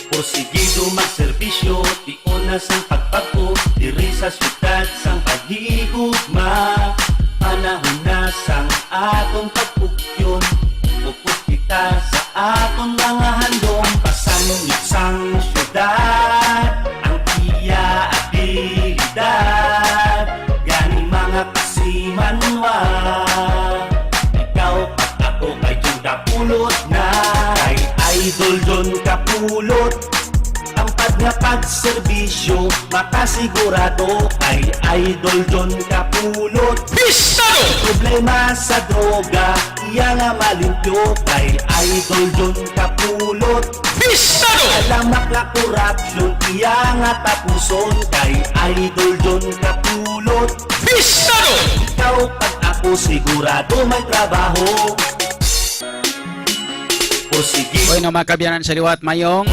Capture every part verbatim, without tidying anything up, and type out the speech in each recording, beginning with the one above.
Porsigido magserbisyo, tiuna sang pagpag-o, diri sa syudad sang paghigugma. Panahon na sang atong pagpugyon, upod kita sa atong mga handom. Pasangit sang syudad ang iya abilidad, gani mga kasimanwa. Ikaw pag ako kay Jun Dapulot na. Kay Idol Jun Kapulot, ang pag nga pagserbisyo, makasigurado kay Idol Jun Kapulot. Pistado! Problema sa droga, iya nga malimpyo kay Idol Jun Kapulot. Pistado! Alamak nga korupsyon, iya nga tapuson kay Idol Jun Kapulot. Pistado! Ikaw pag ako sigurado may trabaho. Porsigido. Oy, no, mga kaabyanan sa liwat, mayong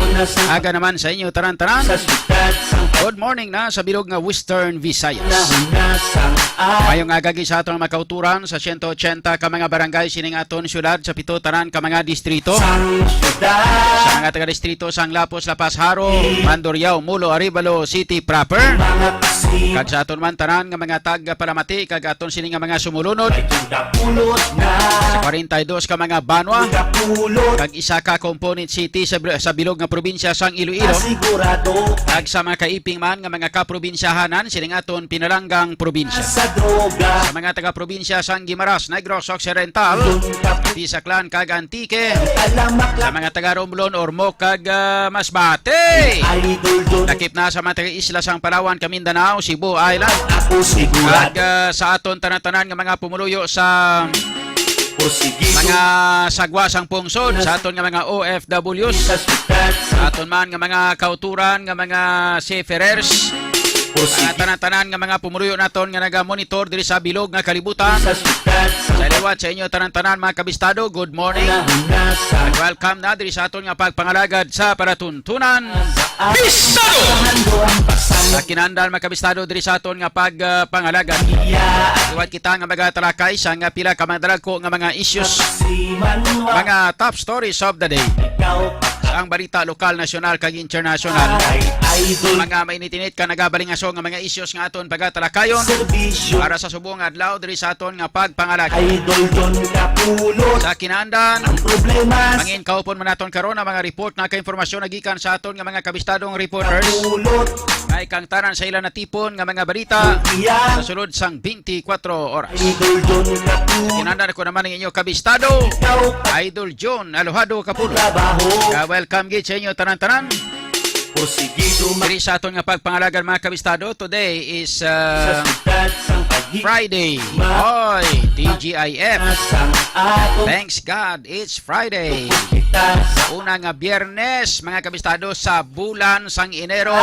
aga naman sa inyo tanan-tanan. Sa syudad sang Good morning na sa bilog nga Western Visayas. Panahon na sang Mayong aga gid sa aton mga kauturan sa siyento ochenta ka mga barangay sining aton syudad, sa pito tanan ka mga distrito. Sang syudad. Sa mga taga-distrito sang Lapos, La Paz, Jaro, Mandurriao, Molo, Arevalo City proper. Mga kasing Kag sa aton man tanan nga mga tag-palamati kag aton sini nga mga sumulunod. Kay Jun Dapulot na. Sa kwarenta y dos ka mga banwa. Jun Dapulot. Kag isa ka component city sa, sa bilog nga probinsya sang Iloilo. Sigurado. Kag sa mga kaiping man nga mga kaprobinsyahanan sining aton pinalanggang probinsya. Sa droga. Sa mga taga-probinsya sang Guimaras, Negros Occidental, Jun Dapulot. Pati sa Aklan kag Antique. Alamak Sa lang. Mga taga-Romblon, Ormoc kag, ah, Masbate. Idol Jun. Dakip na sa mga taga-isla sang Palawan, Kamindanao, Cebu Island. Ako sigurado. Kag, ah, sa aton tanan-tanan nga mga pumuluyo sa Porsigido. Mga sagwa sang pungsod, sa aton nga mga O F Ws, Sa syudad sa sa aton man nga mga kauturan nga mga seafarers, Porsigido. Mga tanan-tanan nga mga pumuluyo naton nga naga-monitor diri sa bilog nga kalibutan. Sa syudad sa Sa liwat sa inyo tanan-tanan, mga kabistado, good morning. Panahon na sa And welcome na diri sa aton nga pagpangalagad sa palatuntunan. Pistado! Sa kinandan, mga kabistado, diri sa aton nga pagpangalagad. Liwat kita nga magatalakay sa nga pila ka mga dalagko nga mga issues. Mga top stories of the day. Sa ang balita lokal, nasyonal, kag internasyonal. Mga mainit-init ka nagabalingaso nga mga issues nga aton pagatalakayon. Para sa subong nga adlaw, diri sa aton nga pagpangalagad. Idol Jun Kapulot. Sa kinandan, Ang problema sa mangin kaupon man naton karon ang mga report nga kainformasyon nagikan sa aton nga mga kabistadong reporters. Kapulot. Nga ikang tanan sa ila natipon nga mga balita Iya. Sa sulod sang twenty-four oras. Idol Jun Kapulot. Kinandan ko naman ang inyo kabistado, Ikaw. Idol Jun Alojado Kapulot. Trabaho. Kag welcome gid sa inyo tanan-tanan. Porsigido ma- Diri sa aton nga pagpangalagad, mga kabistado, today is, uh, Sa syudad sang Paghi- Friday. Ma- Oy, T G I F. Sang aton Thanks God, it's Friday. Kita sa Una nga Biyernes, mga kabistado, sa bulan sang Enero.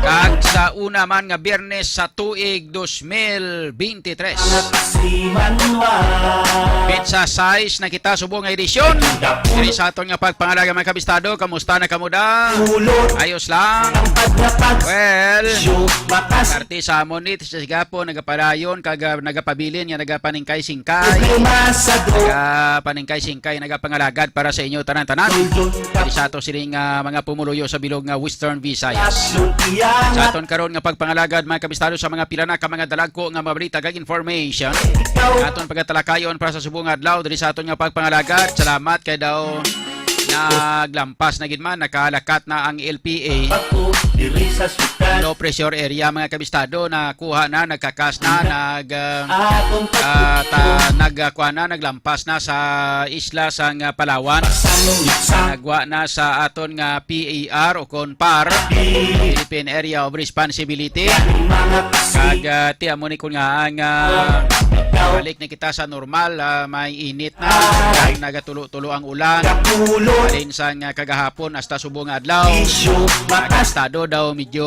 Kag sa una man nga Biyernes sa tuig dos mil binte tres. Mga kasimanwa. Petsa sais na kita subong nga edisyon. Diri sa aton nga pagpangalaga, mga kabistado, kamusta na kamo da? Ayos lang. Well, parte sa amon ni sa sigapon nagapadayon kag, ah, nagapabilin nga nagapaningkay-singkay. Nagapaningkay-singkay, nagapangalagad para sa inyo tanan-tanan. Diri sa ato sining, ah, mga pumuluyo sa bilog nga Western Visayas. Sa aton karon nga pagpangalagad, mga kabistado, sa mga pila na ka mga dalagko nga mga balita kag information, aton pagatalakayon para sa subong nga adlaw diri sa aton nga pagpangalagad. Salamat kay daw naglampas na gid man, nakalakat na ang L P A. Low pressure area, mga kabistado, nakuha na, nagkakas na, nag, ah, ah, ta-, nagkuha na, naglampas na sa isla sang, ah, Palawan. Nagwa na sa aton nga P A R o kon PAR, Philippine Area of Responsibility. Kag, ah, ti amo ni kun nga ang, ah, balik na kita sa normal, ah, may init na, nagatulo-tulo ang ulan. Halin sang, ah, kagahapon hasta subong nga adlaw. Ang estado daw medyo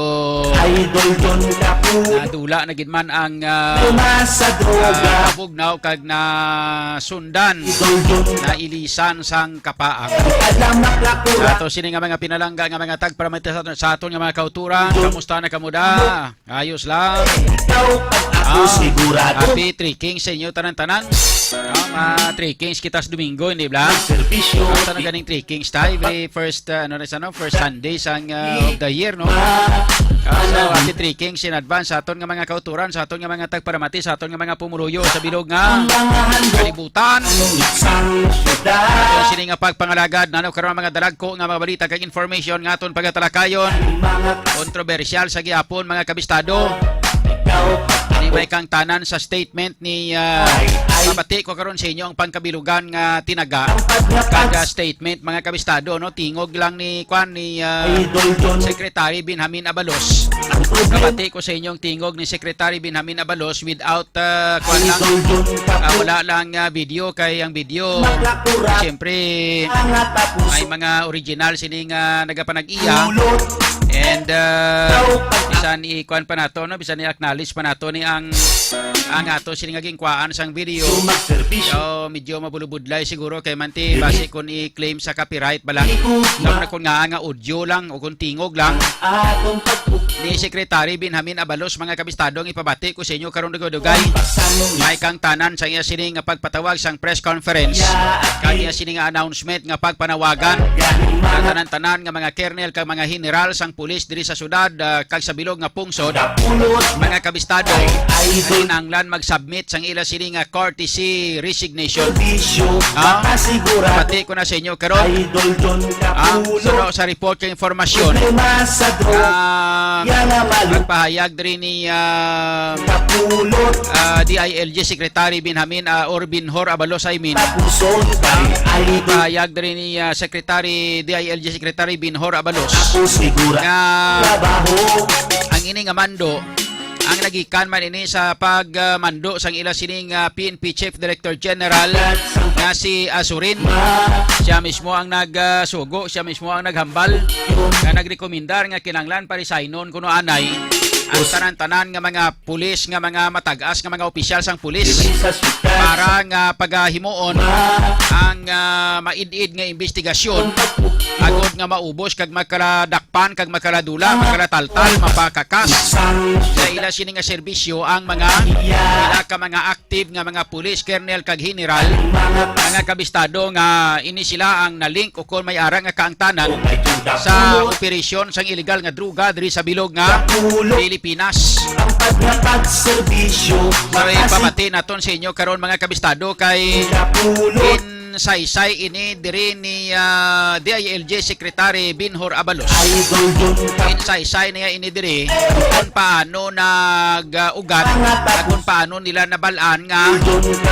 Idol Don Kapu. Nadula na gid man ang, ah, Luma sa droga. Ah, bugnaw kag nasundan, Idol Don. Nailisan sang kapaang. Alamak na kura. Ato sini nga mga pinalangga nga mga tagparamati sa, sa aton nga mga kauturan. Don. Kamusta na kamo da? Ayos lang. Ikaw pag ako Ah, sigurado. Happy three Kings sa inyo tanan-tanan. No, ma-three Kings kita sa Domingo, hindi ba? Serbisyo. Ang tanong ganing three Kings ta, every first, uh, ano na sa, no? First Sunday sang, uh, of the year, no? Ah, so, happy three Kings in advance sa aton nga mga kauturan, sa aton nga mga tagparamati, sa aton nga mga pumuluyo sa bilog nga kalibutan. Aton sini nga pagpangalagad, nano karon ang mga dalagko nga mga balita kag information nga aton pagatalakayon. Kontrobersyal sa gihapon, mga kabistado. Ini may kangtanan sa statement ni, ah, mabati ko karon sa inyo ang pangkabilugan nga tinaga kag, ah, statement, mga kabistado, no? Tingog lang ni, kwan, ni, ah, Secretary Benjamin Abalos. Mabati ko sa inyo ang tingog ni Secretary Benjamin Abalos without, ah, kwan lang, ah, wala lang, ah, video, kay ang video, siyempre, may mga original sini nga nagapanag-iya. And, uh, bisan i-kuan pa nato, no? Bisan i-acknowledge pa nato ni ang, ang ato sini nga ginkuhaan sang video. So, medyo mabulubudlay siguro kay manti basi kung i-claim sa copyright bala. Lalo na kung nga, nga audio lang o kung tingog lang ni Secretary Benjamin Abalos, mga kabistado, ang ipabati ko sa inyo karong dugay-dugay. May kangtanan sa iya sini nga pagpatawag sang press conference kag iya sini nga announcement nga pagpanawagan ang tanan-tanan nga mga kernel kag mga general sang pulis diri sa syudad, ah, kag sa bilog nga pungsod, mga kabistado, kinahanglan mag-submit sang ila sini nga courtesy resignation. Ah, pati ko na sa inyo karon. Ah, suno sa report kag informasyon, ah, nagpahayag diri ni, ah, ah, D I L G Secretary Benjamin, ah, or Benhur Abalos, I mean. Nagpahayag diri ni, ah, Secretary, D I L G Secretary Benhur Abalos nga ang ini nga mando, ang nagikan man ini sa pagmando sang ila sining, ah, P N P Chief Director General nga si Azurin. Siya mismo ang nagsugo, siya mismo ang naghambal, nga nagrekomendar nga kinahanglan pa-resignon kuno anay ang tanan-tanan nga mga pulis, nga mga matag-as nga mga opisyal sang pulis para nga pagahimuon ang, ah, maid-id nga imbestigasyon agod nga maubos kag makaladakpan kag makaladula, makalataltal, mapakakas sa ila sini nga serbisyo ang mga ila ka mga active nga mga pulis, kernel kag general, mga kabistado, nga ini sila ang na-link o kon may ara nga kaangtanan sa operasyon sang iligal nga droga diri sa bilog nga Pilipinas. Ang pagpatag serbisyo. So, ipamati naton sa inyo karon, mga kabistado, kay in saysay ini diri ni, ah, D I L G Secretary Benhur Abalos. In saysay niya ini diri kung paano nag-ugat at kung paano nila nabal-an nga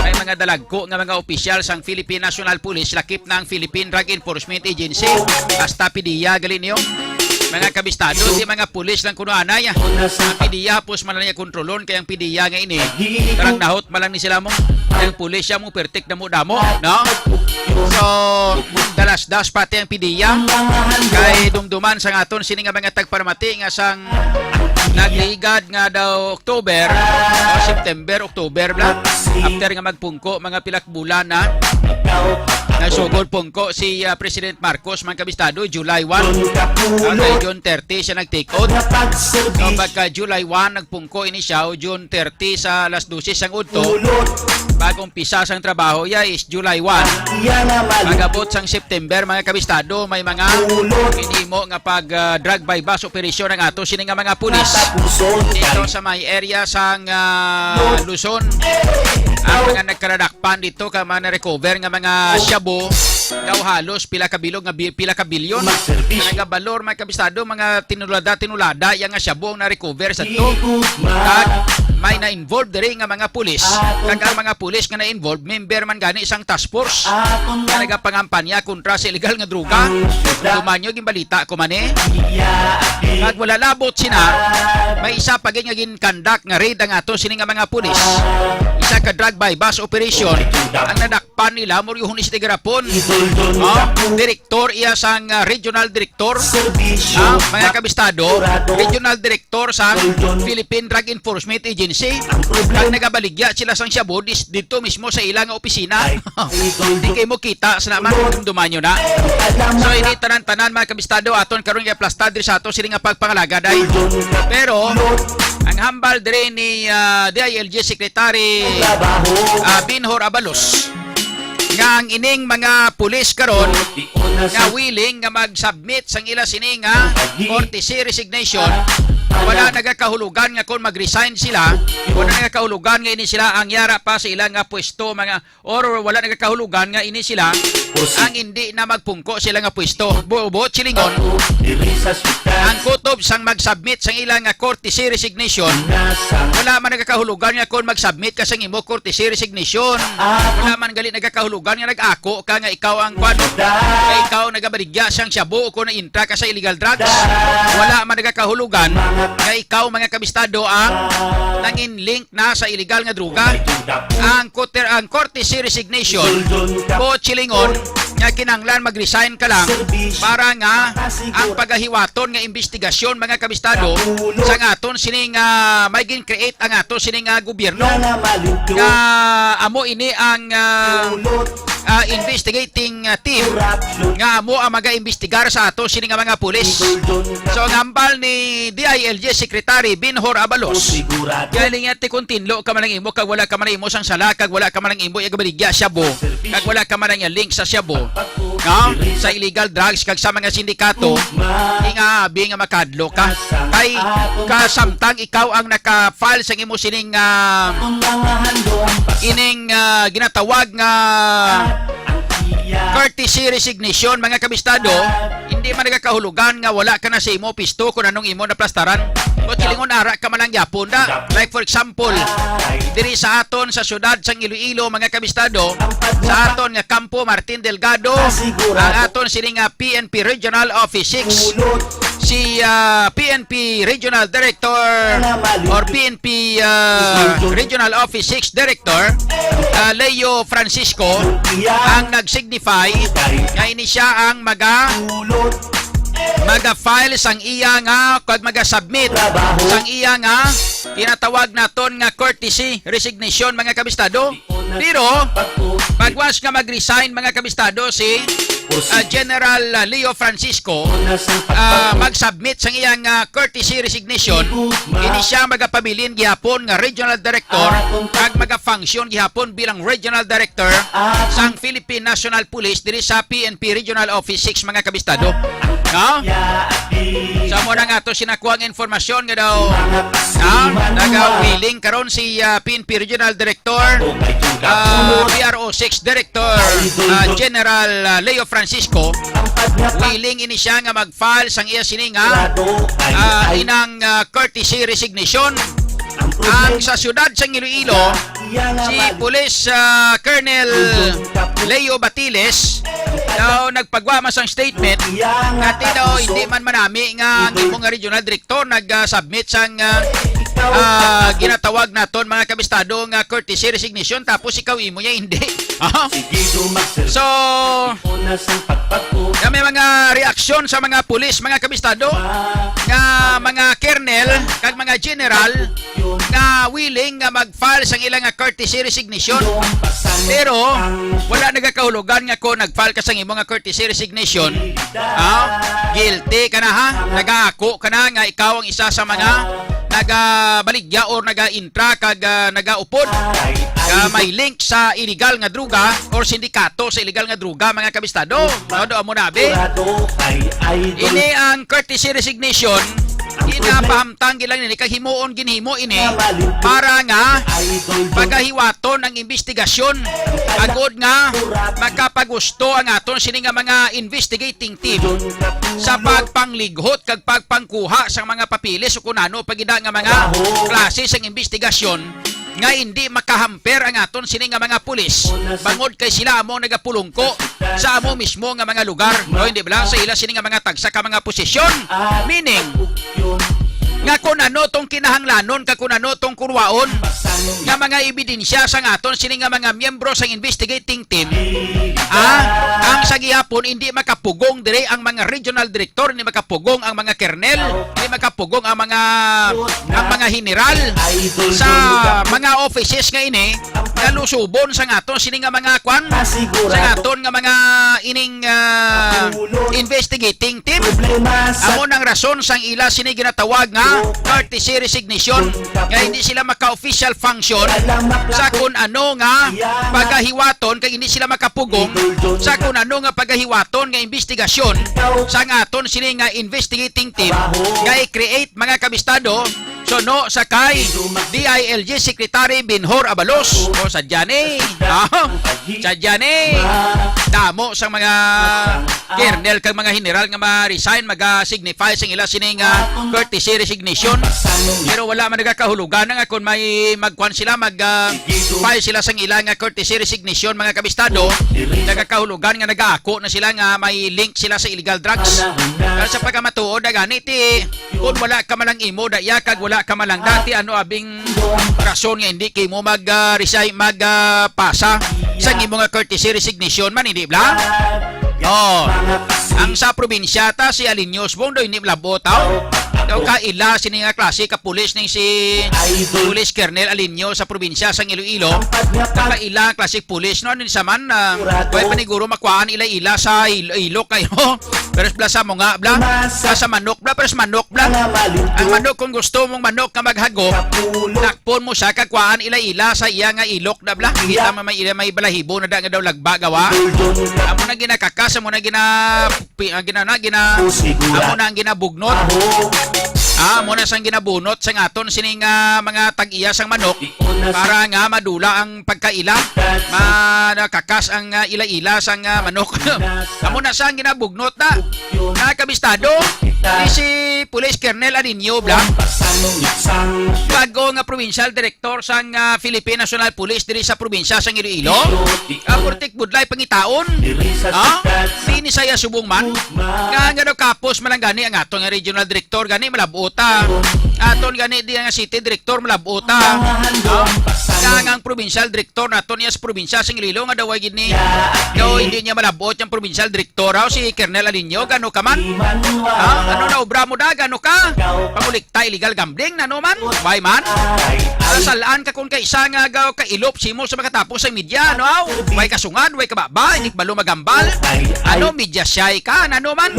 may mga dalagko nga mga opisyal sang Philippine National Police, lakip na ang Philippine Drug Enforcement Agency, hasta PDEA, gali niyo. Mga kabistado, di mga pulis lang kuno anay. Ang PDEA, hapos man lang niya kontrolon, kay ang PDEA nga ini, tarang nahot man lang ni sila mo. Ang pulis siya mo, pertik damo-damo, no? So, dalas-das pati ang PDEA. Kay dumduman sa aton sini nga mga tagparamati nga sang nagligad nga daw October, o September, October bla. After nga magpungko, mga pila ka bulan na. Nagsugod pungko si, ah, President Marcos, mga kabistado, July one. Ah, kay June thirty siya nag-take oath. So, pagka July one, nagpungko ini siya, o June thirty sa alas dose sang udto. Bag-o umpisa sang trabaho, ya, is July one. Pag-abot sang September, mga kabistado, may mga ginhimo nga pag, ah, drug buy-bust operation ang ato sini nga mga pulis dito sa may area sang, ah, Luzon. Ang mga nagkaladakpan dito ka mga na-recover nga mga shabu, daw halos pila ka bilog nga bi-, pila ka bilyon. Ang nagabalor, mga kabistado, mga tinulada-tinulada, yang nga shabu ang na-recover sa to. Kag may na-involve diri nga mga pulis. Kag ang mga pulis nga na-involve, member man gani sang task force nga nagapangampanya kontra sa illegal nga droga. Duman nyo, ginbalita ko man eh. Kag wala labot sina, may isa pa gid nga gin-conduct nga raid ang ato sini nga mga pulis. Isa ka drug buy-bust operation ang nadakpan nila, Moriohon Estigarapon. Oh, direktor iya sang, ah, regional director. Ah, mga kabistado, regional director sang Philippine Drug Enforcement Agency. Kag nagabaligya sila sang shabu dis-, dito mismo sa ila nga opisina. Di kay mo kita sa naman, dumduman nyo na. So, ini tanan-tanan, mga kabistado, aton karon nga plasta diri sa ato sini nga pagpangalaga, day. Pero, Ang hambal diri ni, ah, D I L G Secretary, ah, Binhor Abalos, nga ang ining mga pulis karon nga willing nga mag-submit sang ila sini nga courtesy resignation, wala nagakahulugan nga kon mag-resign sila, wala nagakahulugan nga ini sila ang yara pa sa ila nga pwesto, mga, or wala nagakahulugan nga ini sila ang hindi na magpungko sila nga pwesto. Bu-, buot silingon, ang kutob sang mag-submit sang ila nga courtesy resignation, wala man nagakahulugan nga kon mag-submit ka sang imo courtesy resignation, wala man gali nagakahulugan nga nag-ako ka nga ikaw ang kwan, nga ikaw nagabaligya sang shabu o kon naintra ka sa illegal drugs. Wala man nagakahulugan nga ikaw, mga kabistado, ang nangin-link na sa illegal nga droga. Ang kuter-, ang courtesy resignation, buot silingon, nga kinahanglan mag-resign ka lang para nga ang pagahiwaton nga investigasyon, mga kabistado, sa aton sini nga may gin-create ang aton sini nga gobyerno, nga amo ini ang, ah, ah, investigating, ah, team nga amo ang mag-imbestigar sa ato sini nga mga pulis. So, ang hambal ni D I L G Secretary Binhor Abalos, galing nga ti kung tinlo ka man ang imo, kag wala ka man ang imo sang sala, kag wala ka man ang imo igabaligya shabu, kag wala ka man ang link sa shabu, no? Sa illegal drugs kag sa mga sindikato, ingabi nga makadlo ka. Kay kasamtang ikaw ang naka-file sang imo sining, ah, ining, ah, ginatawag nga courtesy resignation, mga kabistado, hindi man nagakahulugan nga wala ka na sa imo pisto kung anong imo naplastaran. Kung silingon, ara ka man lang gyapon da. Like, for example, diri sa aton sa siyudad sang Iloilo, mga kabistado, sa aton nga kampo, Martin Delgado, ang aton sini nga P N P Regional Office six, si, ah, P N P Regional Director or P N P, ah, Regional Office six Director, ah, Leo Francisco, ang nag-signify nga ini siya ang maga-, maga-file sang iya nga, kag maga-submit sang iya nga tinatawag naton nga courtesy resignation, mga kabistado. Pero, pagwas nga mag-resign, mga kabistado, si, ah, General, ah, Leo Francisco, ah, mag-submit sang iyang, ah, courtesy resignation, ini siya magapabilin gihapon nga regional director kag magafunction gihapon bilang regional director sang Philippine National Police diri sa P N P Regional Office six, mga kabistado. No? Sa mo na nga to sinakuha ang informasyon nga daw, ah, naga-willing karon si, ah, P N P Regional Director, ah, P R O six Director, ah, General, ah, Leo Francisco. Willing ini siya nga mag-file sang iya sini nga, ah, inang, ah, courtesy resignation. Ang sa siyudad sang Iloilo, si Police, ah, Colonel Leo Batiles daw nagpagwa man sang statement nga ti daw hindi man manami nga ang imo nga regional director nag, ah, submit sang, ah, ah, ginatawag naton, mga kabistado, nga courtesy resignation, tapos ikaw imo niya hindi. Ah? So, na may mga reaksyon sa mga pulis, mga kabistado, nga mga kernel kag mga general nga willing nga mag-file sang ila nga courtesy resignation. Pero wala nagakahulugan nga kung nag-file ka sang imo nga courtesy resignation, ah, guilty ka na, ha? Nagaako ka na nga ikaw ang isa sa mga nagabaligya or naga-intra kag, ah, nagaupod nga may link sa illegal nga droga or sindikato sa illegal nga droga, mga kabistado. No, do amo na, abi. Ini ang courtesy resignation, ginapahamtang gid lang nini kag himuon ginhimo ini para nga pagahiwaton ang investigasyon, agod nga makapagusto ang aton sini nga mga investigating team sa pagpanglighot kag pagpangkuha sa mga papeles o kun ano pa gid nga mga klase sang investigasyon nga hindi makahamper ang aton sini nga mga pulis, bangod kay sila amo nagapulungko sa amo mismo nga mga lugar, no? Hindi ba lang sa ila sini nga mga tagsa ka mga posisyon? Meaning, nga kung ano tong kinahanglanon kag kung ano tong kunwaon nga mga ebidensya sang aton sini nga mga miyembro sang investigating team, ah, ang sa gihapon hindi makapugong diri ang mga regional director, hindi makapugong ang mga kernel, hindi makapugong ang mga, ang mga general sa mga offices nga ini nga lusubon sa aton sini nga mga kwan, sa aton nga mga ining, ah, investigating investigating team. Amo nang rason sang ila sini ginatawag nga courtesy resignation, nga hindi sila maka-official function sa kun ano nga pagahiwaton, kag hindi sila makapugong sa kun ano nga pagahiwaton nga investigasyon sang aton sini nga investigating team nga i-create, mga kabistado, suno sa kay D I L G Secretary Benhur Abalos. O, sadya ni. Ah, sadya ni. Damo sang mga kernel kag mga general nga ma-resign, maga-signify sang ila sini nga courtesy resignation. Pero wala man nagakahulugan na nga kung may magkuan sila, mag, ah, file sila sang ila nga courtesy resignation, mga kabistado. Nagakahulugan nga nagaako na sila nga may link sila sa illegal drugs. Pero sa pagkamatuod na gani, ti, kung wala ka man lang imo, daya, kag wala ka man lang dati, ano abing rason nga hindi kay mo mag, ah, resign, mag, ah, pasa sa imo nga courtesy resignation man, hindi bla? Oh. Ang sa probinsya ta, si Alinio Subong daw hindi malabot, aw. Daw kaila sini nga klase ka pulis ning si Police Colonel Alinio sa probinsya sang Iloilo. Daw kaila ang klase pulis, no? Ano ni saman, ah, way paniguro makuhaan ila-ila sa il-, ilok kayo. Pero bla sa mo nga, bla. Sa, sa manok, bla, pero sa manok, bla. Ang manok, kung gusto mong manok nga maghagop, takpon mo siya, kag kuhaan ila-ila sa iya nga ilok na, bla. Kita mo may ila, may balahibo na da nga daw lagba, gawa. Amo na ginakakas, amo na gina-, pi-, ah, gina-, na, gina-, amo na ang ginabugnot. Ah, amo na sang ginabunot sang aton sining, ah, mga tag-iya sang manok para nga madula ang pagkaila. Ma-, nakakas ang, ah, ila-ila sang, ah, manok. Amo na sang ginabugnot na. Nga kabistado, ni si Police Colonel Alinio, bla. Bago nga provincial director sang, ah, Philippine National Police diri sa probinsya sang Iloilo. Ah, purtik budlay pangitaon. Ah, si ni saya subong man. Nga, nga daw kapos man lang gani ang aton nga regional director gani malabota. Aton gani di nga city director malabota. Ah, nga ang provincial director naton iya sa probinsya sang Iloilo nga daw ay gid ni daw hindi niya malabot ang provincial director, aw, si Colonel Alinio, gano ka man? Ah, ano na obra mo da, gano ka? Pangulikta illegal gambling, nano man? Why man? Kasalaan ka kung kaisa nga gaw kailop simo sa makatapos sa media, no, aw? Way kasungad, way kababa, hindi kabalo magambal. Ano, media shy ka, nano man?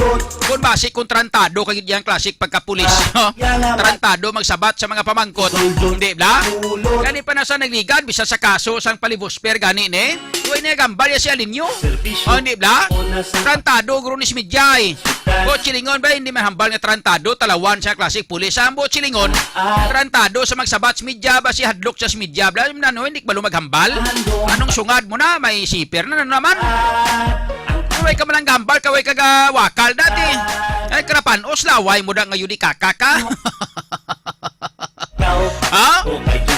Kung basi kung trantado ka gid yang klasik pagkapulis, no? Trantado magsabat sa mga pamangkot, hindi bla? Gani pa na sa nagligad, bisa sa kaso sang palibosper gani ni. Way na gambal ya si Alinyo. O, hindi bla? Trantado guro ni si Media, eh. Buot silingon ba, hindi man hambal nga trantado, talawan sa klasik pulis. Ang buot silingon, trantado sa magsabat sa media ba, si hadlok sa media, bla, nano, hindi kabalo maghambal? Anong sungad mo na? May siper na, nano naman? Kaway ka man ang gambal, kaway ka gawakal dati. Ay, karapanos, laway mo da ngayon, di kakaka. Ha?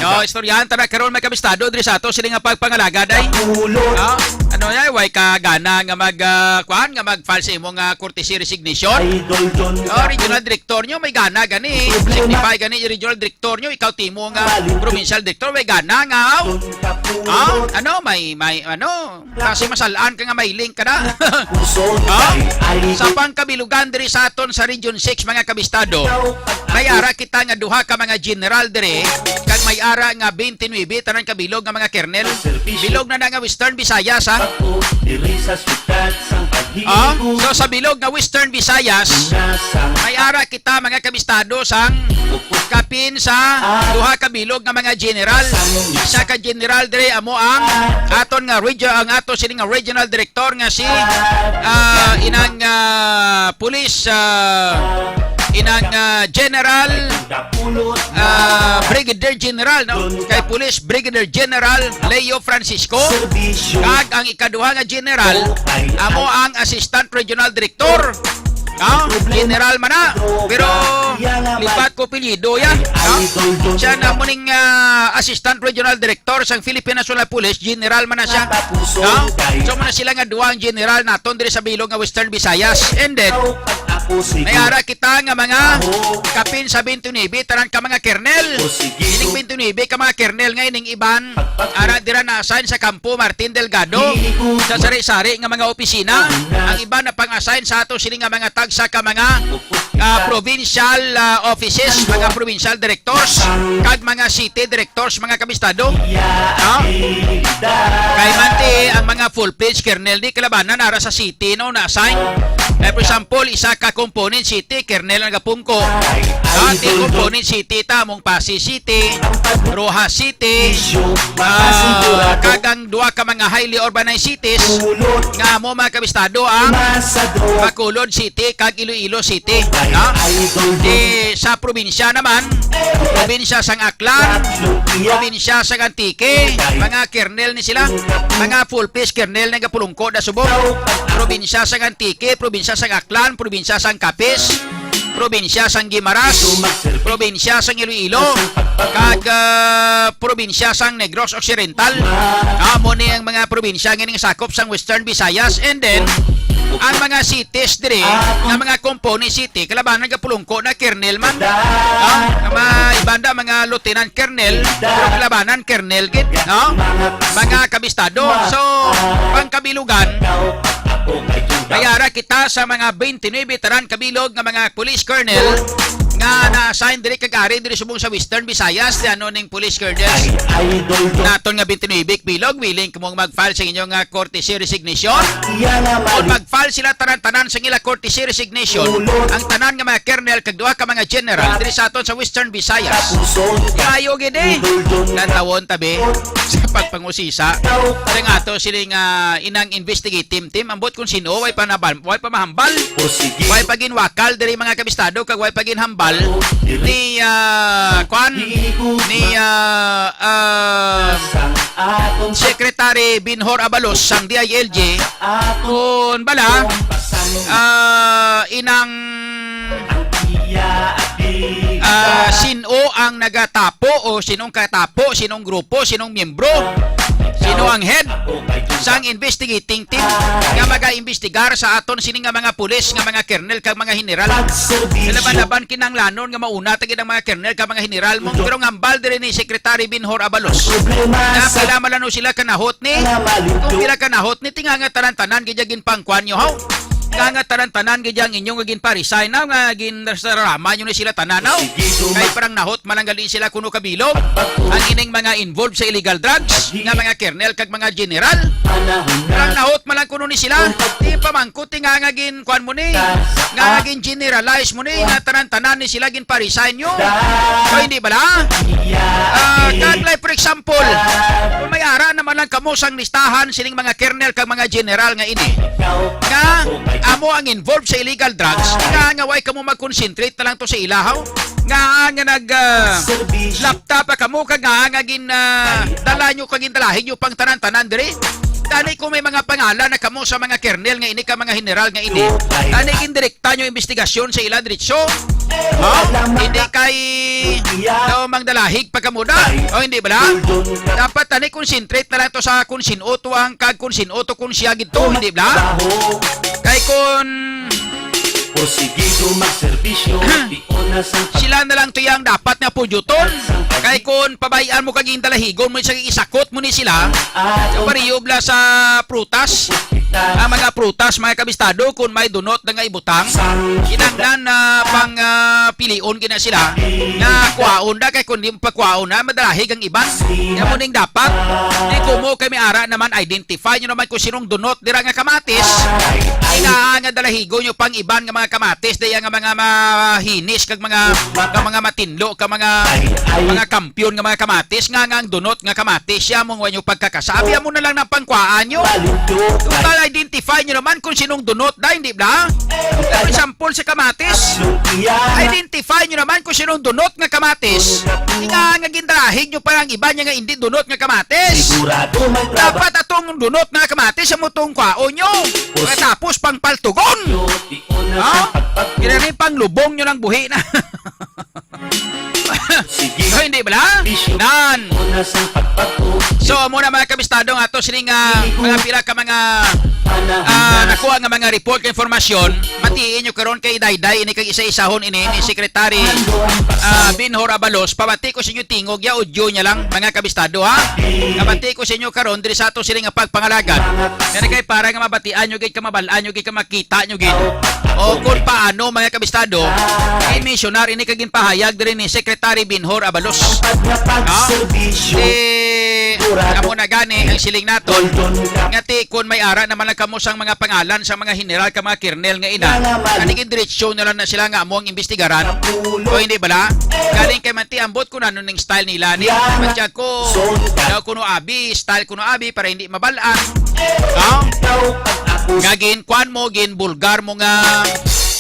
Yo, istoryahan ta na karon, may kabistado diri sa ato sini nga pagpangalagad ay. Ha? Ano ya, way ka gana nga mag, ah, kuan, nga mag-file sa imong, ah, courtesy resignation? Oh, regional director nyo, may gana gani. Signify gani, regional director nyo, ikaw timo nga provincial director, may gana nga, oh. Ha? Ano, may, may, ano, kasi masalaan ka nga may link ka na. Ha? Sa pangkabilugan diri sa aton sa Region six, mga kabistado, may ara kita nga duha ka mga general diri, kag may ara nga twenty-nine tanan kabilog nga mga kernel. Bilog na na nga Western Visayas, ha? Ah, so sa bilog nga Western Visayas, may ara kita, mga kabistado, sang kapin sa duha ka bilog nga mga general. Isa ka general diri amo ang aton nga regio-, ang ato sini nga regional director nga si, ah, inang, ah, police, ah, inang, ah, general, ah, Brigadier General, no? Kay Police Brigadier General Leo Francisco, kag ang ikaduha nga general amo ang Assistant Regional Director. Ah, general man na, pero lipat ko apelyido ya. Ah, siya na mo ning, ah, Assistant Regional Director sang Philippine National Police, general man na siya. Ah, so mo na sila nga duha ang general naton diri sa bilog nga Western Visayas. And then, may ara kita nga mga kapin sa twenty-nine tanan ka mga kernel. Ining twenty-nine ka mga kernel nga ining iban ara dira na-assign sa kampo Martin Delgado sa sari-sari nga mga opisina. Ang iban na pang-assign sa ato sini nga mga tagsa ka mga, ah, provincial, ah, offices, mga provincial directors, kag mga city directors, mga kabistado. No? Kay man ti ang mga full-fledged kernel di kalabanan ara sa city, no, na-assign. Like, for example, isa ka component city, kernel ang nagapungko. Dati component city ta, among Passi City, Roxas City, ah, kag ang duha ka mga highly urbanized cities nga amo, mga kabistado, ang Bacolod City kag Iloilo City, no? Di sa probinsya naman, probinsya sang Aklan, probinsya sang Antique, mga kernel ni sila, mga full-fledged kernel nga gapulungko na subong. Probinsya sang Antique, probinsya sang Aklan, probinsya sang Capiz, probinsya sang Guimaras, probinsya sang Iloilo, kag, ah, probinsya sang Negros Occidental. Amo ni ang mga probinsya nga ning sakop sang Western Visayas. And then, ang mga cities diri, nga mga component city, kalabanan gapulungko na kernel man. No? Ang mga ibanda, mga lieutenant kernel, pero kalabanan kernel gid, no? Mga kabistado. So, pangkabilugan, mayara kita sa mga twenty-nine tanan kabilog nga mga police colonel nga na-assign diri kag ari diri subong sa Western Visayas. Di ano ning police colonels naton nga twenty-nine kabilog, willing kamo mag-file sa inyong, ah, courtesy resignation? Kung mag-file sila tanan-tanan sa ila courtesy resignation, ang tanan nga mga colonel kag duha ka mga general diri sa aton sa Western Visayas, maayo gid, eh. Lantawon tabi sa pagpangusisa sa nga ato sini nga inang investigative team, ambot kung sino, way pa nabal-, way pa mahambal, way pa ginwakal diri, mga kabistado, kag way pa ginhambal ni, ah, kwan, ni, ah, ah, Secretary Binhor Abalos sang D I L G, kun bala, ah, inang, ah, sin-o ang nagatapo o sinong katapo, sinong grupo, sinong miyembro, sino ang head sang investigating team nga magaimbestigar sa aton sini nga mga pulis, nga mga kernel kag mga general. Laban-laban kinahanglanon nga mauna ta gid ang mga kernel kag mga general mo, pero ang hambal diri ni Secretary Binhor Abalos nga pila man lang sila kanahot ni, kung pila kanahot ni, tinga nga tanan-tanan gid ya ginpangkuan nyo, haw? Nga nga tanan-tanan gid ya ang inyo nga ginpa-resign, haw? Nga gin-, sarama nyo ni sila tanan, haw? Kay parang nahot man lang gali sila kuno kabilog ang ining mga involved sa illegal drugs nga mga kernel kag mga general. Parang nahot man lang kuno ni sila. Di pa man ko tinga nga gin kuan mo ni, nga gin-generalize mo ni, nga tanan-tanan ni sila ginpa-resign nyo. O hindi bala? Ah, kag like, for example, kung may ara naman lang kamo sang listahan sining mga kernel kag mga general nga ini, nga amo ang involved sa illegal drugs, nga, nga way kamo mag-concentrate na lang to sa ila, haw? Nga, nga nag, ah, lapta pa kamo, kag nga, nga gin, ah, dala nyo, kag gindalahin nyo pang tanan-tanan diri. Tani kung may mga pangalan na kamo sa mga kernel nga ini, ka mga general nga ini, tani gindirekta nyo investigasyon sa ila diretso. Ha? Hindi kay daw mangdalahig pa kamo na. O hindi bala? Dapat tani concentrate na lang to sa kung sin-o to ang kag kung sin-o to kung siya gid to, hindi bala? Kay kung Porsigido magserbisyo, di una sang sila na lang to yang dapat nga pudyuton. Kay kung pabay-an mo kag gindalahigon mo, sa isakot mo ni sila, sa pariyob la sa prutas, ang mga prutas, mga kabistado, kung may dunot na nga ibutang, kinahanglan na pang, ah, pilion gina sila nga kuhaon na, kay kung di mo pagkuhaon na, madalahig ang iban. Kaya mo ning dapat, di ko mo kay may ara naman, identify nyo naman kung sinong dunot dira nga kamatis. Inaa nga dalahigo nyo pang iban nga mga kamatis, daya nga mga mahinis kag mga, ka mga matinlo, ka mga, mga kampiyon nga mga kamatis, nga nga ang dunot nga kamatis, siya mong wa nyo pagkakasabi, amo na lang nang pangkuhaan nyo. Total, identify nyo naman kung sinong dunot, da, hindi bla? For example, sa kamatis, identify nyo naman kung sinong dunot nga kamatis. Nga, nga gindalahig nyo pa ang iba niya nga hindi dunot nga kamatis. Dapat atong dunot nga kamatis, amo tong kwaon nyo. Tapos pang paltugon. Ha? Kinani pang lubong nyo ng buhi na. Sige. So, hindi bala? Nan. Una sa pagpagod. So, amo na, mga kabistado, nga ato sining, ah, mga pila ka mga, ah, nakuha nga mga report, ka informasyon. Batiin nyo karon kay Dayday ini, kag isa-isahon ini ni Secretary, ah, Binhor Abalos. Pabati ko sa inyo tingog, ya audio niya lang, mga kabistado, ha? Kabati ko sa inyo karon diri sa ato sining nga pagpangalagan. Kani kay para nga mabatian nyo gid, ka mabal-an nyo gid, ka makita nyo gid. O kung paano, mga kabistado, i-mensionar ini kag ginpahayag diri ni Secretary Binhor Abalos. Ha? Eh, Amo na gani ang siling naton. Nga ti, kun may ara naman lang kamo sang mga pangalan sang mga general ka mga kernel nga ina, ani gin diretso na lang na sila nga amo ang imbestigaran. O hindi bala? Galing kay man ti ambot kung ano ning style nila. Ni matya ko, daw kuno abi, style kuno abi para hindi mabal-an. No? Nga gin kuan mo, gin bulgar mo nga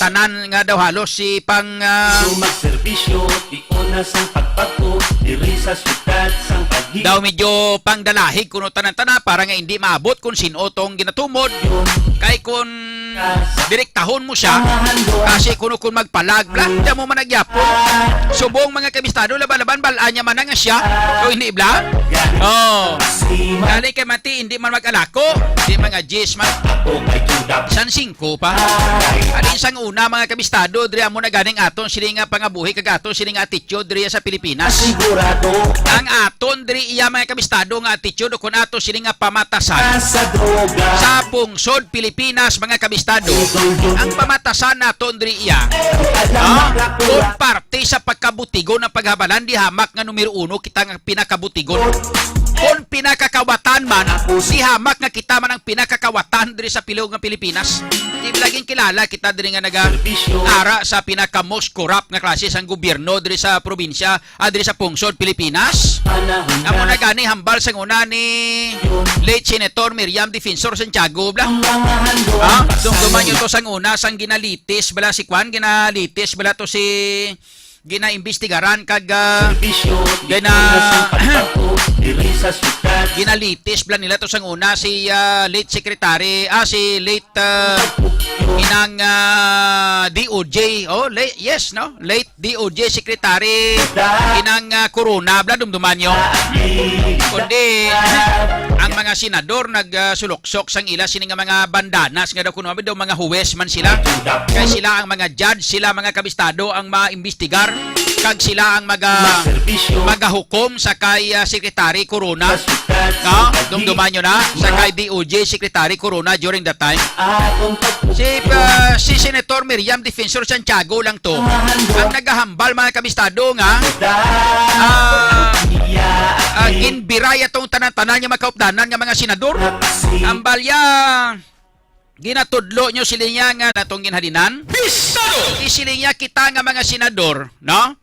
tanan nga daw halos si pang ah, Sumagserbisyo, tiuna sang pagpagko, diri sa syudad sang paghi- daw medyo pangdalahig kuno tanan-tanan para nga hindi maabot kung sin-o tong ginatumod. Kay kun direktahon mo siya, kasi kuno kun magpalag, bla, di mo man nagyapon. Subong mga kabistado, laban-laban, bal-an niya man na nga siya. So, hindi, bla? Oh. Gani kay mati, hindi man mag-alako. Di mga jis man. San singko pa. Alin sang una, mga kabistado, diri amo na ganing aton sini nga pangabuhi kag aton sini nga attitude diri sa Pilipinas. Sigurado. Ang aton diri iya, mga kabistado, nga attitude o kun ato sini nga pamatasan sa droga. Sa pungsod Pilipinas, mga kabistado, ang pamatasan naton diri iya, ah, kun parte sa pagkabutigon ang paghabalan, di hamak nga numero uno kita nga pinakabutigon. Kun pinakakawatan man, di hamak nga kita man ang pinakakawatan diri sa pilog nga Pilipinas. Di laging kilala kita diri nga naga ara sa pinaka most corrupt nga klase sang gobyerno diri sa probinsya, ah, diri sa pungsod Pilipinas. Amo na gani hambal sang una ni late Senator Miriam Defensor Santiago, bla. Ah, dumduman nyo to sang una, sang ginalitis bala si Kwan, ginalitis bala to si, ginaimbestigaran kag, ah, gina-, ginalitis bala nila to sang una si, ah, late secretary, ah, si late ah, inang, ah, D O J, oh, late, yes, no? Late D O J Secretary inang, ah, Corona, bla, dumduman nyo. Kundi, ang mga senador nag, ah, suluksok sang ila sini nga mga bandanas nga daw kuno daw mga huwes man sila. Kay sila ang mga judge, sila mga kabistado ang maimbestigar, kag sila ang maga-, magahukom sa kay, ah, Secretary Corona. No? Dumduman nyo na sa kay D O J Secretary Corona during that time. Si, ah, si Senator Miriam Defensor Santiago lang to ang nagahambal, mga kabistado, nga, ah, ah, ginbiray atong tanan-tanan nga makaupdanan nga mga senador. Hambal ya, ginatudlo nyo sila niya nga natong ginhalinan. Di sila niya kita nga mga senador, no?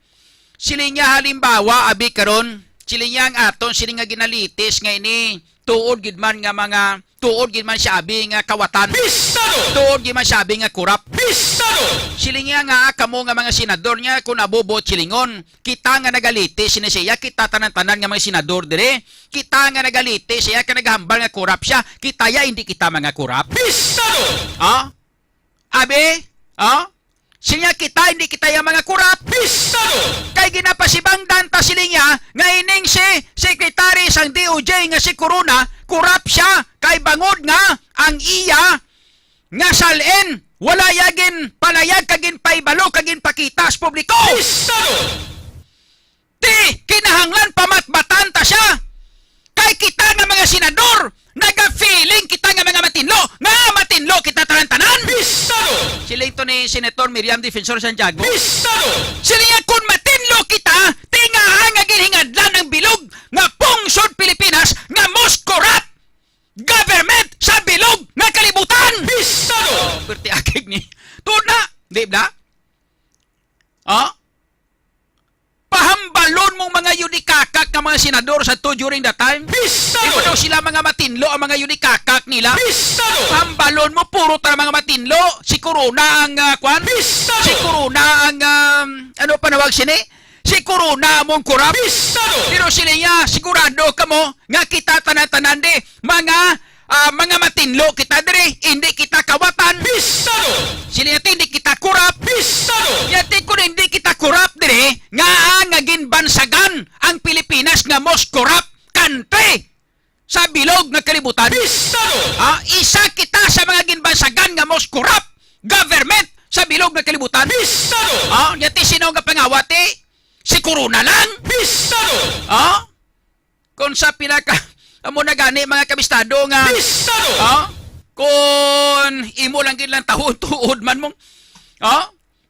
Siling niya, halimbawa, abi karon, siling niya ang aton, siling nga ginalitis nga ini, tuod gid man nga mga, tuod gid man siya abi nga kawatan. Pistado! Tuod gid man siya abi nga kurap. Pistado! Siling niya nga, ah, kamo nga mga senador niya, kung nabubuot silingon, kita nga nagalitis sini siya, kita tanan-tanan nga mga senador dire, kita nga nagalitis siya, ka naghambal nga kurap siya, kita ya, hindi kita mga kurap. Pistado! Ah? Abi? Ah? Siya kita, hindi kita yung mga kurap. Pistado! Kay ginapasibangdan ta sila niya nga ining si Secretary sang D O J nga si Corona, kurap siya kay bangod nga ang iya nga salin wala ya gin palayag kag gin paibalo kag gin pakita sa publiko. Pistado! Ti, kinahanglan pamatbatan ta siya. Kay kita nga mga senador, naga-feeling kita nga mga matinlo, nga matinlo kita tanan-tanan. Pistado! Siling to ni Senator Miriam Defensor Santiago. Pistado! Sila niya, kun matinlo kita, tingahan nga ginhingadlan ang bilog nga pungsod Pilipinas nga most corrupt government sa bilog nga kalibutan. Pistado! Perti akig ni. Tuod na, di ba? Ah? Pahambalon mong mga yudikakak nga mga senador sa to during that time. Pistado! Di ba daw sila mga matinlo ang mga yudikakak nila? Pistado! Pahambalon mo, puro ta mga matinlo. Si Corona ang, ah, kwan? Pistado! Si Corona ang, um, ano panawag sini? Si Corona among kurap. Pistado! Pero sila niya, sigurado kamo nga kita tanan-tanan di mga, ah, mga matinlo kita diri, hindi kita kawatan. Pistado! Sila niya, hindi kita kurap. Pistado! Yati kung hindi kita kurap diri, nga, ah, nga ginbansagan ang Pilipinas nga most corrupt country sa bilog nga kalibutan. Pistado! Ah, isa kita sa mga ginbansagan nga most corrupt government sa bilog nga kalibutan. Pistado! Ah, yati sino nga pangawati? Si Corona lang. Pistado! Ah? Kung sa pinaka, amo na gani, mga kabistado nga, Pistado! Ah? Kung imo lang gid lang taon tuod man mo. Ah?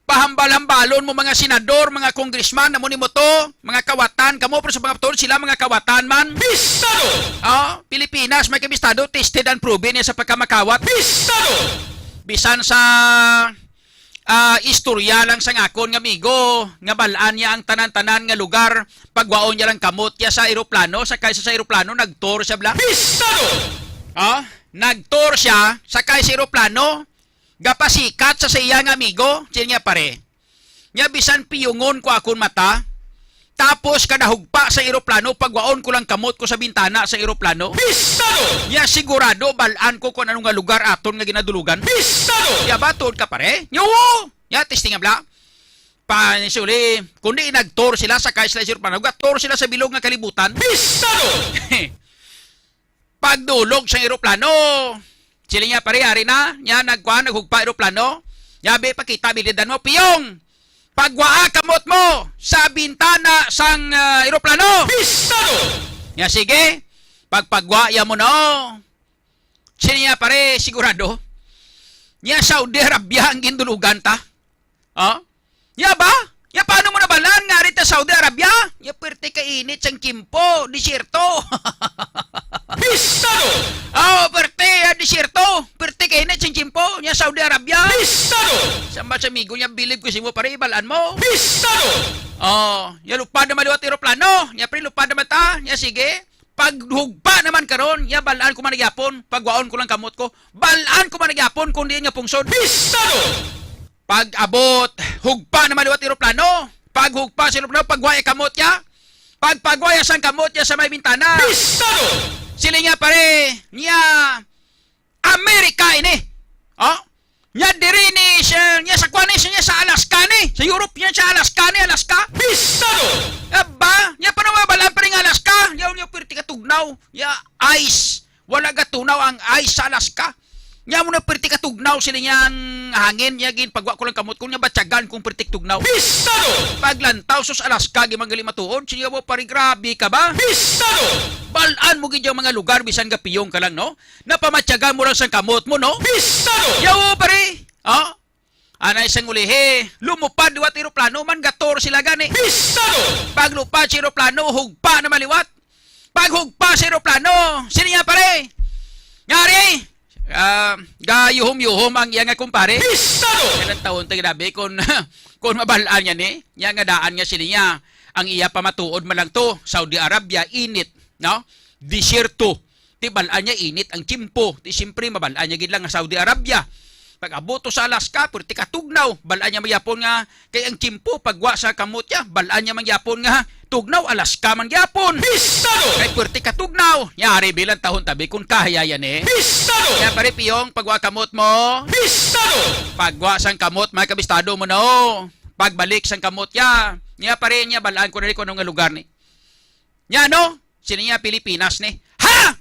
Pahambal-hambalon mo, mga senador, mga congressman, amo nimo to, mga kawatan kamo, pero sa mga tuod sila mga kawatan man. Pistado! Oh, Pilipinas, may kabistado, tested and proven niya sa pagkamakawat. Pistado! Bisan sa, ah, istorya lang sang akon nga amigo, nga bal-an niya ang tanan-tanan nga lugar, pagwaon niya lang kamot niya sa eroplano, sakay sa, sa eroplano, nag-tour siya, bla. Pistado! Oh, nag-tour siya, sakay sa eroplano, gapasikat sa, sa iya nga amigo, siya niya, "Pare, nya bisan piyungon ko akon mata, tapos kada hugpa sa eroplano, pagwaon ko lang kamot ko sa bintana sa eroplano. Pistado! Nya sigurado, bal-an ko kung ano nga lugar aton nga ginadulugan." Pistado! Nya ba, tuod ka, pare? Nya, oo! Nya, testing nga bla. Panisuli, kundi nag-tour sila, sakay sila sa eroplano, ga-tour sila sa bilog nga kalibutan. Pistado! Pagdulog sa eroplano. Sila niya, "Pare, ari na." Niya, nagkuha, naghugpa eroplano. Niya, "Be, pakita, bilidan mo, piyong. Pagwaa kamot mo sa bintana sang, ah, eroplano." Pistado! Niya, "Sige, pagpagwa ya mo na." Sila niya, "Pare, sigurado." Niya, "Saudi Arabia ang gindulugan ta." Oh? Ya ba? Ya, paano mo nabalaan nga ari ta Saudi Arabia? Ya, perte ka init sang tiyempo, disyerto. Pistado! Oh, perte, ya, disyerto. Perte ka init sang tiyempo, ya, Saudi Arabia. Pistado! Sa mas amigo niya, bilib ko simo, pare, ibalaan mo. Pistado! Oh, ya, lupad naman liwat eroplano. Ya, pre, lupad naman ta. Ya, sige. Paghugpa naman karon, ya, balaan ko man gyapon. Pagwaon ko lang kamot ko. Balaan ko man gyapon kung diin nga pungsod. Pistado! Pag-abot, hugpa naman liwat eroplano. Pag hugpa sa eroplano, pagwaya kamot niya. Pag pagwaya sang kamot niya sa may bintana. Pistado! Sila niya, pare, niya, Amerika ini. Oh? Niya diri ni siya, niya sa kuan ni siya, niya sa Alaska ni. Sa Europe niya sa Alaska ni, Alaska. Pistado! Aba, niya pa naman balaan pa rin Alaska. Niya, niya, pirti ka tugnaw. Niya, ice. Wala gatunaw ang ice sa Alaska. Nya mo na pirti ka tugnaw sila niyang hangin, niya gin pagwa ko lang kamot ko, niya batyagan kong pirtik tugnaw. Pistado! Paglantaw sus Alaska, gimanggali matuod, siya mo pari, grabe ka ba? Pistado! Balaan mo gid yung mga lugar, bisan gapiyong ka lang, no? Napamatyagan mo lang sang kamot mo, no? Pistado! Yawo, pare! Oh? Anay sang ulihi, lumupad liwat eroplano, man gator sila gani. Pistado! Paglupad sa eroplano, hugpa na maliwat. Paghugpa sa eroplano, sino niya, pare? Ngari, ah, gayuhom-yuhom ang iya nga kumpare. Pistado! Ilang taon ta grabe kung, kung mabalaan niya ni, niya nga daan nga sila niya. Ang iya pamatuod man lang to, Saudi Arabia, init, no? Disyerto. Ti bal-an niya init ang tiyempo. Ti siyempre, mabal-an niya gid lang nga Saudi Arabia. Pag-abot to sa Alaska, pwerte ka tugnaw. Bal-an niya magyapon nga kay ang tiyempo, pagwa sa kamot niya, bal-an niya man gyapon nga tugnaw, Alaska man gyapon. Pistado! Kay pwerte ka tugnaw. Yari bilang tahon tabi kung kahaya yan eh. Pistado! Kaya pare piyong, pagwa kamot mo. Pistado! Pagwa sang kamot, may kabistado mo na oh. Pagbalik sang kamot ya. Niya pare niya, bal-an ko na rin kung anong lugar ni. Nya, no? Sino niya? Pilipinas ni. Ha?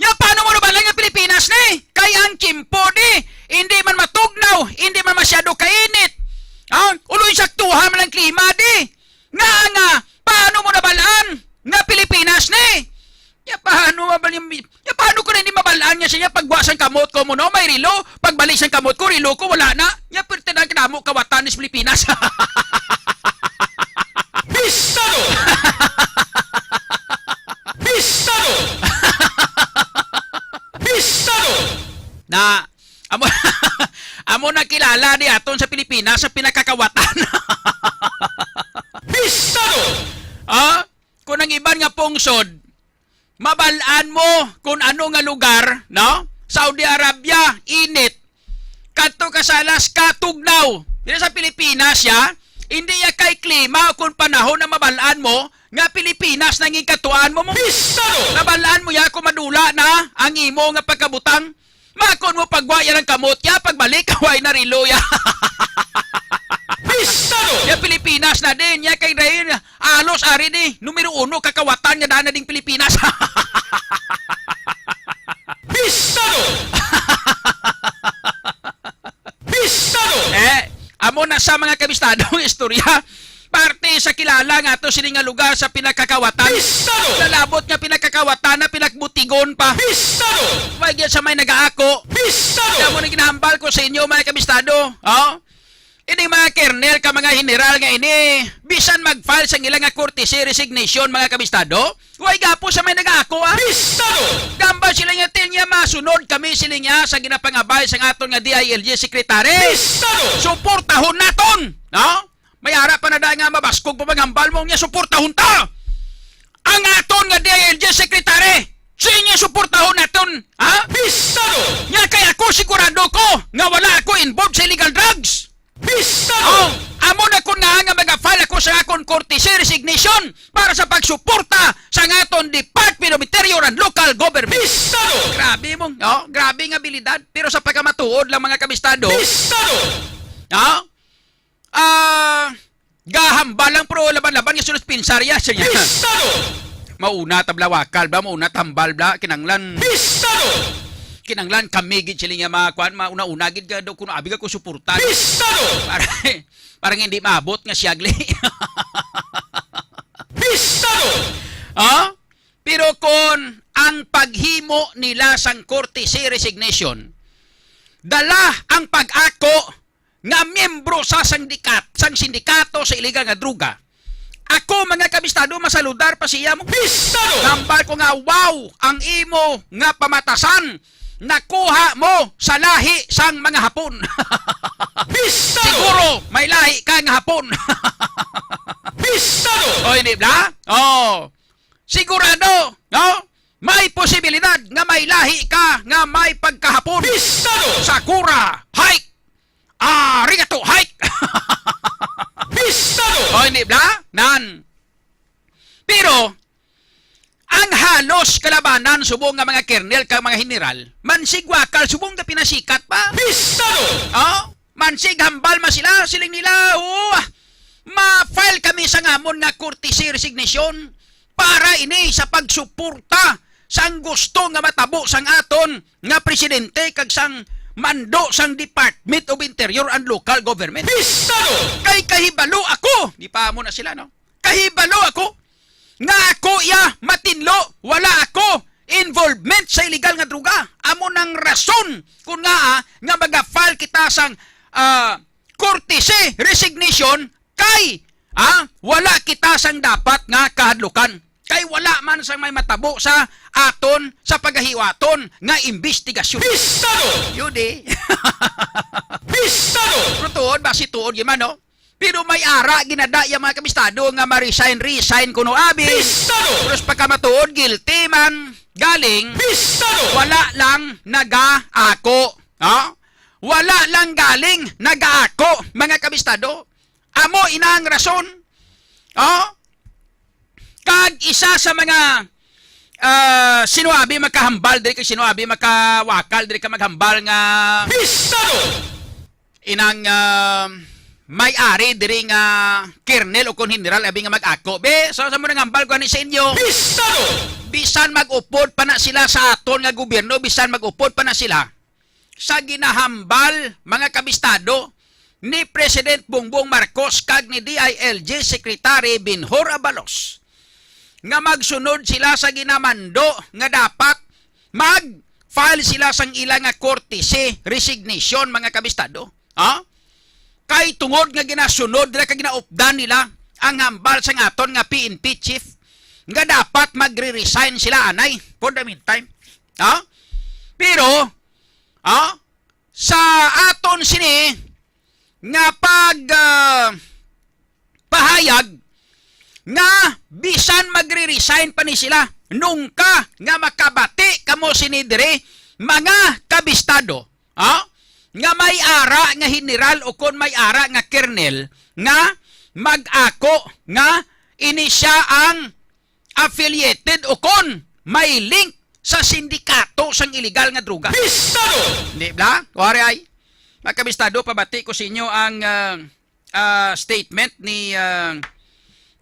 Nya, paano mo nabalaan nga Pilipinas ni? Kay ang tiyempo ni, hindi man matugnaw, hindi man masyado kainit. Ha? Ulo yung saktuhan man ang klima di. Nga, nga, paano mo nabalaan nga Pilipinas ni? Nya, paano mabal-, nya, paano ko na hindi mabalaan nga siya pagwa sang kamot ko mo, no? May rilo, pagbalik sang kamot ko, rilo ko, wala na. Nya, pwerte na ang kinamo, kawatan ni sa Pilipinas. Pistado! Pistado! Pistado! Na, amo, amo na kilala ni aton sa Pilipinas sa pinakakawatan. Pistado! Ah, kung ang iban nga pungsod, mabal-an mo kung ano nga lugar, no? Saudi Arabia, init. Kadto ka sa Alaska, tugnaw. Dito sa Pilipinas, ya, hindi ya kay klima o kung panahon na mabal-an mo nga Pilipinas nang ikatuan mo mo. Pistado! Nabal-an mo ya kung madula na ang imo nga pagkabutang. Makon mo pagwa ya ng kamot ya, pagbalik, kaway na rilo ya. Pistado! Ya Pilipinas na din, ya kay Rain, alos ari ni, numero uno kakawatan nga daan na ding Pilipinas. Pistado! Pistado! Eh, amo na sa mga kabistado ang istorya. Parte sa kilala nga ato sini nga lugar sa pinakakawatan. Pistado! Lalabot nga pinakakawatan na pinakbutigon pa. Pistado! May gyud sa may nagaako. Pistado! Kaya mo na ginahambal ko sa inyo, mga kabistado. Oh? Ining mga kernel ka mga general nga ini, bisan mag-file sang ila nga courtesy resignation, mga kabistado, way gapo sa may nagaako, ah. Bistado! Gambal sila nga til niya masunod kami, sila niya sa ginapangabay sang aton nga D I L G secretary. Bistado! Suportahon naton, no? May ara pa na dahil nga mabaskog pa maghambal mo niya, suportahon ta ang aton nga D I L G secretary. Sa inyo suportahon naton, ha? Bistado! Nga kay ako sigurado ko nga wala ako involved sa illegal drugs. Bistado! Oh, amo na kun nga nga mag-file ako sa akon courtesy resignation para sa pagsuporta sa aton Department of Interior and Local Government. Bistado! Grabe mo, oh, grabe nga abilidad. Pero sa pagkamatuod lang, mga kabistado. Bistado! Oh, ah, gahambal lang, pero laban-laban nga sunod pinsarya sa niya. Bistado! Mauna ta bla wakal bla, mauna ta hambal bla, kinanglan. Bistado! Kinanglan kami gid sila nga mga kuan, mauna-una gid nga daw kuno abi ka ko suporta. Bistado! Para, para nga hindi maabot nga siyagli. Bistado! Ha? Pero kon ang paghimo nila sang courtesy resignation, dala ang pag-ako nga miyembro sa sindikato, sang sindikato sa iligal nga droga. Ako, mga kabistado, masaludar pa siya mo. Bistado! Gambal ko nga, wow, ang imo nga pamatasan nakuha mo sa lahi sang mga Hapon. Bistado! Siguro may lahi ka nga Hapon. Bistado! O, hindi bla? Oh. Sigurado, no? May posibilidad nga may lahi ka nga may pagkahapon. Bistado! Sakura, hike! Arigato, hike! Bistado! O, hindi bla? Nan. Pero, ang halos kalabanan subong nga mga kernel kag mga general, mansigwakal subong nga pinasikat pa. Bistado! Oh? Mansig hambal man sila, siling nila, "Oo, ma-file kami sa ngamon nga courtesy resignation para ini sa pagsuporta sang gusto nga matabo sang aton nga presidente kag sang mando sang Department of Interior and Local Government." Bistado! Kay kahibalo ako, di pa amo na sila, no? Kahibalo ako nga ako iya matinlo, wala ako involvement sa illegal nga droga. Amo nang rason kun nga, ah, nga maga-file kita sang, ah, courtesy resignation kay, ah, wala kita sang dapat nga kahadlukan. Kay wala man sang may matabo sa aton sa pagahiwaton nga imbestigasyon. Bistado! Yun eh. Bistado! Pero tuod, basi tuod yun man, no? Pero may ara ginada ya mga kabistado nga ma-resign, resign kuno abi. Bistado! Pero sa pagkamatuod, guilty man galing. Bistado! Wala lang nagaako. Ha? Wala lang galing nagaako, mga kabistado. Amo ina ang rason. Ha? Kag isa sa mga, ah, sino abi makahambal diri kag sino abi makawakal diri ka maghambal nga Bistado! Inang, ah, may ari diri nga kernel o kon general abi nga mag-ako. Be, so sa mo nang hambal ko ani sa inyo. Bistado! Bisan mag-upod pa na sila sa aton nga gobyerno, bisan mag-upod pa na sila sa ginahambal, mga kabistado, ni President Bongbong Marcos kag ni D I L G Secretary Benhur Abalos nga magsunod sila sa ginamando nga dapat mag-file sila sang ila nga courtesy resignation, mga kabistado. Ha? Kay tungod nga ginasunod nila kag ginaupdan nila ang hambal sang aton nga P N P chief nga dapat magre-resign sila anay for the meantime. Ha? Pero, ha? Sa aton sini nga pag, ah, pahayag nga bisan magre-resign pa ni sila, nungka nga makabati kamo sini diri, mga kabistado, ha? Nga may ara nga general o kon may ara nga kernel nga mag-ako nga ini siya ang affiliated o kon may link sa sindikato sang iligal nga droga. Bistado! Di bla? Wari ay. Mga kabistado, pabati ko sa inyo ang, ah, ah, statement ni, ah,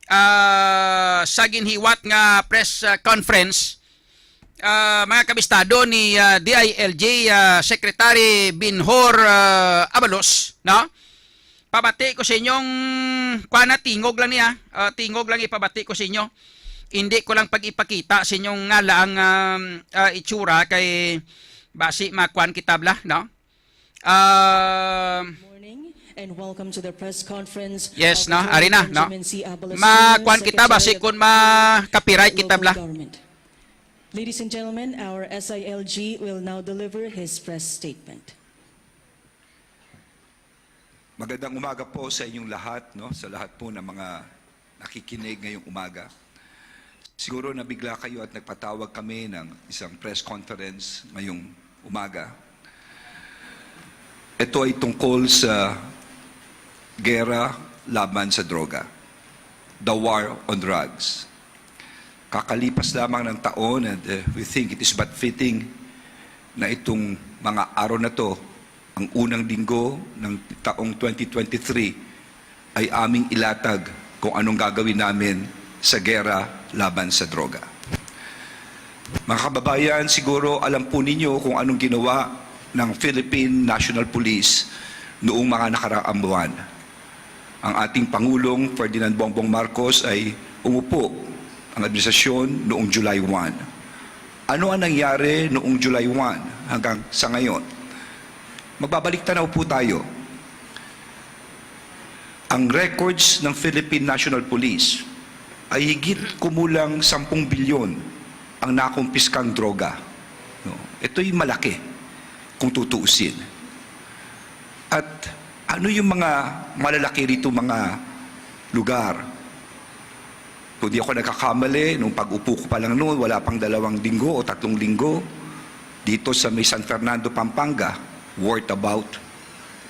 ah, sa ginhiwat nga press, ah, conference, ah, mga kabistado ni, ah, D I L G, ah, Secretary Binhor, ah, Abalos, no? Pabati ko sa inyong, kuan na, tingog lang niya. Ah, tingog lang ipabati ko sa inyo. Hindi ko lang pag-ipakita sa inyong nga laang, um, ah, itsura kay basi makuan kita bla, no? Ah, Morning. And welcome to the press conference. Yes, of no? Attorney Ari na, no? Benjamin C. Abalos Junior, Makuan kita ba Secretary si of kun ma-copyright kita Local bla? Government. Ladies and gentlemen, our S I L G will now deliver his press statement. Magandang umaga po sa inyong lahat, no? Sa lahat po ng mga nakikinig ngayong umaga. Siguro nabigla kayo at nagpatawag kami ng isang press conference ngayong umaga. Ito ay tungkol sa gera laban sa droga, the war on drugs. Kakalipas lamang ng taon, and, uh, we think it is but fitting na itong mga araw na to, ang unang linggo ng taong twenty twenty-three, ay aming ilatag kung anong gagawin namin sa gera laban sa droga. Mga kababayan, siguro alam po ninyo kung anong ginawa ng Philippine National Police noong mga nakaraang buwan. Ang ating Pangulong Ferdinand Bongbong Marcos ay umupo ang administrasyon noong July one. Ano ang nangyari noong July one hanggang sa ngayon? Magbabalik tanaw po tayo. Ang records ng Philippine National Police ay higit kumulang sampung bilyon ang nakumpiskang droga. No? Ito'y malaki kung tutuusin. At ano yung mga malalaki rito, mga lugar? Kung di ako nagkakamali, nung pag-upo ko pa lang noon, wala pang dalawang linggo o tatlong linggo, dito sa may San Fernando, Pampanga, worth about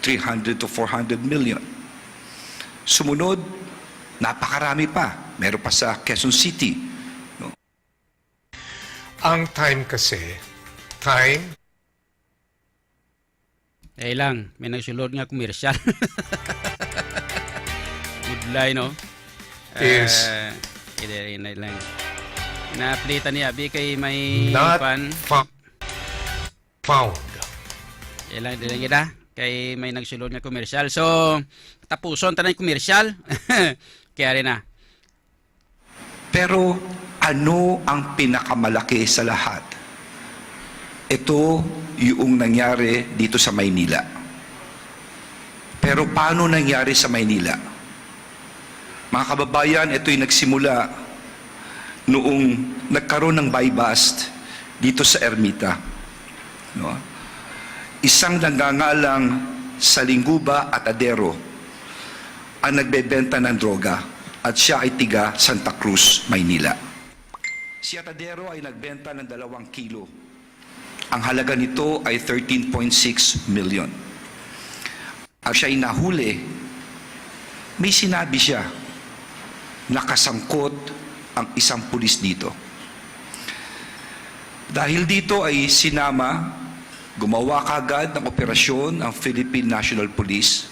three hundred to four hundred million. Sumunod, napakarami pa. Meron pa sa Quezon City. No? Ang time kasi, time Eh lang, may nagsulod nga commercial. Good line, no? Is Eh, hindi, hindi lang. Naplita ni Abi kay may not fan. Fa- found. Eh lang, di lang kita. Kay may nagsulod nga commercial. So, tapuson tanan commercial. Kaya rin na. Pero ano ang pinakamalaki sa lahat? Ito yung nangyari dito sa Maynila. Pero paano nangyari sa Maynila? Mga kababayan, ito'y nagsimula noong nagkaroon ng buy-bust dito sa Ermita. No? Isang nagngangalang Salingguba Atadero ang nagbebenta ng droga at siya ay tiga Santa Cruz, Maynila. Si Atadero ay nagbenta ng dalawang kilo. Ang halaga nito ay thirteen point six million. At siya'y nahuli, may sinabi siya, nakasangkot ang isang pulis dito. Dahil dito ay sinama, gumawa kagad ng operasyon ang Philippine National Police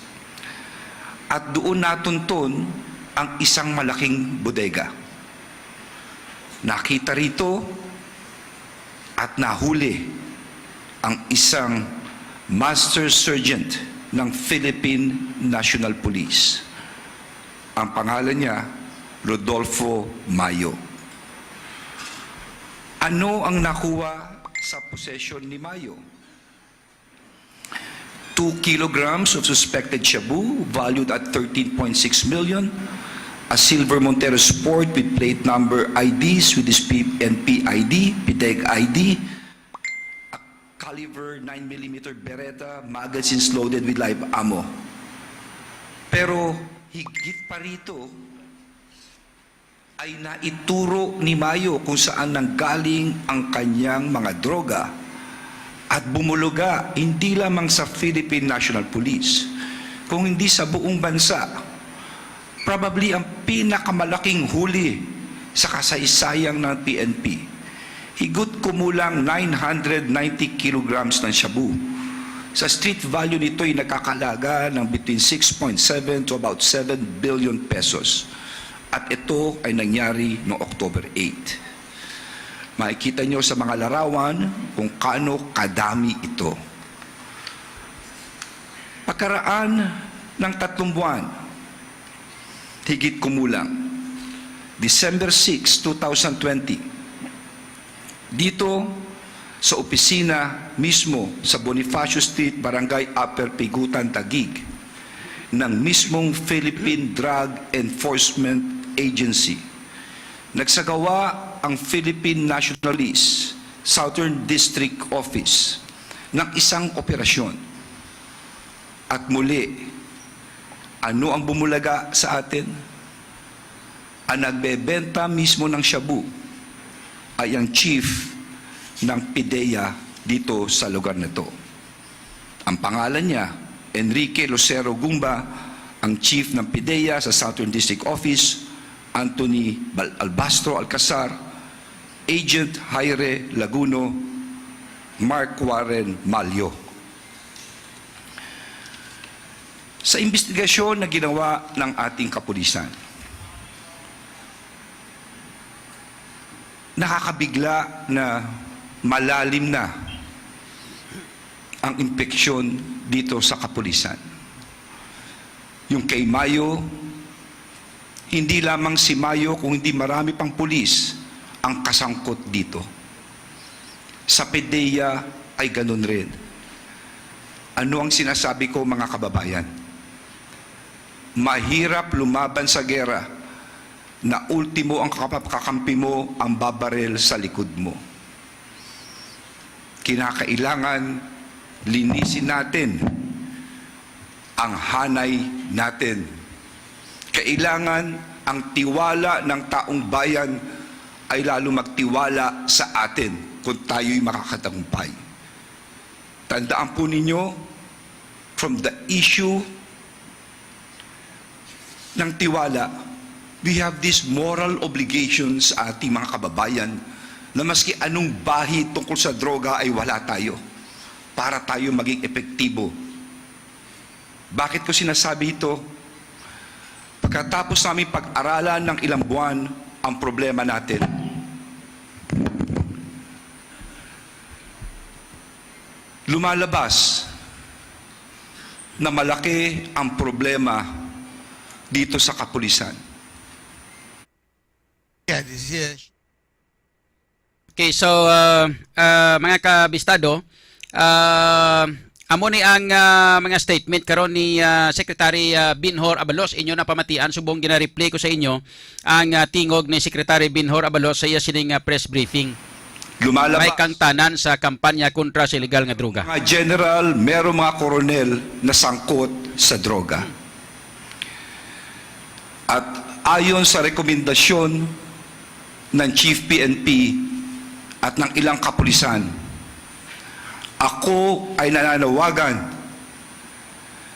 at doon natunton ang isang malaking bodega. Nakita rito at nahuli ang isang master sergeant ng Philippine National Police. Ang pangalan niya, Rodolfo Mayo. Ano ang nakuha sa possession ni Mayo? Two kilograms of suspected shabu valued at thirteen point six million, a silver Montero Sport with plate number I Ds with this P N P I D, PDEG I D, a caliber nine millimeter Beretta, magazines loaded with live ammo. Pero higit pa rito, ay naituro ni Mayo kung saan nanggaling ang kanyang mga droga at bumuluga hindi lamang sa Philippine National Police, kung hindi sa buong bansa. Probably ang pinakamalaking huli sa kasaysayan ng P N P. Higit kumulang nine hundred ninety kilograms ng shabu. Sa street value nito ay nagkakalaga ng between six point seven to about seven billion pesos. At ito ay nangyari noong October eight. Makikita nyo sa mga larawan kung kaano kadami ito. Pagkaraan ng tatlong buwan, higit kumulang, December six, two thousand twenty, dito sa opisina mismo sa Bonifacio Street, Barangay Upper Pigutan, Taguig, ng mismong Philippine Drug Enforcement Agency. Nagsagawa ang Philippine National Police Southern District Office ng isang operasyon. At muli, ano ang bumulaga sa atin? Ang nagbebenta mismo ng shabu ay ang chief ng PDEA dito sa lugar na to. Ang pangalan niya, Enrique Lucero Gumba, ang chief ng PDEA sa Southern District Office, Anthony Bal-, Albastro Alcazar, Agent Jaire Laguno, Mark Warren Malyo. Sa investigasyon na ginawa ng ating kapulisan, nakakabigla na malalim na ang impeksyon dito sa kapulisan. Yung kay Mayo, hindi lamang si Mayo, kung hindi marami pang pulis ang kasangkot dito. Sa PDEA ay ganun rin. Ano ang sinasabi ko, mga kababayan? Mahirap lumaban sa gera na ultimo ang kakap-, kakampi mo ang babaril sa likod mo. Kinakailangan linisin natin ang hanay natin. Kailangan ang tiwala ng taong bayan ay lalo magtiwala sa atin kung tayo'y makakatagumpay. Tandaan po ninyo, from the issue ng tiwala, we have this moral obligation sa ating mga kababayan na maski anong bahid tungkol sa droga ay wala tayo para tayo maging epektibo. Bakit ko sinasabi ito? Pagkatapos namin pag-aralan ng ilang buwan ang problema natin, lumalabas na malaki ang problema dito sa kapulisan. Yeah, this is Okay, so, ah, ah, mga kabistado, ah, amo ni ang, ah, mga statement karon ni, ah, Secretary, ah, Benhur Abalos. Inyo na pamatian, subong gina-replay ko sa inyo ang, ah, tingog ni Secretary Benhur Abalos sa iya sining, ah, press briefing. Lumalabas May kangtanan sa kampanya kontra sa illegal nga droga. Mga general, merong mga koronel na sangkot sa droga. At ayon sa rekomendasyon ng Chief P N P at ng ilang kapulisan, ako ay nananawagan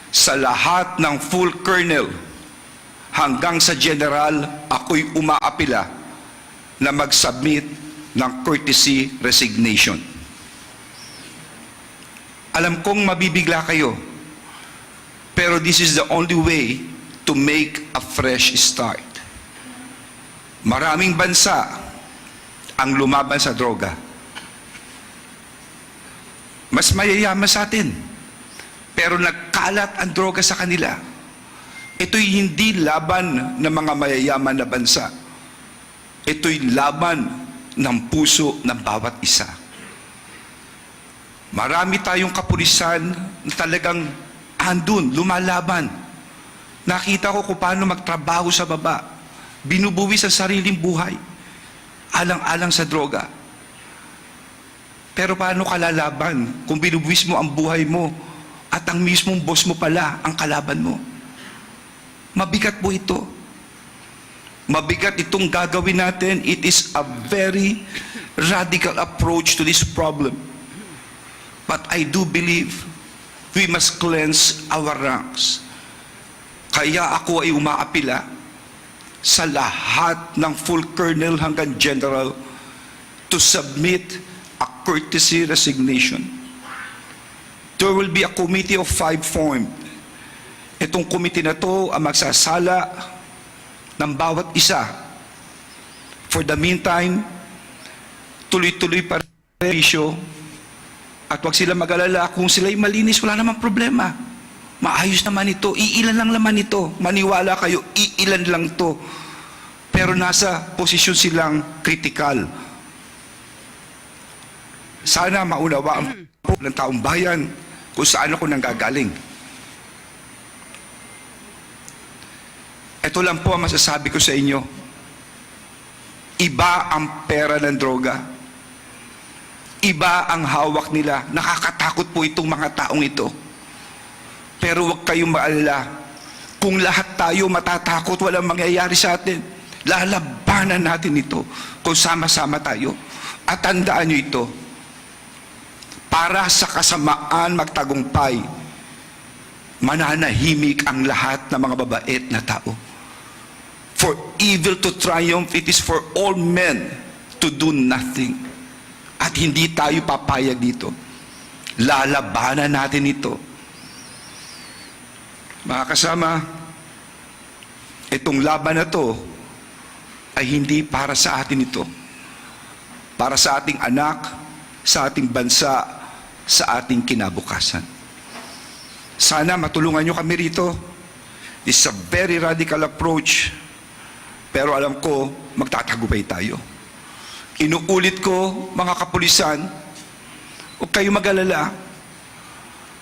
sa lahat ng full colonel hanggang sa general, ako'y umaapila na mag-submit ng courtesy resignation. Alam kong mabibigla kayo, pero this is the only way to make a fresh start. Maraming bansa ang lumaban sa droga. Mas mayayaman sa atin, pero nagkalat ang droga sa kanila. Ito'y hindi laban ng mga mayayaman na bansa. Ito'y laban ng puso ng bawat isa. Marami tayong kapulisan na talagang andun, lumalaban. Nakita ko kung paano magtrabaho sa baba. Binubuwis ang sariling buhay. Alang-alang sa droga. Pero paano ka lalaban kung binubuwis mo ang buhay mo at ang mismong boss mo pala ang kalaban mo? Mabigat po ito. Mabigat itong gagawin natin. It is a very radical approach to this problem. But I do believe we must cleanse our ranks. Kaya ako ay umaapila sa lahat ng full colonel hanggang general to submit a courtesy resignation. There will be a committee of five formed. Itong committee na to ang magsasala ng bawat isa. For the meantime, tuloy-tuloy pa rin ang serbisyo at wag sila mag-alala kung sila'y malinis, wala namang problema. Maayos naman ito, iilan lang naman ito. Maniwala kayo, iilan lang to. Pero nasa posisyon silang kritikal. Sana maunawaan po ng taong bayan kung saan ako nanggagaling. Ito lang po ang masasabi ko sa inyo. Iba ang pera ng droga. Iba ang hawak nila. Nakakatakot po itong mga taong ito. Pero huwag kayong maalala. Kung lahat tayo matatakot, walang mangyayari sa atin. Lalabanan natin ito kung sama-sama tayo. At tandaan niyo ito, para sa kasamaan magtagumpay, mananahimik ang lahat ng mga babait na tao. For evil to triumph, it is for all men to do nothing. At hindi tayo papayag dito. Lalabanan natin ito. Mga kasama, itong laban na to ay hindi para sa atin ito. Para sa ating anak, sa ating bansa, sa ating kinabukasan. Sana matulungan niyo kami rito. It's a very radical approach, pero alam ko, magtatagumpay tayo. Inuulit ko, mga kapulisan, huwag kayo mag-alala.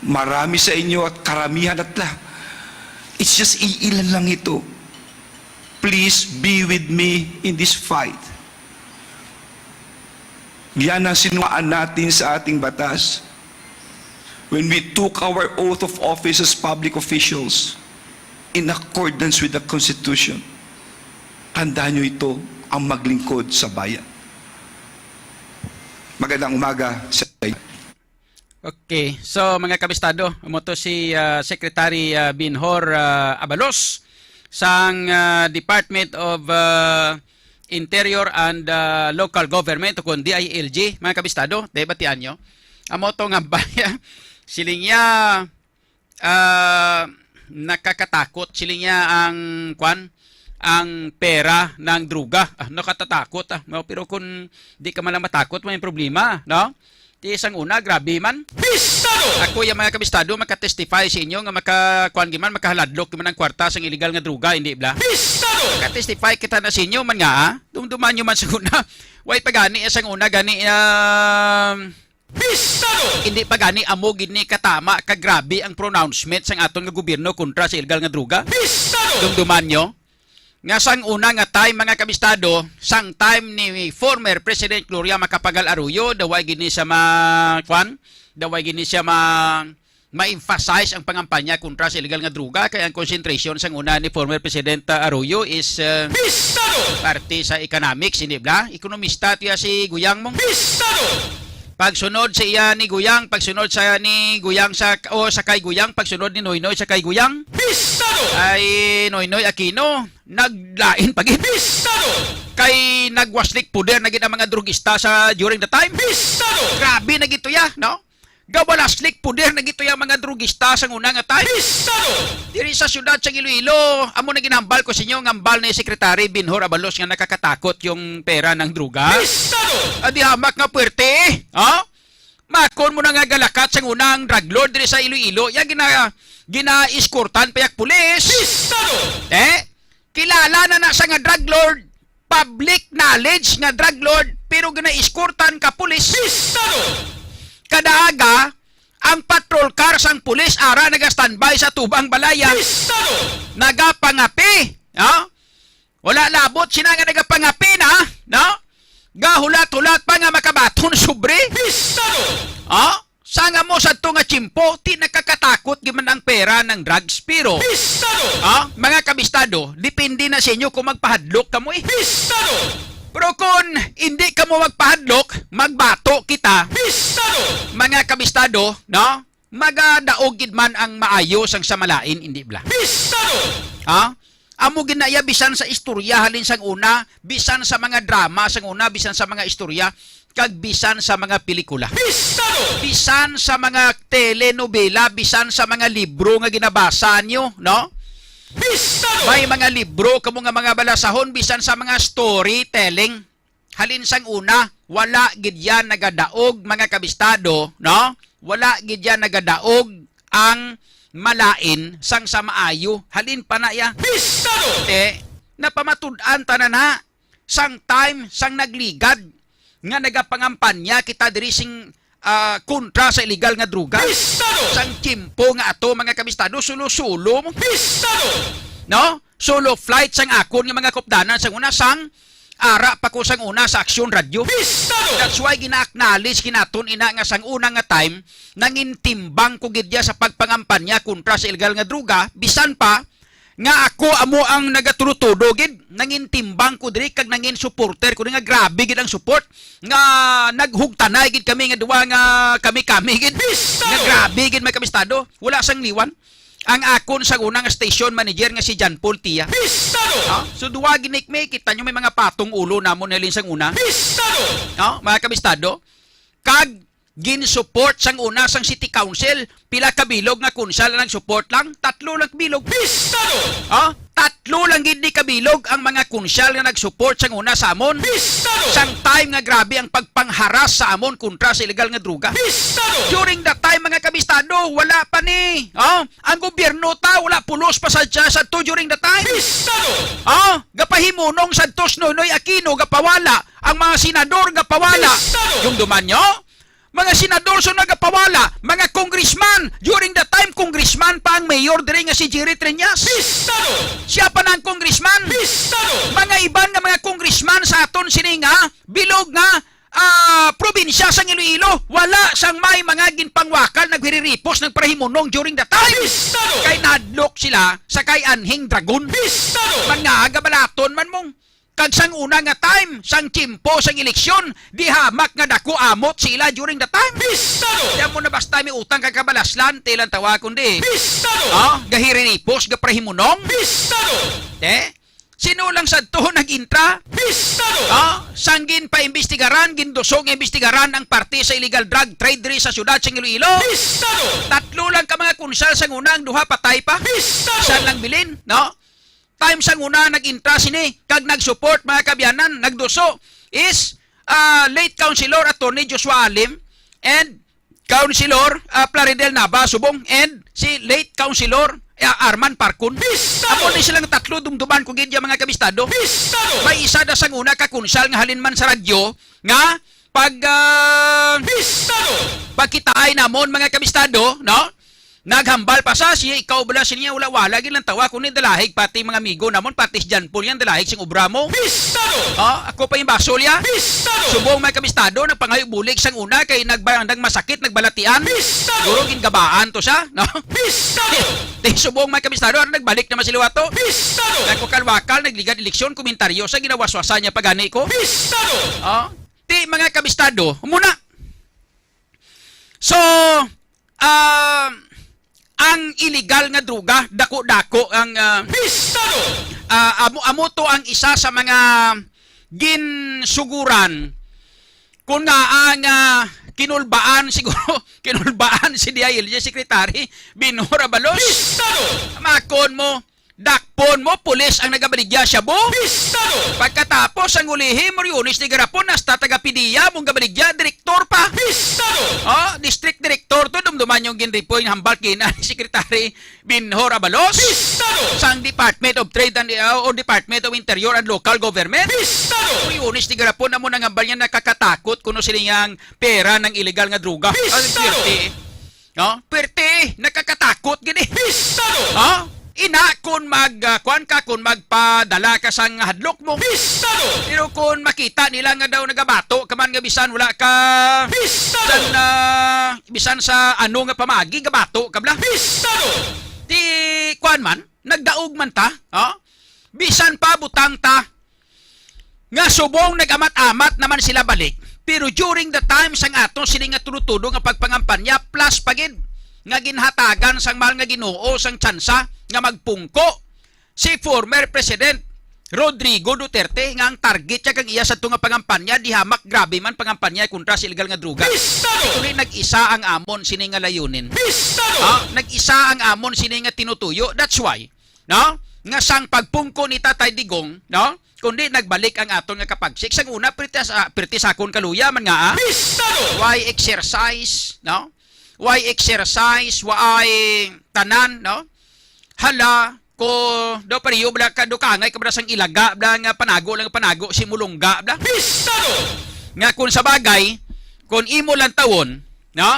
Marami sa inyo at karamihan at la-, it's just iilan lang ito. Please be with me in this fight. Yan ang sinuwaan natin sa ating batas when we took our oath of office as public officials in accordance with the Constitution. Tandaan niyo ito, ang maglingkod sa bayan. Magandang umaga sa inyo. Okay. So, mga kabistado, amo to si ah, Secretary ah, Binhor ah, Abalos sang ah, Department of ah, Interior and ah, Local Government o kun D I L G, mga kabistado, dahil batian nyo. Amo to nga baya, siling niya, ah, nakakatakot, siling niya ang, kwan, ang pera ng druga. Ah, nakatatakot, ah. No, pero kung di ka man lang matakot, may problema, no? Di sang una, grabe man. Pistado! Ako, yung mga kabistado, makatestify sa inyo nga maka, kwan, man, makahaladlok man ang kwarta sang illegal nga druga, hindi bla? Pistado! Makatestify kita na sa inyo man nga, ah. Dumduman nyo man sa una. Way pa gani, eh, sang una, gani, ah, Pistado! Hindi pa gani amo gid ni katama ka grabe ang pronouncement sang aton nga gobyerno kontra sa illegal nga droga. Pistado! Dumduman nyo nga sang una nga time, mga kabistado, sang time ni former President Gloria Macapagal Arroyo, daway gid ni siya ma, kwan, daway gid ni siya ma, ma-emphasize ang pangampanya kontra sa illegal nga droga, kay ang concentration sang una ni former President ah, Arroyo is ah, Pistado! Parte sa economics, hindi bla? Ekonomista tiya si Guyang mong Pistado! Pagsunod sa iya ni Guyang, pagsunod sa ni Guyang sa, o sa kay Guyang, pagsunod ni Noynoy sa kay Guyang. Pistado! Ay Noynoy Aquino, naglain pa gid. Pistado! Kay nagwaslik puder na gid ang mga drugista sa during the time. Pistado! Grabe na gid to ya, no? Gawalaslik puder na gid to ya mga drugista sa una nga time. Pistado! Diri sa siyudad sa Iloilo, amo na ginhambal ko sa inyo nga hambal ni Secretary Binhor Abalos nga nakakatakot yung pera ng druga. Pistado! Adi hamak nga puwerte, ha? Makon mo na nga galakat sang unang drug lord diri sa Iloilo, ya gina gina-eskortan pa yak pulis. Pistado! Eh, kilala na na sa nga drug lord, public knowledge nga drug lord, pero gina-eskortan ka pulis. Pistado! Kada aga, ang patrol car sang pulis ara naga-standby sa tubang balaya. Pistado! Nagapangapi, ha? Wala labot sina nga nagapangapi na, no? Gahulat-hulat pa nga makabaton sobre. Pistado! Ha? Sanga mo sa to nga tiyempo, ti nakakatakot giman ang pera ng drugs, pero Pistado! Ha? Mga kabistado, depende na sa inyo kung magpahadlok kamo eh. Pistado! Pero kung hindi kamo magpahadlok, magbato kita. Pistado! Mga kabistado, no? Magadaog gid man ang maayo sang sa malain, hindi bla? Pistado! Ha? Amo gid na iya bisan sa istorya halin sang una, bisan sa mga drama sang una, bisan sa mga istorya, kag bisan sa mga pelikula. Pistado! Bisan sa mga telenovela, bisan sa mga libro nga ginabasa nyo, no? Pistado! May mga libro kamo nga mga balasahon, bisan sa mga storytelling. Halin sang una, wala gid yan nagadaog, mga kabistado, no? Wala gid yan nagadaog ang malain sang sa maayo. Halin pa na ya. Pistado! Eh, napamatud-an ta na na sang time sang nagligad nga nagapangampanya kita diri sing ah, kontra sa illegal nga droga. Pistado! Sang tiyempo nga ato, mga kabistado, sulo-sulo mo. Pistado! no? Solo flight sang akon nga mga kaupdanan sang una, sang ara pa ko sang una sa Aksyon Radyo. Pistado! That's why gina-acknowledge kinaton ina nga sang una nga time, nangin timbang ko gid ya sa pagpangampanya kontra sa illegal nga droga, bisan pa nga ako amo ang nagatudo-tudo gid, nangin timbang ko diri kag nangin supporter ko diri nga grabe gid ang support, nga naghugtanay gid kami nga duwa nga kami-kami gid. Pistado! Nga grabe gid, mga kabistado. Wala sang liwan. Ang akon sa una nga station manager nga si John Paul Tia. Pistado! Ha? So, duwa gid ni kami, kita nyo may mga patong ulo namon halin sang una. Pistado! Ha? Mga kabistado, kag gin-support sang una sang City Council, pila ka bilog nga konsal ang nag-support lang? Tatlo lang ka bilog. Pistado! Ha? Tatlo lang gid ni ka bilog ang mga konsal nga nag-support sang una sa amon. Pistado! Sang time nga grabe ang pagpangharas sa amon kontra sa illegal nga droga. Pistado! During that time, mga kabistado, wala pa ni, oh, ang gobyerno ta, wala pulos pa sa, sa to during the time. Pistado! Oh, gapahimunong sa tos Noynoy Aquino, gapawala ang mga senador, gapawala. Pistado! Yung duman nyo, mga senador sa nagapawala, mga congressman, during the time, congressman pa ang mayor diri nga si Jerry Treñas. Pistado! Siya pa na ang congressman. Pistado! Mga iban nga mga congressman sa aton sini nga bilog nga, ah, probinsya sang Iloilo, wala sang may mga ginpangwakal, naghiriripos, nagparahimunong during the time. Pistado! Kay nahadlok sila sa kay anhing dragon. Pistado! Mga gabalaton man mong Kag sang una nga time, sang tiyempo sang eleksyon, di hamak nga daku amot sila during the time. Pistado! Di mo na basta may utang kag kabalaslan, tilan tawa kundi. Pistado! Ah, gahiriripos, gaprahimunong. Pistado! Eh? Sino lang sa to nag-intra? Pistado! Ah, sang ginpaimbestigaran, ginduso nga imbestigaran ang parte sa illegal drug trade diri sa syudad sa Iloilo. Pistado! Tatlo lang ka mga konsal sang una, ang duha patay pa. Pistado! San lang bilin, no? Time sang una nag-intra sini kag nag-support, mga kaabyanan, nagduso is, ah, late Councilor Attorney Joshua Alim and Councilor, ah, Plaridel Nava subong and si late Councilor, ah, Arman Parcon. Pistado! Amo ni silang tatlo dumduman ko gid ya, mga kabistado. Pistado! May isa na sang una ka konsal nga halin man sa radyo nga pag, ah, Pistado! Pagkitaay namon, mga kabistado, no? Naghambal pa sa siya, ikaw bala siya, wala, wala gid lang tawa kundi dalahig pati mga amigo namon, pati si John Paul yan, dalahig sing obra mo. Pistado! Oh, ako pa yung basol ya. Pistado! Subong may kabistado, nagpangayo bulig sang una kay nagbarandang masakit, nagbalatian. Pistado! Siguro gingabaan to siya, no? Pistado! Di subong may kabistado, ano, nagbalik naman si Liwato. Pistado! Nagwakalwakal, nagligad eleksyon, komentaryo sa ginawaswasan niya pagani ko. Pistado! Oh, ti mga kabistado, muna. So, ah, ang illegal nga droga, dako-dako ang, ah, Pistado! Ah, amo, amo to ang isa sa mga ginsuguran. Kung nga ang, ah, kinulbaan siguro, kinulbaan si D I L G Secretary Benhur Abalos. Pistado! Makon mo, dakpon mo, pulis ang nagabaligya siya, bo? Pistado! Pagkatapos ang ulihi, Moriones ni garapon, hasta taga P D E A, mong gabaligya, direktor pa. Pistado! Oh, district director to, dumduman yung ginripoy ng hambal kina ni Secretary Benhur Abalos. Pistado! Sang Department of Trade and, uh, o Department of Interior and Local Government. Pistado! Moriones ni garapon, amo nang hambal niya, nakakatakot kuno sila yang pera ng illegal nga droga. Pistado! Ang swerte, eh. No? Perte, nakakatakot gid eh. Pistado! Ha? Ina, kung mag, ah, kuwan ka, kung magpadala ka sang hadlok mo. Pistado! Pero kung makita nila nga daw nagabato ka man nga bisan wala ka Pistado! Bisan, ah, bisan sa ano nga pamagi, gabato ka bla. Pistado! Di, kuwan man, nagdaog man ta, ha? Bisan pa butang ta, nga subong nag-amat-amat naman sila balik. Pero during the time sang aton sini nga tudo-tudo nga pagpangampanya, plus pa gid nga ginhatagan sang mahal nga Ginoo sang tsansa nga magpungko si former President Rodrigo Duterte, nga ang target niya kag iya sa tunga pangampanya, di hamak grabe man pangampanya kontra sa illegal nga droga. Pistado! Tuloy nag-isa ang amon sini nga layunin. Pistado! Ha? Nag-isa ang amon sini nga tinutuyo. That's why, no? Nga sang pagpungko ni Tatay Digong, no? Kundi nagbalik ang aton nga kapagsik. Sang una, pirti sa, pirti sa akon kaluya man nga, ah. Pistado! Why exercise, no? Why exercise? Why tanan, no? Hala, ko, do pareho bala ka, do kangay ka bala sang ilaga, bala nga panago lang panago, si mulungga, bala. Pistado! Nga kung sa bagay, kung imo lang tawon, no?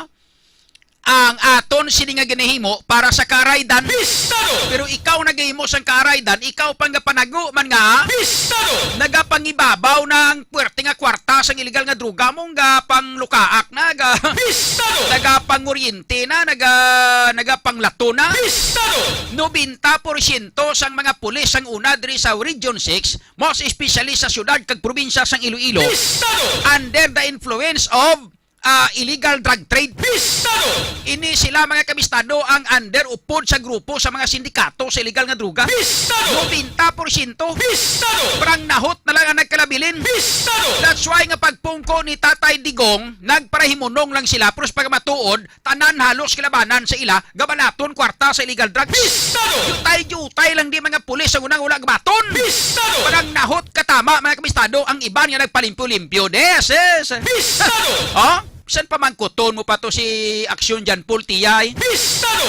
ang aton sini nga ginahimo para sa kaaraydan. Pistado! Pero ikaw nagahimo sang kaaraydan, ikaw pang gapanago man nga Pistado! Nagapangibabaw na ang puwerte nga kwarta sang iligal nga droga mo, nga panglukaak na, ga-, Pistado! Nagapanguryente na, naga-, nagapanglato na. Pistado! Nobenta porsyento sang mga pulis sang una diri sa Region six, most especially sa siyudad kag probinsya sang Iloilo, Pistado! Under the influence of ah, illegal drug trade. Pistado! Ini sila, mga kabistado, ang under, upod sa grupo sa mga sindikato sa illegal nga droga. Pistado! Nobenta porsyento. Pistado! Parang nahot na lang ang nagkalabilin. Pistado! That's why nga pagpungko ni Tatay Digong, nagparahimunong lang sila, pero sa pagmatuod, tanan halos kilabanan sa ila, gabalaton kwarta sa illegal drugs. Pistado! Jutay-jutay lang di mga pulis ang unang wala gabaton. Pistado! Parang nahot katama, mga kabistado, ang iban nga nagpalimpyo-limpyo. Yes, yes. Pistado! Oh? San pamangkuton mo pa to si Aksyon John Paul Tiyay? Pistado!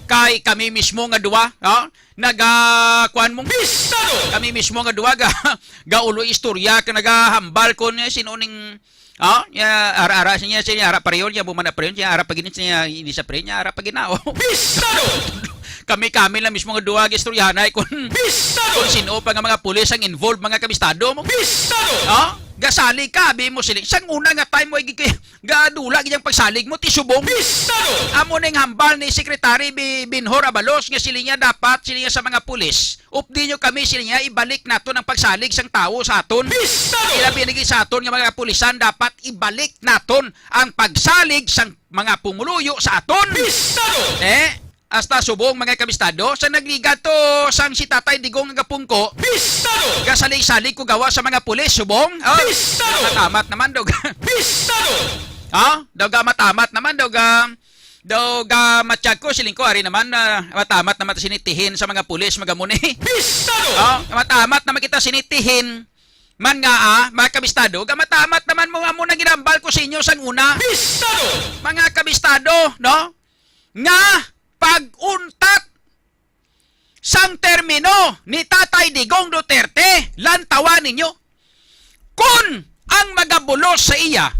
Kay kami mismo nga duwa, ha? Naga, kuan mong Pistado! Kami mismo nga duwa ga, gaulo istorya ka nagahambal kon, eh, sino ning, ha? Ya, ara-ara siya, siya, ara pa rin, ya, bumana pa rin, ya, ara pa gini, siya, hindi sa pa rin, ya, ara pa ginaw. Pistado! Kami-kami lang mismo nga duwa, gistoryahanay kung, Pistado! Kung sino pa nga mga pulis ang involved, mga kabistado mo. Pistado! Ha? Gasalig ka, abi mo sila. Sang una nga time mo, igi-, gadula gid ang pagsalig mo, ti subong. Pistado! Amo ning hambal ni Secretary Bi-, Binhor Abalos nga sila niya dapat, sila niya sa mga pulis. Updi nyo kami, sila niya, ibalik naton ang pagsalig sang tawo sa aton. Pistado! Ila binigay sa aton nga mga kapulisan, dapat ibalik naton ang pagsalig sang mga pumuluyo sa aton. Pistado! Eh, hasta subong, mga kabistado, sa nagligat to sang si Tatay Digong nga gapungko. Pistado! Gasalig-salig ko gawa sa mga pulis, subong. Oh, Pistado! Matamat naman daw. Pistado! Ha? Daw ga matamat naman daw ga, daw ga matsyag ko, siling ko, ari naman, ah, matamat naman ta sinitihin sa mga pulis, magamuni. Pistado! Oh, matamat naman kita sinitihin. Man nga, ah, mga kabistado, ga matamat naman mo nga mo nang ginambal ko sa inyo sang una. Pistado! Mga kabistado, no? Nga pag-untat sang termino ni Tatay Digong Duterte, lantawan ninyo. Kon ang magabulos sa iya,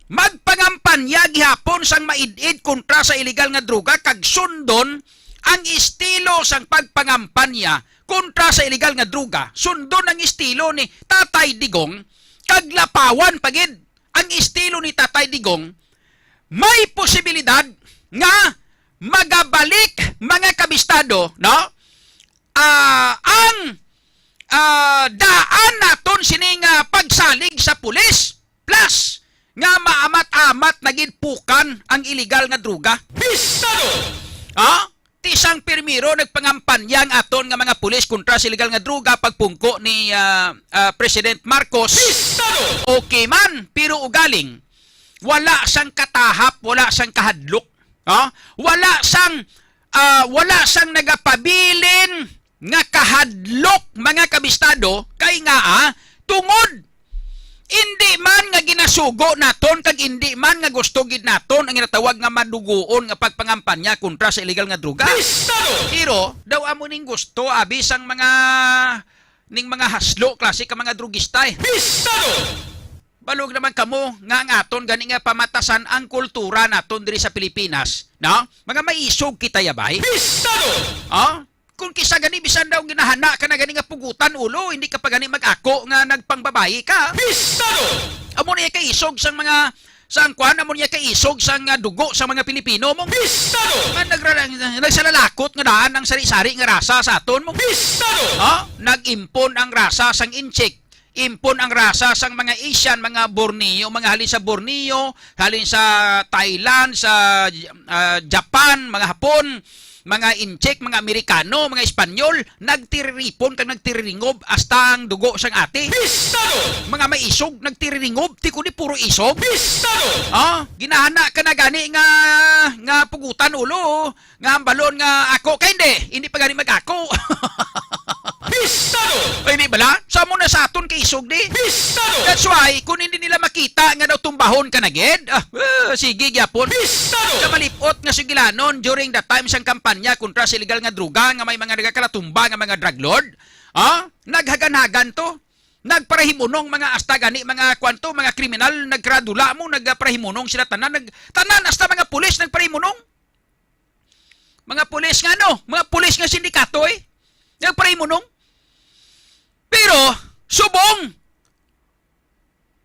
magpangampanya gihapon sang maid-id kontra sa iligal nga droga kag sundon ang estilo sang pagpangampanya kontra sa iligal nga droga, sundon ang estilo ni Tatay Digong kag lapawan pa gid ang estilo ni Tatay Digong, may posibilidad nga magabalik, mga kabistado, no? Ah, ang, ah, daan naton sini nga pagsalig sa pulis, plus nga maamat-amat na gid pukan ang iligal nga droga. Pistado! Ha? Ti sang pirmiro nagpangampanya ang aton nga mga pulis kontra sa iligal nga droga, pagpungko ni, ah, ah, President Marcos. Pistado! Okay man, pero ugaling wala sang katahap, wala sang kahadlok. Ha? Wala sang, ah, wala sang nagapabilin nga kahadlok, mga kabistado, kay nga, ah, tungod indi man nga ginasugo naton kag indi man nga gusto gid naton ang ginatawag nga madugoon nga pagpangampanya kontra sa illegal nga droga. Pistado! Pero daw amo ning gusto abi sang mga, ning mga haslo, klase ka mga drugista, eh. Pistado! Balog naman kamo nga ang aton gani nga pamatasan ang kultura naton diri sa Pilipinas, no? Mga maisog kita, yabay. Pistado! Oh? Kung kisa gani, bisan daw ginahana ka na gani nga pugutan ulo, hindi ka pa gani mag-ako nga nagpangbabayi ka. Pistado! Amo niya kaisog sang mga, sang kwan, amo niya kaisog sang, ah, dugo sa mga Pilipino mo. Pistado! Nga nagra-, nagsalalakot nga daan ang sari-sari nga rasa sa aton mo. Pistado! Ha? Nag-impon ang rasa sang Intsik. Impon ang rasa sang mga Asian, mga Borneo, mga halin sa Borneo, halin sa Thailand, sa, ah, Japan, mga Hapon, mga Intsik, mga Amerikano, mga Espanyol, nagtiriripon kag nagtiriringob hasta ang dugo sang ati. Pistado! Mga maisog, nagtiriringob, ti kundi puro isog. Pistado! Ah, ginahana ka na gani nga, nga pugutan ulo, nga ang balon nga ako, kay hindi, hindi pa gani mag-ako. Pistado! Ay, di bala? Sa mo na sa aton kay isog di? Pistado! That's why, kung hindi nila makita nga daw tumbahon ka na gid, ah, ah, sige gyapon. Pistado! Sa malipot nga sugilanon during the time sang kampanya kontra sa illegal nga droga nga may mga nagakalatumba nga mga drug lord, ah, naghagan-hagan to. Nagparahimunong mga hasta gani mga kwanto, mga kriminal, nagkaradula mo, nagparahimunong sila tanan, nag-, tanan hasta mga pulis nagparahimunong. Mga pulis nga ano? Mga pulis nga sindikato, eh. Nagparimunong. Pero, subong,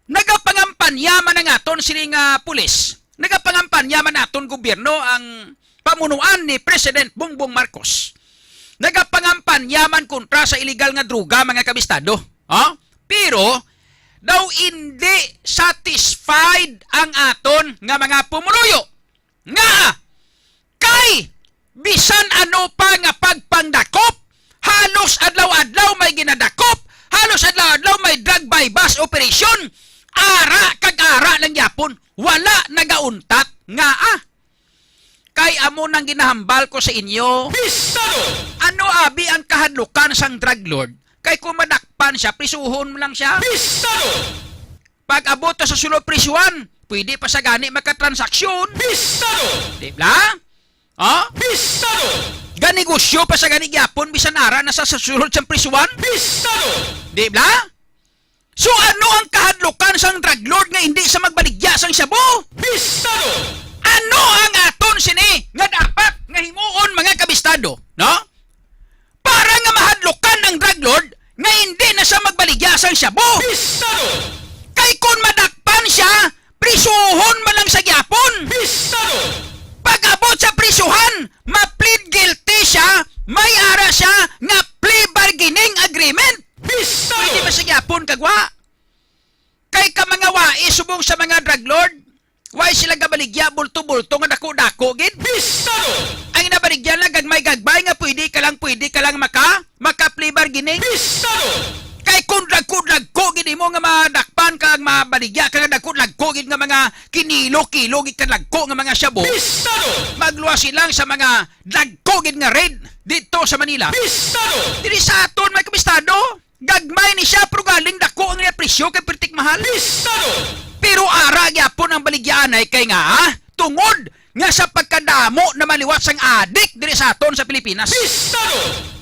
nagapangampanya man ang aton sini nga pulis. Nagapangampanya man aton gobyerno ang pamunuan ni President Bongbong Marcos. Nagapangampanya man kontra sa illegal nga droga, mga kabistado. Ha? Pero, daw hindi satisfied ang aton nga mga pumuluyo. Nga, kay bisan ano pa nga pagpangdakop, halos adlaw-adlaw may ginadakop, halos adlaw-adlaw may drug buy-bust operation, ara kag ara lang gyapon, wala nagauntat. Nga, ah, kay amo nang ginahambal ko sa inyo. Pistol! Ano abi ang kahadlukan sang drug lord? Kay kung madakpan siya, prisuhon mo lang siya. Pistol! Pag abot sa sulod prisuhan, pwede pa sa gani makatransaksyon. Pistol! Di ba? Oh? Pistol! Ganegosyo pa sa gani gyapon bisan ara na sa, sa sulod sang prisuhan. Pistol! Di ba? So ano ang kahadlukan sang drug lord nga hindi sa magbaligya sang shabu? Pistol! Ano ang aton sini nga dapat nga himuon, mga kabistado? No? Para nga mahadlukan ang drug lord nga hindi na siya magbaligya sang shabu. Pistol! Kay kon madakpan siya, prisuhon man lang sa gyapon. Pistol! Pag-abot sa prisuhan, ma-plead guilty siya, may ara siya nga plea bargaining agreement. Pistol! Pwede ba sa gyapon kagwa? Kay ka mga wai subong sa mga drug lord, why sila gabaligya bulto-bulto nga dako-dako gid? Pistol! Ang nabaligyan lang gagmay-gagmay nga pwede ka lang, pwede ka lang maka, maka-plea bargaining. Pistol! Kay kung dagko-dagko gid imo nga madakpan ka, ang mabaligya ka nga dagko-dagko gid nga mga kinilo-kilo gid ka dagko nga mga shabu, Pistol! Magluwas silang sa mga dagko gid nga raid dito sa Manila. Pistol! Diri sa aton, mga kabistado, gagmay ni siya, pero galing dako ang iya presyo kay pertik mahal. Pistol! Pero ara gyapon ang baligyaanay kay nga, ah, tungod nga sa pagkadamo na maliwat sang adik diri sa aton sa Pilipinas. Pistol!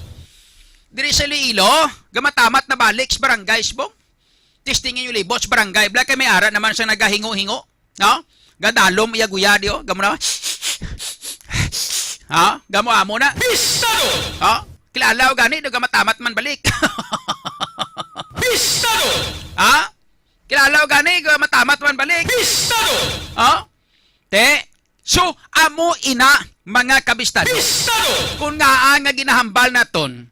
Diri sa Iloilo, gamatamat na balik sa barangay, subong. Testingi ninyo libot sa barangay, bala kay may ara naman sa nagahingo-hingo. No? Gadalom iya guya di, oh. Gamo na. Ha? Gamo amo na. Pistol! Ha? Kilala ko gani, do gamatamat man balik. Pistol! Ha? Kilala ko gani, gamatamat man balik. Pistol! Ha? Te, so, amo ina, mga kabistado. Pistol! Kung ngaa nga ginahambal naton,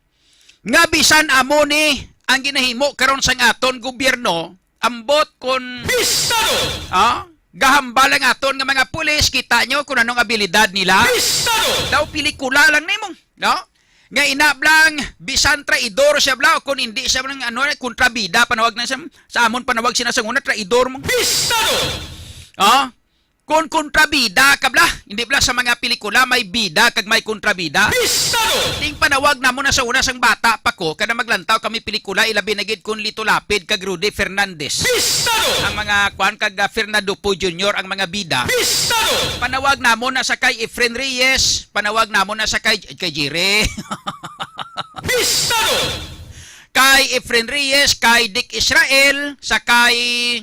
nga bisan amo ni ang ginahimo karon sang aton gobyerno, ambot kon, Pistol! Ah, gahambal ang aton nga mga pulis, kita nyo kung anong abilidad nila. Pistol! Daw pelikula lang nimo, no? Nga ina blang, bisan traidor siya bla, o kung hindi siya blang, ano, kontrabida, panawag na siya, sa amon panawag sina sa una, traidor mo. Pistol! Ah, kung kontrabida ka bla, hindi bla sa mga pelikula, may bida kag may kontrabida. Pistol! Ting panawag namo na sa una sang bata pa ko, kada maglantaw kami pelikula, ilabi na gid kung Lito Lapid kag Rudy Fernandez. Pistol! Ang mga kuan kag, ah, Fernando Poe Junior ang mga bida. Pistol! Panawag namo na sa kay Efren Reyes, panawag namo na sa kay, kay Jire. Pistol! Kay Efren Reyes, kay Dick Israel, sa kay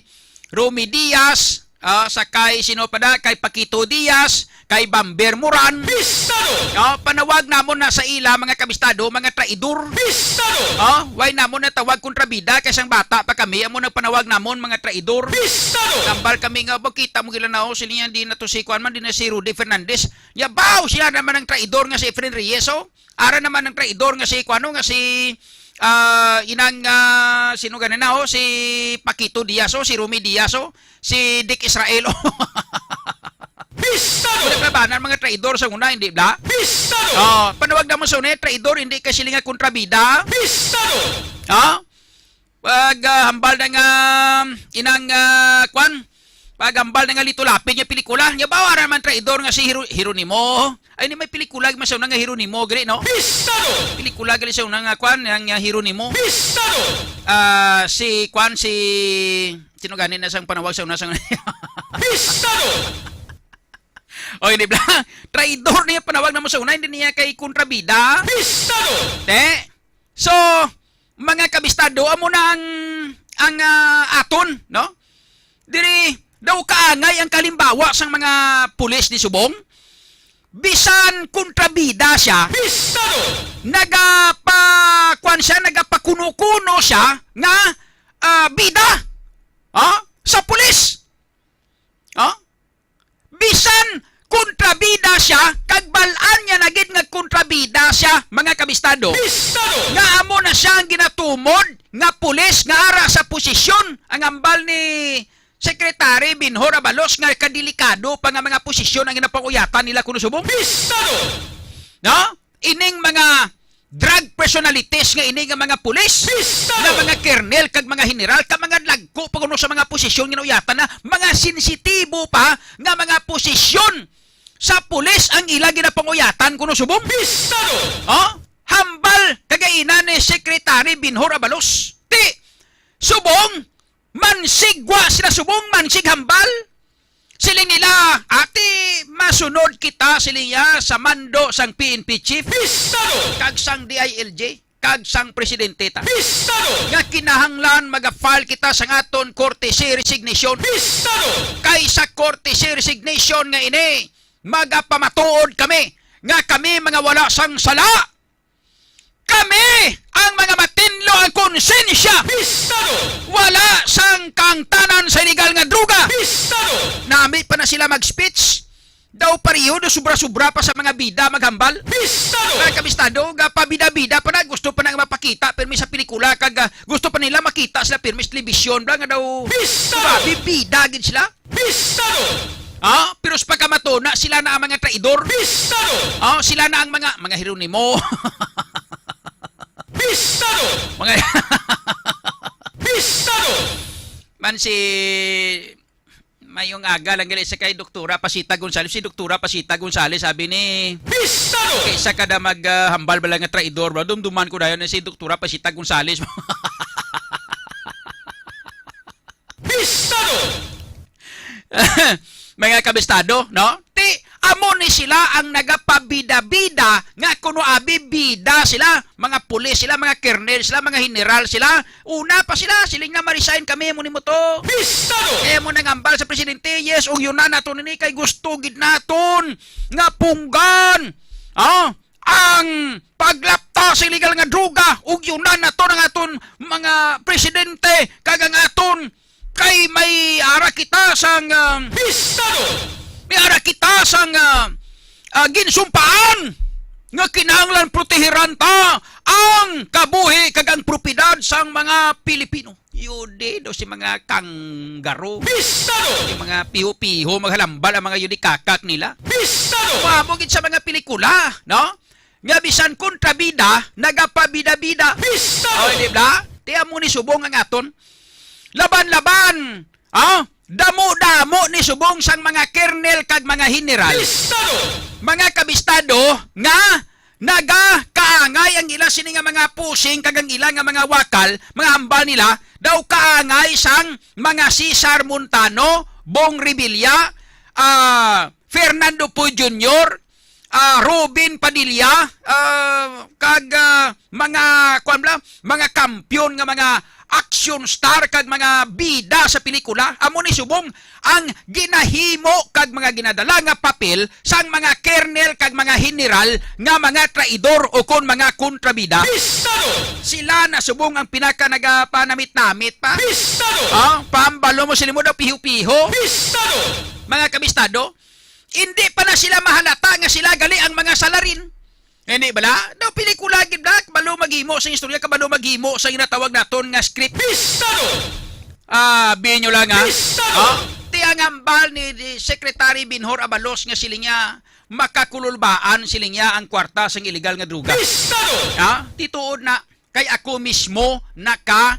Romy Diaz, ah, sa kay sino pa da, kay Paquito Diaz, kay Bamber Moran. Pistol! Ah, panawag namon na sa ila, mga kabistado, mga traidor. Pistol! Ah, why namon natawag kontrabida kay sang bata pa kami, amo nagpanawag namon mga traidor. Pistol! Tambal kami nga, "Ba, kita mo gila na, oh, sila yan, di na to si kuan man, di na si Rudy Fernandez." Yabaw, siya naman ang traidor nga si Efren Reyes, oh. Ara naman ang traidor nga si, kuano, nga si, ah, inang, ah, sino gani na, oh, si Paquito Diaz, oh, si Romy Diaz, oh, si Dick Israel, oh. Pistol! Wala ka ba na mga traidor sa una, hindi bla? Pistol! Oh, panawag na mo sa una, traidor, hindi ka sila nga kontrabida. Pistol! Ha? Pag, ah, hambal na nga, inang, ah, kwan, pag hambal na nga Lito Lapid nga pelikula, nga ba, ara man traidor nga si Hiro-, Hironimo. Ay, ni may pelikula man sa una nga Hironimo, gali, no? Pistol! Pelikula gali sa una nga, kwan, nga, nga Hironimo. Pistol! Ah, si, kwan, si, sino gani na sang panawag sa una sa una? Pistol! O, hindi bla. Traidor niya panawag na mo sa una, hindi niya kay kontrabida. Pistol! Te. So, mga kabistado, amo na ang, ang, ah, aton, no? Diri, daw kaangay ang kalimbawa sang mga pulis ni subong. bisan kontrabida siya, Pistado! Nagapa-, kuwan siya, nagapakuno-kuno siya nga, ah, bida, ah, sa pulis. Ah? Bisan kontrabida siya, kag bal-an niya na gid nga kontrabida siya, mga kabistado. Pistado! Nga amo na siya ang ginatumod nga pulis nga ara sa posisyon, ang hambal ni Secretary Benhur Abalos nga kadelikado pa nga mga posisyon ang ginapanguyatan nila kuno subong. Pistado! No? Ining mga drug personalities nga ini nga mga pulis, Pistado! Nga mga kernel kag mga general, ka mga lagko pa kuno sa mga posisyon nga nauyatan na, mga sensitibo pa nga mga posisyon sa pulis ang ila ginapanguyatan kuno subong. Pistado! Oh? Hambal kagaina ni Secretary Benhur Abalos. Ti, subong, mansigwa sila subong, mansighambal. Siling nila, "Ati, masunod kita," siling niya, "sa mando sang P N P chief, Pistado! Kag sang D I L G, kag sang presidente ta. Pistado! Nga kinahanglan maga-file kita sang aton courtesy resignation. Pistado! Kay sa courtesy resignation nga ini, magapamatuod kami nga kami mga wala sang sala." Kami ang mga matinlo ang konsensya. Pistado! Wala sang kaangtanan sa iligal nga droga. Pistado! Nami pa na sila mag-speech. Daw pareho, daw sobra-sobra pa sa mga bida maghambal. Pistado! Mga kabistado, nga pabida-bida pa na, gusto pa na nga mapakita pirmi sa pelikula, kag, ah, gusto pa nila makita sila pirmi sa telebisyon, bla, nga daw, Pistado! Grabe, bida gid sila. Pistado! Ah, pero sa pagkamatuna, sila na ang mga traidor. Pistado! Ah, sila na ang mga, mga Jeronimo. Pistado! Mga Pistado! Man si mayong aga lang gali sa kay Doktora Pasita Gonzales. Si Doktora Pasita Gonzales, sabi ni, Pistado! Kaysa kada mag, ah, hambal bala nga traidor, bro. Dumduman ko dayon si Doktora Pasita Gonzales. Pistado! Mga kabistado, no? Ti, amo ni sila ang nagapabida-bida nga kuno abi bida sila, mga pulis sila, mga kernel sila, mga general sila. Una pa sila, siling na, "Ma-resign kami, amo nimo to." Pistado! Kaya mo nangambal sa presidente, "Yes, ug yun na nato nini kay gusto gid naton nga punggan." Ah, ang paglapta sa illegal nga droga, ug yun na nato ang aton mga presidente, kag ang aton kay may ara kita sang, ah, Pistado! May ara kita sang, ah, ah, ginsumpaan nga kinahanglan protehiran ta ang kabuhi kag ang propiedad sang mga Pilipino. Yudi daw si mga kanggaro. Pistado! Si mga piho-piho, maghalambal ang mga yudi kakak nila. Pistado! Maamo gid sa mga pelikula, no? Nga bisan kontrabida, nagapabida-bida. Pistado! O, di ba? Ti amo ni subong ang aton. Laban-laban, ah? Damo-damo ni subong sang mga kernel kag mga general. Pistado! Mga kabistado nga nagakaangay ang ila sini nga mga pusing kag ang ila nga mga wakal, mga hambal nila, daw kaangay sang mga Cesar Montano, Bong Revilla, ah, Fernando Poe Junior, ah, Robin Padilla, ah, kag, ah, mga, kuwan bala, mga kampiyon nga mga action star kag mga bida sa pelikula. Amo ni subong ang ginahimo kag mga ginadala nga papel sang mga kernel kag mga general nga mga traidor o kon mga kontrabida. Pistado! Sila na subong ang pinaka nagapanamit-namit pa. Pistado! Ah, pambalo mo sila mo daw piho-piho. Pistado! Mga kabistado, hindi pa na sila mahalata nga sila gali ang mga salarin. Hindi bala? Daw pelikula gid na, kabalo maghimo sa istorya, kabalo maghimo sa ginatawag naton nga script. Pistado! Ah, binyo lang, ha? Pistado! Ah, ti ang hambal ni, ni Secretary Benhur Abalos nga siling niya, makakululbaan siling niya ang kwarta sang illegal nga droga. Pistado! Ha? Ti tuod na, kay ako mismo naka,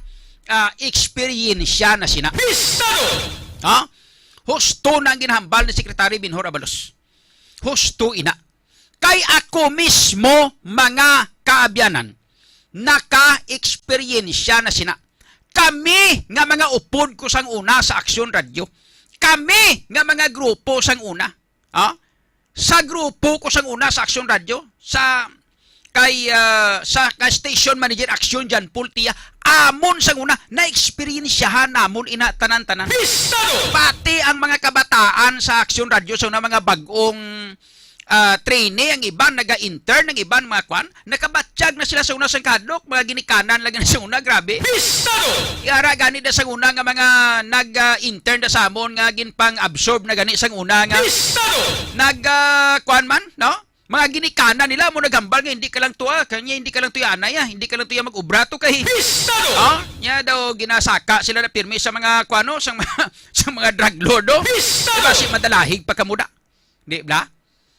ah, eksperyensya na sina. Pistado! Ha? Husto na ang ginahambal ni Secretary Benhur Abalos. Husto ina. Kay ako mismo, mga kaabyanan, naka-eksperyensya na sina. Kami nga mga upod ko sang una sa Aksyon Radyo, kami nga mga grupo sang una, ah, sa grupo ko sang una sa Aksyon Radyo, sa kay, ah, sa kay station manager Aksyon John Paul Tia, amon sang una, naeksperyensyahan namon ina tanan-tanan. Pistado! Pati ang mga kabataan sa Aksyon Radyo sa una, mga bag-ong ah, trainee, ang iban naga-intern, ang iban mga kwan, nakabatyag na sila sa una sang kahadlok, mga ginikanan lagi na sa una, grabe. Pistado! Yara gani na sa una nga mga nag-intern na sa amon nga ginpang-absorb na gani sang una nga Pistado! nag, ah, kwan man, no? Mga ginikanan nila mo naghambal nga hindi ka lang tuwa, kanya hindi ka lang tuya anay, ah, hindi ka lang tuya mag-obra to kay Pistado! Oh, nya daw ginasaka sila na pirmi sa mga kwano, sa mga, sa mga drug lord, oh. Pistado! Diba si madalahig pa kamuda? Di ba?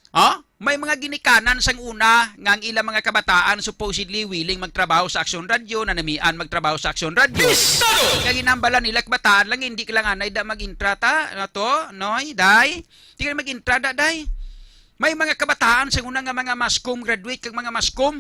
Oh, may mga ginikanan sang una nga ang ilang mga kabataan supposedly willing magtrabaho sa Aksyon Radyo, nanamian magtrabaho sa Aksyon Radyo. Pistado! Nga ginambalan nila kabataan lang, hindi ka lang anay da mag-intra ta, na to, noy, day. Hindi ka mag-intra da, day. May mga kabataan sang una nga mga mascom graduate kag mga mascom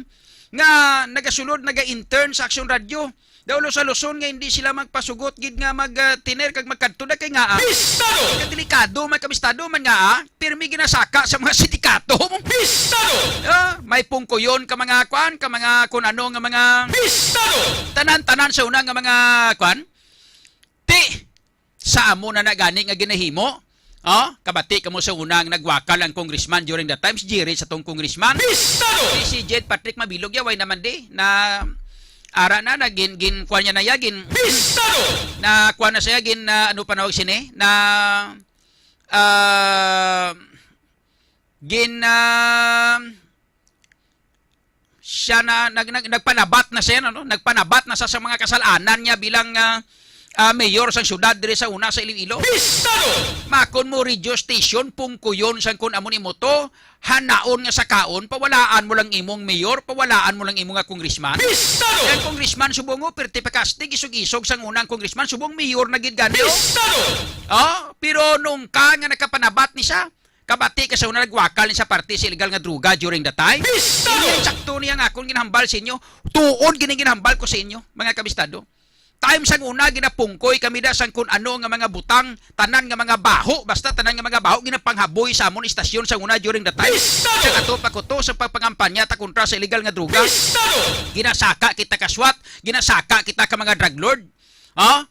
nga nagasulod, naga-intern sa Aksyon Radyo. Daw sa Luzon nga hindi sila magpasugot gid nga mag-tiner kag magkadto na kay nga, ah, Pistado! Kag delikado man, kabistado man nga, ah, pirmi ginasaka sa mga sindikato. Pistado! Ah, may pungkuyon ka mga kwan, ka mga kun ano nga mga Pistado! Tanan-tanan sa una nga mga kwan. Ti, sa amo na na gani nga ginahimo. Oh, kabati kamo sa una nga nagwakal ang congressman during the times, Jerry sa tong congressman. Pistado! Si, si Jed Patrick Mabilog, yaway naman di, na ara na, na gin, gin, kuwan niya na ya, gin, Pistado! Na kuwan na siya, gin, na, ano panawag sini? Na, ah, gin, ah, siya na, nag, nag, nagpanabat na siya, ano? Nagpanabat na sa, sa mga kasalanan niya bilang, ah, ah, mayor sang syudad diri sa una sa Iloilo. Pistado! Makon mo radio station, pungkuyon sang kun amo nimo to, hanaon nga sakaon, pawalaan mo lang imong mayor, pawalaan mo lang imo nga congressman. Pistado! Ang congressman subong mo, pirti pa kastig, isog-isog sang unang congressman, subong mayor na gid gani, oh. Pistado! Oh, pero nung ka nga nakapanabat ni siya, kabati ka sa una nagwakal ni sa parte sa illegal nga droga during the time. Pistado! Hindi yan sakto niya nga akong ginahambal sa inyo. Tuod gini ginahambal ko sa inyo, mga kabistado. Time sang una, ginapungkoy kami da sang kun ano nga mga butang, tanan nga mga baho, basta tanan nga mga baho, ginapanghaboy sa amon istasyon sang una during the time. Pistado! Sa ato pa kuto sa pagpangampanya ta kontra sa illegal nga droga. Pistado! Ginasaka kita ka swat, ginasaka kita ka mga drug lord. Ha?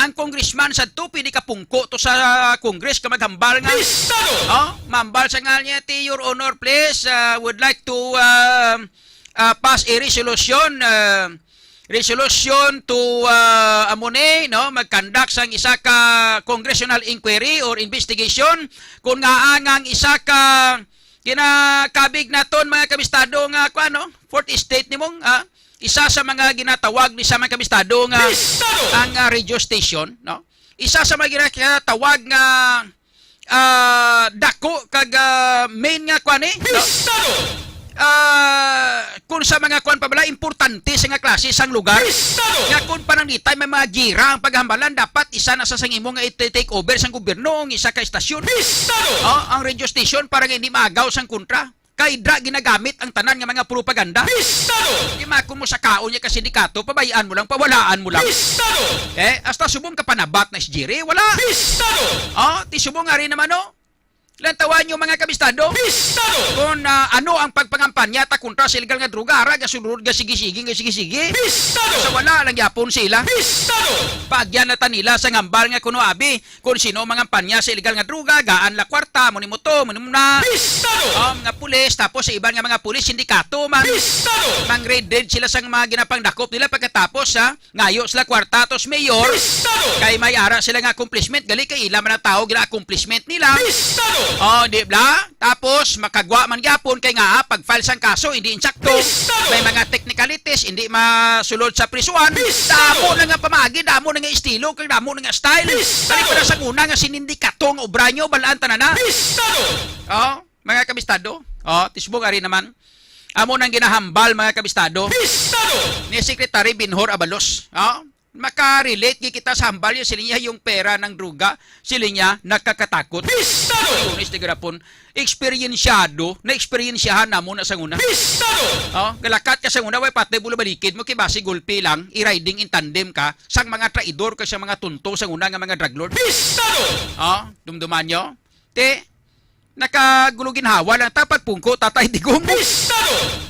Ang congressman sa to, pwede ka pungko to sa Congress ka maghambal nga. Pistado! Oh, mambal sa ngal niya, ti, Your Honor, please, uh, would like to, uh, uh, pass a resolution, uh, resolution to, uh, amo ni, no, mag-conduct sang isa ka congressional inquiry or investigation kung nga ang, ang isa ka kinakabig naton, mga kabistado, nga, kuwan, no, fourth estate nimong, ah, isa sa mga ginatawag ni sa mga kabistado nga Pistado! Ang, ah, radio station, no? Isa sa mga ginatawag nga, ah, dako kag, ah, main nga kwan, eh, no? Pistado! Ah, kung sa mga kwan pa bala, importante sa nga klase sang lugar. Pistado! Nga kung pananglitan may mga gira ang paghambalan, dapat isa na sa sang imo nga i-take over sang gobyerno ang isa ka estasyon. Pistado! Oh, ang radio station para nga hindi maagaw sang kontra. Kay dra ginagamit ang tanan nga mga propaganda. Pistado! Di makon mo sakaon niya ka sindikato, pabayaan mo lang, pawalaan mo lang. Pistado! Eh, hasta subong ka panabat na si Jerry, wala. Pistado! Oh, ti subong ari naman, oh. Lantawan niyo, mga kabistado. Pistado! Kung, ah, ano ang pagpangampanya ta kontra sa illegal nga droga, ara, gasulod, gasigi-sige, gasigi-sige. Pistado! Sa wala lang yapon sila. Pistado! Paagyan na ta nila sa ngambal nga kuno abi, kung sino mangampanya sa illegal nga droga, gaan la kwarta, mo ni mo to, mo ni mo na. Pistado! Oh, mga pulis, tapos sa iban nga mga pulis, sindikato man. Pistado! Mang raid raid sila sa mga ginapangdakop nila pagkatapos, ha? Ngayo sila kwarta tos mayor. Pistado! Kay may ara sila nga accomplishment, gali kay ila man ang tao gina accomplishment nila. Pistado! Oh, di ba? Tapos makagwa man gyapon kay nga, ah, pag-file sang kaso hindi insakto. Pistado! May mga technicalities hindi masulod sa prisuan. Pistado! Damo na nga pamagi, damo na nga estilo, kag damo na nga style. Pistado! Kani pa na sa una nga sinindikato nga obra nyo, balaan tanan na. Pistado! Oh, mga kabistado. Oh, tisbong ari naman. Amo nang ginahambal, mga kabistado. Pistado! Ni Secretary Binhor Abalos. Oh, maka-relate gid kita sa hambal niya, siling niya yung pera ng druga, siling niya nakakatakot. Pistado! Lunes de Garapon, eksperyensyado, na eksperyensyahan namo na sa una. Pistado! Oh, galakat ka sa una, way patay bulo balikid mo, kay basi gulpi lang, i-riding in tandem ka, sang mga traidor ka sa mga tunto sa una nga mga drug lord. Pistado! Oh, dumduman nyo? Te, nakagulo ginhawa lang ta pagpungko, Tatay Digong. Pistado!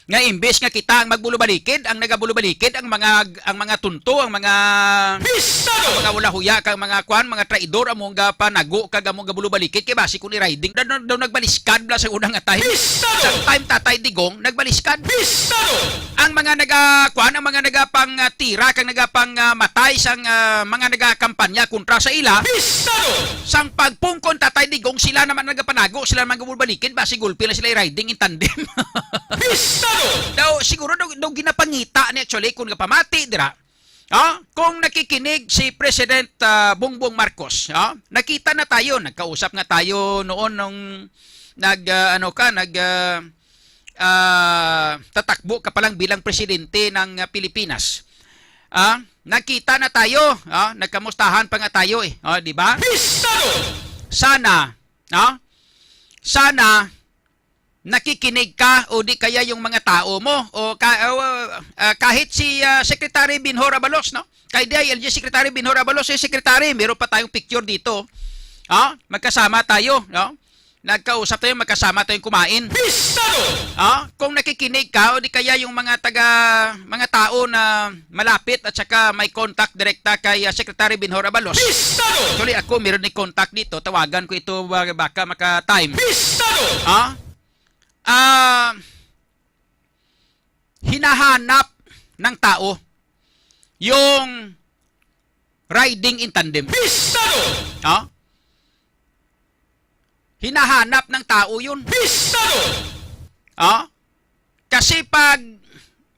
Nga imbes nga kita ang magbulubalikid, ang nagabulubalikid ang mga, ang mga tunto, ang mga, Pistol! Ang mga wala huya, kag mga kwan, mga traidor, among gapanago kag among gabulubalikid kay basi kung i-riding daw, daw, daw nagbaliskad bala sa una nga time. Pistol! Sa time Tatay Digong, nagbaliskad. Pistol! Ang mga naga, kwan, ang mga nagapang, ah, tira kag nagapang, ah, matay sang, ah, mga nagakampanya kontra sa ila. Pistol! Sang pagpungkon Tatay Digong, sila naman nagapanago, sila naman gabulubalikid, basi gulpi lang sila i-riding in tandem. Pistol! Daw, siguro daw, daw ginapangita ni actually kung gapamati dira. Ah, kung nakikinig si President, ah, Bongbong Marcos, ah, nakita na tayo, nagkausap nga tayo noon nung nag, ah, ano ka, nag, ah, ah, tatakbo ka pa lang bilang presidente ng, ah, Pilipinas. Ah, nakita na tayo, ah, nagkamustahan pa nga tayo eh, oh, di ba? Pistol! Sana, no? Sana nakikinig ka o di kaya yung mga tao mo o ka, o, ah, kahit si, ah, Secretary Benhur Abalos, no? Kay D I L G Secretary Benhur Abalos, si Secretary, meron pa tayong picture dito. Ah, magkasama tayo, no? Nagkausap tayo, magkasama tayong kumain. Pistol! Ah, kung nakikinig ka o di kaya yung mga taga, mga tao na malapit at saka may contact direkta kay, ah, Secretary Benhur Abalos. Pistol! Actually, ako meron ni contact dito, tawagan ko ito, ba-, baka maka-time. Pistol! Ah, ah, hinahanap ng tao yung riding in tandem. Pistol! Ah? Hinahanap ng tao yun. Pistol! Ah? Kasi pag,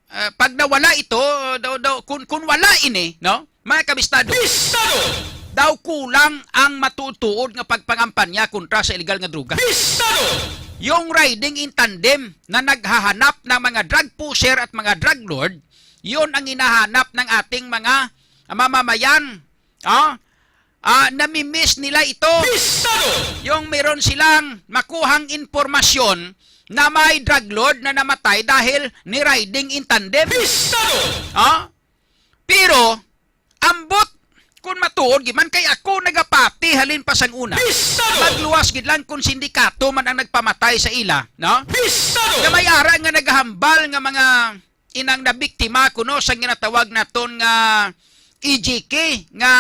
ah, pag nawala ito, daw, daw, kung, kung wala ini, no? Mga kabistado, Pistol! Daw kulang ang matuod-tuod nga pagpangampanya kontra sa illegal nga droga. Pistol! Yung riding in tandem na naghahanap ng mga drug pusher at mga drug lord, yun ang hinahanap ng ating mga mamamayan. Ah? Ah, namimiss nila ito. Pistol! Yung meron silang makuhang impormasyon na may drug lord na namatay dahil ni riding in tandem. Pistol! Ah? Pero, ambot, kung matuod gid man, kay ako nagapati halin pa sang una. Pistol! Magluwas gid lang kung sindikato man ang nagpamatay sa ila, no? Pistol! Nga may ara nga nagahambal nga mga inang nabiktima kuno sa ginatawag naton nga E G K nga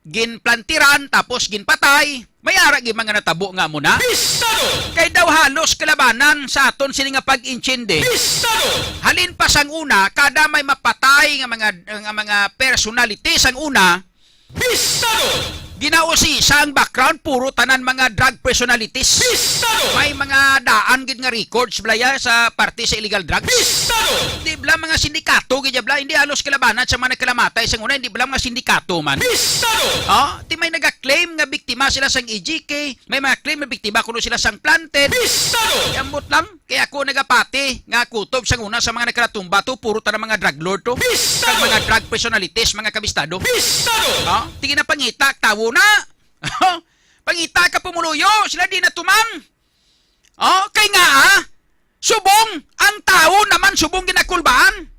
ginplantiran tapos ginpatay. May ara gid mga natabo nga amo na. Pistol! Kay daw halos kalabanan sa aton sini nga pag-intindi. Pistol! Halin pa sang una, kada may mapatay nga mga, nga mga personality sang una, Pistol! Ginausisa ang background, puro tanan mga drug personalities. Pistol! May mga daan gid nga records bala ya sa parte sa illegal drugs. Pistol! Di bala mga sindikato gid ya bala, hindi halos kalabanan sa mga nagkalamatay sang una, hindi bala mga sindikato man. Pistol! Oh, ti may naga-claim nga biktima sila sang E G K, may mga claim nga biktima kuno sila sang planted. Pistol! Ambot lang. Kay ako nagapati nga kutob sang una sa mga nagkalatumba to, puro tanan mga drug lord to. Pistol! Kag mga drug personalities, mga kabistado. Pistol! Oh, ti ginapangita, tawo na. Pangita ka pumuluyo, sila di na tuman. Oh, kay nga, ah, subong, ang tawo naman subong ginakulbaan.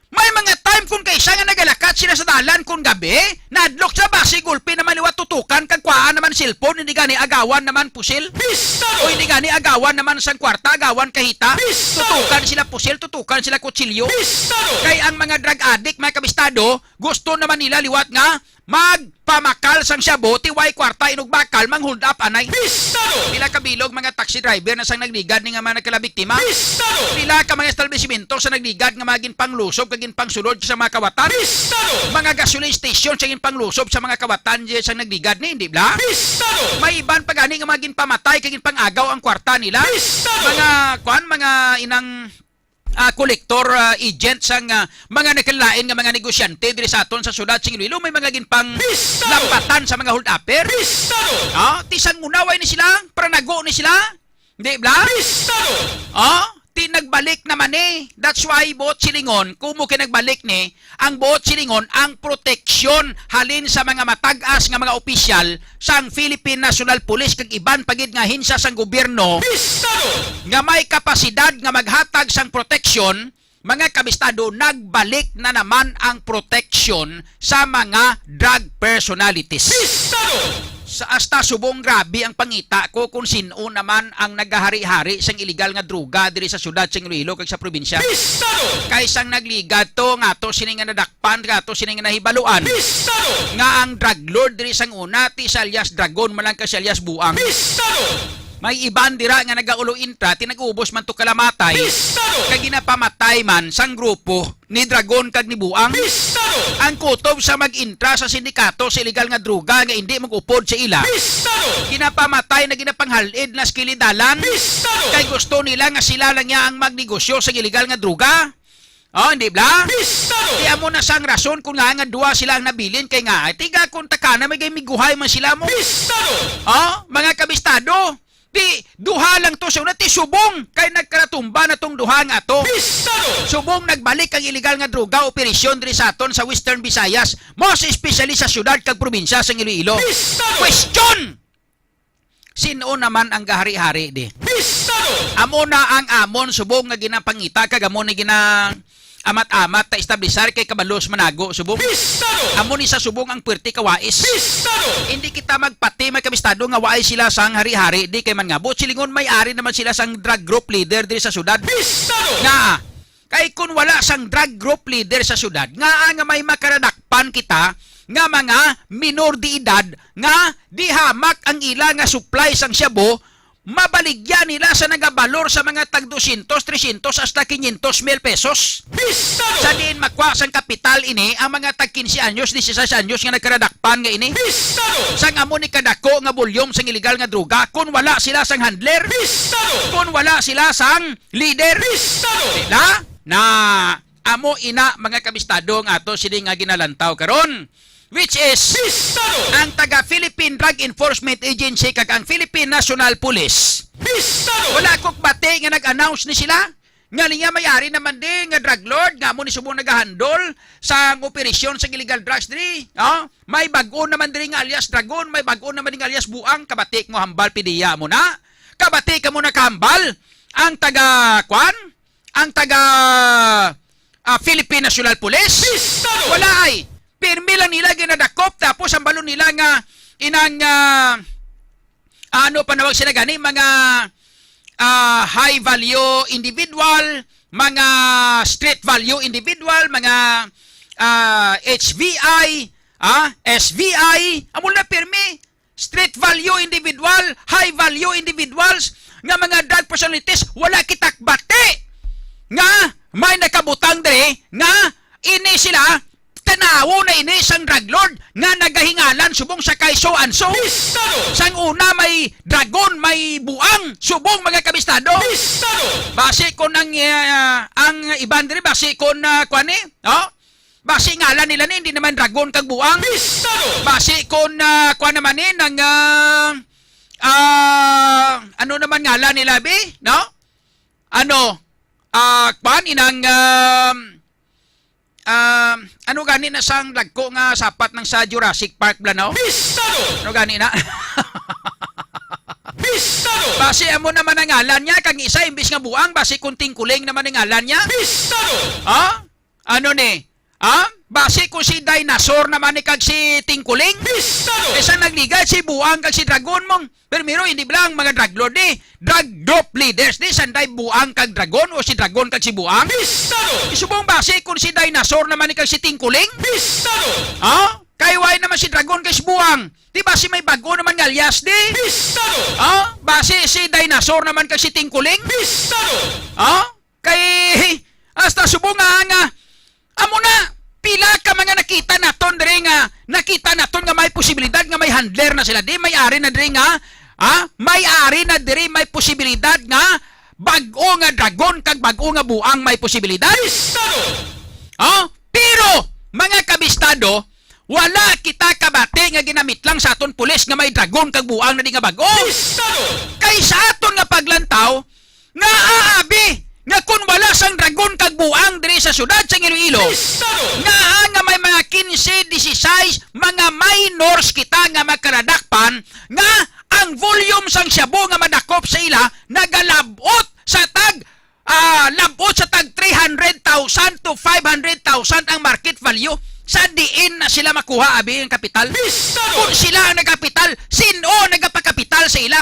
May mga time kung kaisa nga nagalakat sila sa dalan kung gabi, nadlok sa basi gulpi naman liwat tutukan kag kuhaan naman cellphone, hindi gani agawan naman pusil. Pistol! O hindi gani agawan naman sang kwarta, agawan kahita. Pistol! Tutukan sila pusil, tutukan sila kutsilyo. Pistol! Kay ang mga drug addict, mga kabistado, gusto naman nila liwat nga magpamakal sang shabu, ti way kwarta, inugbakal, mang-hold up anay. Pistol! Pila ka bilog mga taxi driver na sang nagligad ni nga mga nagkalabiktima. Pistol! Pila ka mga establisimento sa nagligad nga mga ginpanglusob kag ginpangsulod sa mga kawatan. Pistol! Mga gasoline station sa ginpanglusob sa mga kawatan di sa nagligad ni, hindi bala? Pistol! May iban pa gani nga mga ginpamatay kag ginpang-agaw ang kwarta nila. Pistol! Mga, kwan, mga inang ah, kolektor, ah, agent sang, ah, mga nagkalain nga mga negosyante diri sa aton sa syudad sing Iloilo, may mga ginpang Pistol! Lampatan sa mga hold-upper. Pistol! Ah, ti sang una way ni sila, pranago ni sila. Di bala? Pistol! Ah, ti nagbalik naman ni. That's why buot silingon, kumo kay nagbalik ni, ang buot silingon, ang proteksyon halin sa mga matag-as nga mga opisyal sang Philippine National Police kag iban pa gid nga ahensya sang gobyerno Pistol! Nga may kapasidad nga maghatag sang proteksyon, mga kabistado, nagbalik na naman ang proteksyon sa mga drug personalities. Pistol! Sa asta subong grabe ang pangita ko kung sin-o naman ang nagahari-hari sang iligal nga droga diri sa siyudad sang Iloilo kag sa probinsya. Pistado! Kay sang nagligad to nga to sini nga nadakpan, nga to sini nga nahibaluan, Pistado! Nga ang drug lord diri sang una, ti si alias Dragon man lang kag si alias Buang. Pistado! May iban dira nga nagaulo intra, ti nag-ubos man to kalamatay. Pistado! Kag ginapamatay man sang grupo ni Dragon kag ni Buang. Pistado! Ang kutob sa mag-intra sa sindikato sa iligal nga droga nga indi mag-upod sa ila. Pistado! Ginapamatay na ginapanghal-id na sa kilid dalan. Pistado! Kay gusto nila nga sila lang niya ang magnegosyo sa iligal nga droga. Oh, hindi bla? Pistado! Di amo na sang rason kung nga nga duha sila ang nabilin kay nga, tiga kung takana may gay miguhay man sila mo. Pistado! Oh, mga kabistado, di duha lang to sa una, ti subong kay nagkaratumba na tong duha nga ato. Pistado! Subong nagbalik ang iligal nga droga operasyon diri sa aton sa Western Visayas, most especially sa siyudad kag probinsya sang Iloilo. Pistado! Question! Sin-o naman ang gahari-hari di? Pistado! Amo na ang amon subong nga ginapangita kag amo ni gina amat-amat ta establisar kay kabalos manago subong. Pistado! Amo ni sa subong ang puwerte kawais. Pistado! Hindi kita magpati may kabistado nga waay sila sang hari-hari, di kay man nga buot silingon may ari naman sila sang drug group leader diri sa syudad. Pistado! Nga, kay kun wala sang drug group leader sa syudad, nga nga may makaradakpan kita nga mga minor de edad nga di hamak ang ila nga supply sang shabu, mabaligya nila sa nagabalor sa mga tag dosyentos, tresyentos, hasta kinyentos mil pesos. Pistado! Sa diin makuha sang kapital ini ang mga tag quince anyos, dieciséis anyos nga nagkaradakpan nga ini? Pistado! Sang amo ni kadako nga volume sang iligal nga droga, kun wala sila sang handler, Pistado! Kun wala sila sang leader, Pistado! Sila na amo ina, mga kabistado, nga ato sini nga ginalantaw karon, which is Pistado! Ang taga Philippine Drug Enforcement Agency kag ang Philippine National Police. Pistado! Wala ko bati nga nag-announce ni sila nga niya may ari naman di nga drug lord nga amo ni subong nagahandol sa operasyon sa illegal drugs diri. Oh, may bag-o naman diri nga alias Dragon, may bag-o naman diri nga alias Buang. Kabati mo hambal pidiya mo na. Kabati ka mo na kahambal ang taga kwan, ang taga, ah, Philippine National Police. Pistado! Wala ay. Pirmi lang nila ginadakop, tapos ang balon nila nga inang, ah, ano panawag sila gani, mga, ah, high value individual, mga street value individual, mga, ah, H V I, ah, S V I, amo na pirmi. Street value individual, high value individuals, nga mga drug personalities, wala kita bati nga may nakabutang diri nga ini sila, tanawo na ini sang drug lord nga nagahingalan subong sa kay so and so. Pistado! Sang una may Dragon, may Buang, subong mga kabistado. Pistado! Basi kon ang, ah, ang iban diri, basi kon, ah, kuan ni, no? Basi ngalan nila ni, hindi naman Dragon kag Buang. Pistado! Basi kon, ah, kuan naman ni, nang, ah, ah, ano naman ngalan nila, bi? No? Ano? Ah, kuan, inang, um, um, ano gani na sang dagko nga sapat nang sa Jurassic Park, bla, no? Pistado! Ano gani na? Pistado! Basi amo naman ang ngalan niya, kag isa, imbis nga Buang, basi kon Tingkuling naman ang ngalan niya. Pistado! Ha? Ano ni? Ha? Basi ko si Dinosaur naman ni kag si Tingkuling? Pistado! Kaysa nagligad si Buang kag si Dragon mong. Primero, hindi bala ang mga drug lord ni. Drug group leaders ni, sanday Buang kag Dragon o si Dragon kag si Buang? Pistado! Isubong basi kung si Dinosaur naman ni kag si Tingkuling? Pistado! Ha? Kay why naman si Dragon kag si Buang? Di ba si may bago naman nga alias di? Pistado! Ha? Basi si Dinosaur naman kag si Tingkuling? Pistado! Ha? Kay hasta subong nga, nga, amo na, pila ka mga nakita naton diri nga, nakita naton nga may posibilidad nga may handler na sila. Di may ari na diri nga, ah, may ari na diri may posibilidad nga bag-o nga Dragon kag bag-o nga Buang may posibilidad. Pistado! Oh, pero, mga kabistado, wala kita kabati nga ginamit lang sa aton pulis nga may Dragon kag Buang na di nga bag-o. Pistado! Kay sa aton nga paglantaw, nga aabi nga kun wala sang Dragon kag Buang diri sa siyudad sang Iloilo, Pistado! Nga, nga may mga quince, dieciséis, mga minors kita nga makaradakpan, nga ang volume sang shabu nga madakop sa ila nagalabot sa tag, ah, labot sa tag three hundred thousand to five hundred thousand ang market value. Sa diin na sila makuha, abi, ang kapital? Pistado! Kung sila ang nagkapital, sin-o nagapakapital sa ila?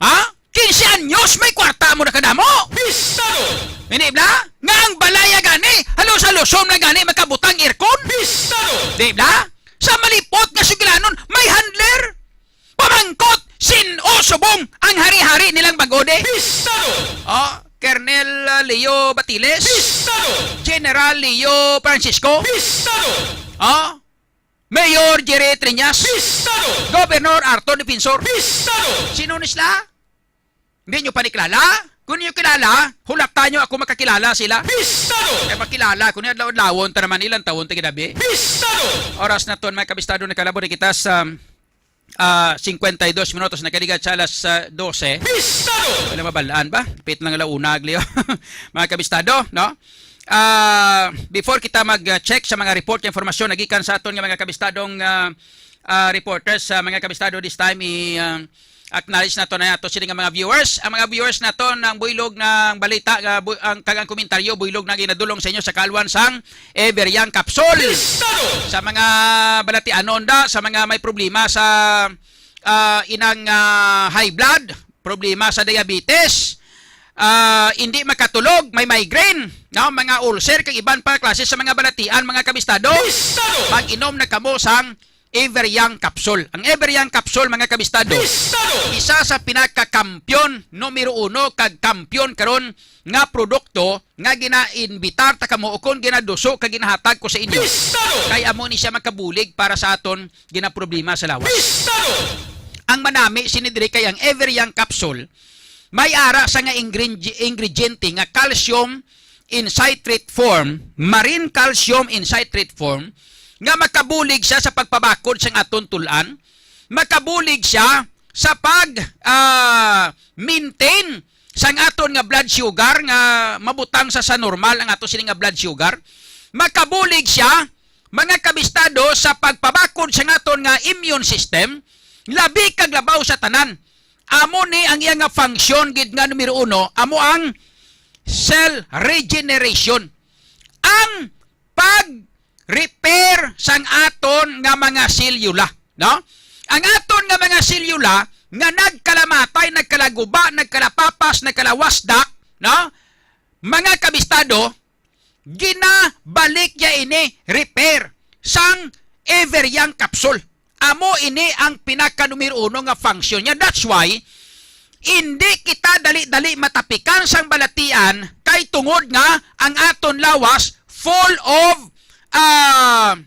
Ha? Quince anyos, may kwarta mo na kadamo? Pistado! Hindi bla? Nga ang balaya gani, halos-halusom na gani, makabutang aircon? Pistado! Di bla? Sa malipot nga sugilanon, may handler? Pamangkot, sin-o subong ang hari-hari nilang bag-o di? Pistado! Oh, Colonel, uh, Leo Batiles? Pistado! General Leo Francisco? Pistado! Oh, Mayor Jerry Treñas? Pistado! Governor Arthur Defensor? Pistado! Sino ni sila? Hindi nyo pa ni kilala? Kung nyo kilala, hulata nyo ako makakilala sila. Pistado! Kay makilala ko ni adlaw-adlawon ta naman ilang taon ta ginabi. Pistado! Oras na ton, mga kabistado, nakalabo na kita sa, ah, cincuenta y dos minutos, nakaligat sa alas, ah, doce. Pistado! Wala mabalaan ba? Pit lang launa, aglio. Mga kabistado, no? Ah, before kita mag-check sa mga report, nga impormasyon nagikan sa aton nga mga kabistadong, ah, ah, reporters, sa mga kabistado, this time i, ah, acknowledge nato na ato sini nga mga viewers. Ang mga viewers nato ng Buylog ng Balita, ah, bu-, ang kagang komentaryo, Buylog na ginadulong sa inyo sa kalwan sang Everiang Capsule. Pistado! Sa mga balatianon da, sa mga may problema sa, ah, inang, ah, high blood, problema sa diabetes, ah, hindi makatulog, may migraine, no? Mga ulcer, kag iban pa klase sa mga balatian, mga kabistado. Pistado! Mag-inom na kamo sang Everiang Capsule. Ang Everiang Capsule, mga kabistado, Pistado! Isa sa pinakakampiyon, numero uno, kag kampiyon karon nga produkto nga ginainbitar ta kamo o kon ginaduso kag ginahatag ko sa inyo. Pistado! Kay amo ni siya makabulig para sa aton ginaproblema sa lawas. Pistado! Ang manami sini diri kay ang Everiang Capsule may ara sa nga ingredie-, ingrediente nga calcium in citrate form, marine calcium in citrate form, nga makabulig siya sa pagpabakod sang aton tul-an, makabulig siya sa pag, ah, maintain sang aton nga blood sugar nga mabutang sa, sa normal ang ato sini nga blood sugar. Makabulig siya, mga kabistado, sa pagpabakod sang aton nga immune system, labi kag labaw sa tanan. Amo ni ang iya nga function gid nga numero uno, amo ang cell regeneration. Ang pag-repair sang aton nga mga selyula, no? Ang aton nga mga selyula nga nagkalamatay, nagkalaguba, nagkalapapas, nagkalawasdak, no? Mga kabistado, ginabalik niya ini, repair sang Everiang Capsule. Amo ini ang pinaka numero uno nga function niya. That's why, hindi kita dali-dali matapikan sang balatian, kay tungod nga ang aton lawas full of, ah,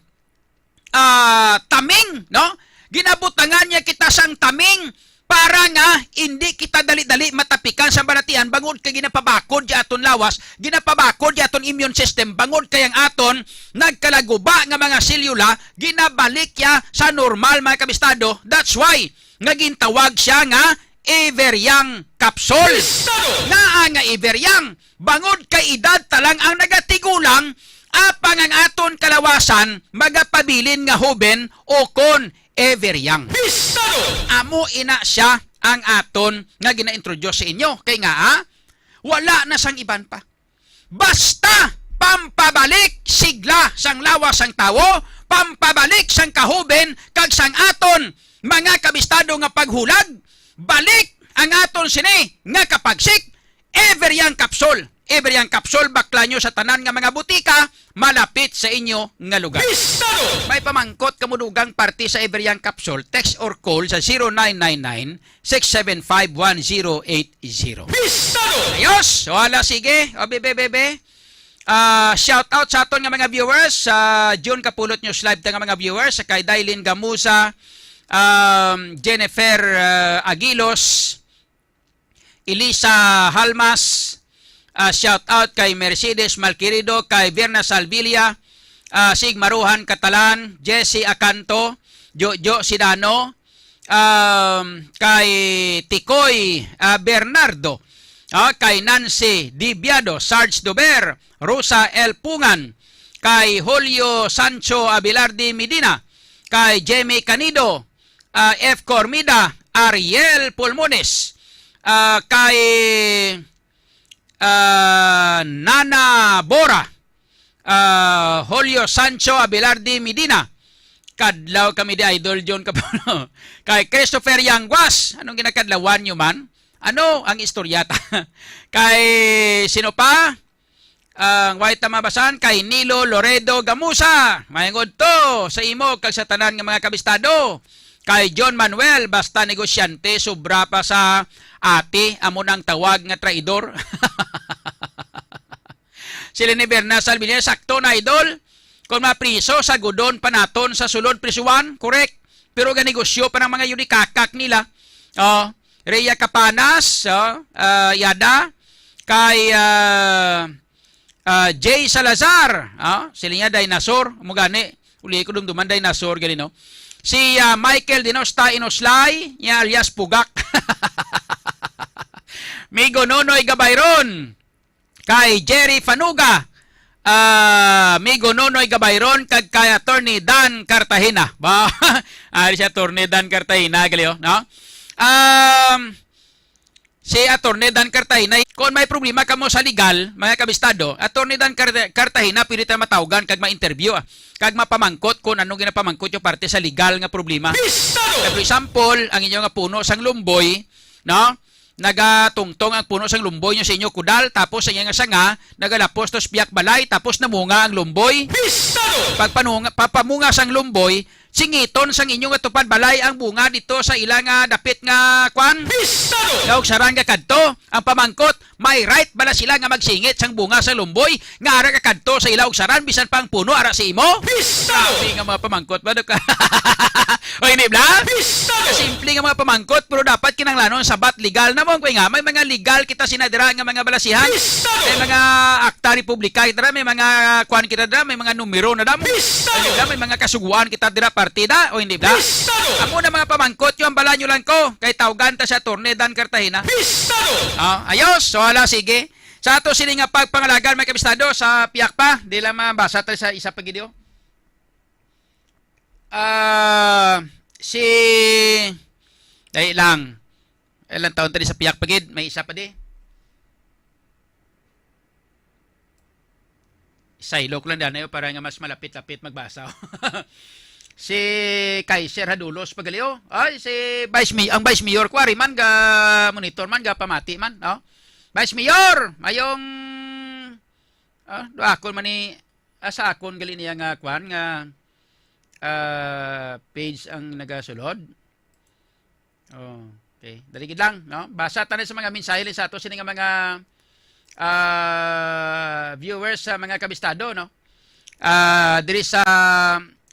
ah, taming, no? Ginabutangan niya kita sang taming para nga hindi kita dali-dali matapikan sang balatian, bangod kay ginapabakod ya aton lawas, ginapabakod ya aton immune system, bangod kay ang aton nagkalaguba nga mga selyula, ginabalik ya sa normal, mga kabistado. That's why nga gintawag siya nga Everiang Capsule. Pistado! Ngaa nga Everiang? Bangod kay edad ta lang ang nagatigulang, apang ang aton kalawasan magapabilin nga hoben o kon Everiang. Pistado! Amo ina siya ang aton nga gina-introduce sa inyo. Kay nga, ah, wala na sang iban pa. Basta pampabalik sigla sang lawas sang tawo, pampabalik sang kahoben kag sang aton mga kabistado nga paghulag, balik ang aton sini nga kapagsik, Everiang Capsule. Everiang Capsule, bakla nyo sa tanan nga mga butika malapit sa inyo nga lugar. Pistado! May pamangkot kamo dugang parte sa Everiang Capsule, text or call sa zero nine nine nine, six seven five, one zero eight zero. Pistado! Ayos! So, hala, sige. O, bebe, bebe. Ah, shout out sa aton nga mga viewers, sa June Kapulot News Live ta nga mga viewers, sa kay Dailin Gamusa, um, Jennifer, ah, Aguilos, Elisa Halmas, ah, shout out kay Mercedes Malquerido, kay Verna Salvilla, ah, Sig Maruhan Catalan, Jesse Acanto, Jojo Sidano, um, kay Tikoy, ah, Bernardo, ah, kay Nancy Dibiado, Sarge Dober, Rosa L Pungan, kay Julio Sancho Abilardi Medina, kay Jemmy Canido, ah, F Cormida, Ariel Pulmones, ah, kay, ah, Nana Bora, Ah, Julio Sancho Abelarde Medina. Kadlaw kami di, Idol John Capano. Kay Christopher Yanguas, anong ginakadlawan nyo man? Ano ang istorya ta? Kay sino pa? Ang way ta mabasan kay Nilo Loredo Gamusa. Mayong udto sa imo kag sa tanan nga mga kabistado. Kay John Manuel, basta negosyante, sobra pa sa ate, amo nang tawag nga traidor. Si Leni Berna Salvinier, sakto na, Idol. Kung mapriso, sagudon pa naton sa sulod prisuan, correct. Pero ganegosyo pa ng mga yunikakak nila. Oh, Rhea Capanas, oh, ah, Yada, kay ah, ah, Jay Salazar, ah, sila niya dinosaur, mo gani, uli ko dumduman dinosaur gani, no? Si ah, Michael Dinosta Inoslay, niya alias Pugak. Migo Nonoy Gabayron, kay Jerry Fanuga, ah, Migo Nonoy Gabayron, kag kay Attorney Dan Cartagena. Ba, ari si Attorney Dan Cartagena, gali, oh, no? Um, si Attorney Dan Cartagena, kung may problema kamo sa legal, mga kabistado, Attorney Dan Carte-, Cartagena, pwede tayo matawgan kag ma-interview, ah, kag mapamangkot kung ano ginapamangkot yung parte sa legal nga problema. Bistado! Like, for example, ang inyo nga puno sang lumboy, no? Nagatungtong ang puno sang lumboy nyo sa inyo kudal, tapos sa iya nga sanga, nagalapos to sa piyak balay, tapos namunga ang lumboy. Bistado! Pagpanunga, papamunga sang lumboy, singiton sang inyo nga tupad balay ang bunga dito sa ila nga dapit nga kwan. Bistado! Nga ugsaran nga kadto, ang pamangkot, may right bala sila nga magsingit sang bunga sa lumboy nga ara ka kadto sa ila ugsaran, bisan pa ang puno ara sa imo? Bistado! Grabe nga mga pamangkot ba, Dok? O hindi bala? Bistado! Kasimple nga mga pamangkot, pero dapat kinanglanon sabat legal na mo. Kaya nga, may mga legal kita sina dira nga mga balasihan. Bistado! May mga akta republika kita dira, may mga kwan kita dira, may mga numero na damo. Bistado! Ano dira, may mga kasuguan kita dira, partida, o hindi bala? Bistado! Amo na mga pamangkot, yung bala nyo lang ko, kay tawgan ta siya, Attorney Dan Cartagena. Bistado! Ah, ayos, so ala, sige. Sa ato sini nga pagpangalagan, may kabistado, sa piyak pa, di lang mabasa tayo sa isa pa gid, oh. Ah, si, dali lang. Ilang taon tadi sa piyak pa gid, may isa pa di. Saylo ko lang danayo para nga mas malapit-lapit magbasa. Si Kaiser Hadulos Pagalio. Ay, si Vice Mayor, ang Vice Mayor ko, ari man, ga monitor man, ga pamati man, no? Vice Mayor, mayong, ah, do akon man ni, ah, sa akon gali niya nga kwan, nga, ah, page ang nagasulod. Oh, okay. Dali gid lang, no? Basa tanan sa mga mensahe sa ato sini nga mga, ah, viewers sa mga kabistado, no? Ah, diri sa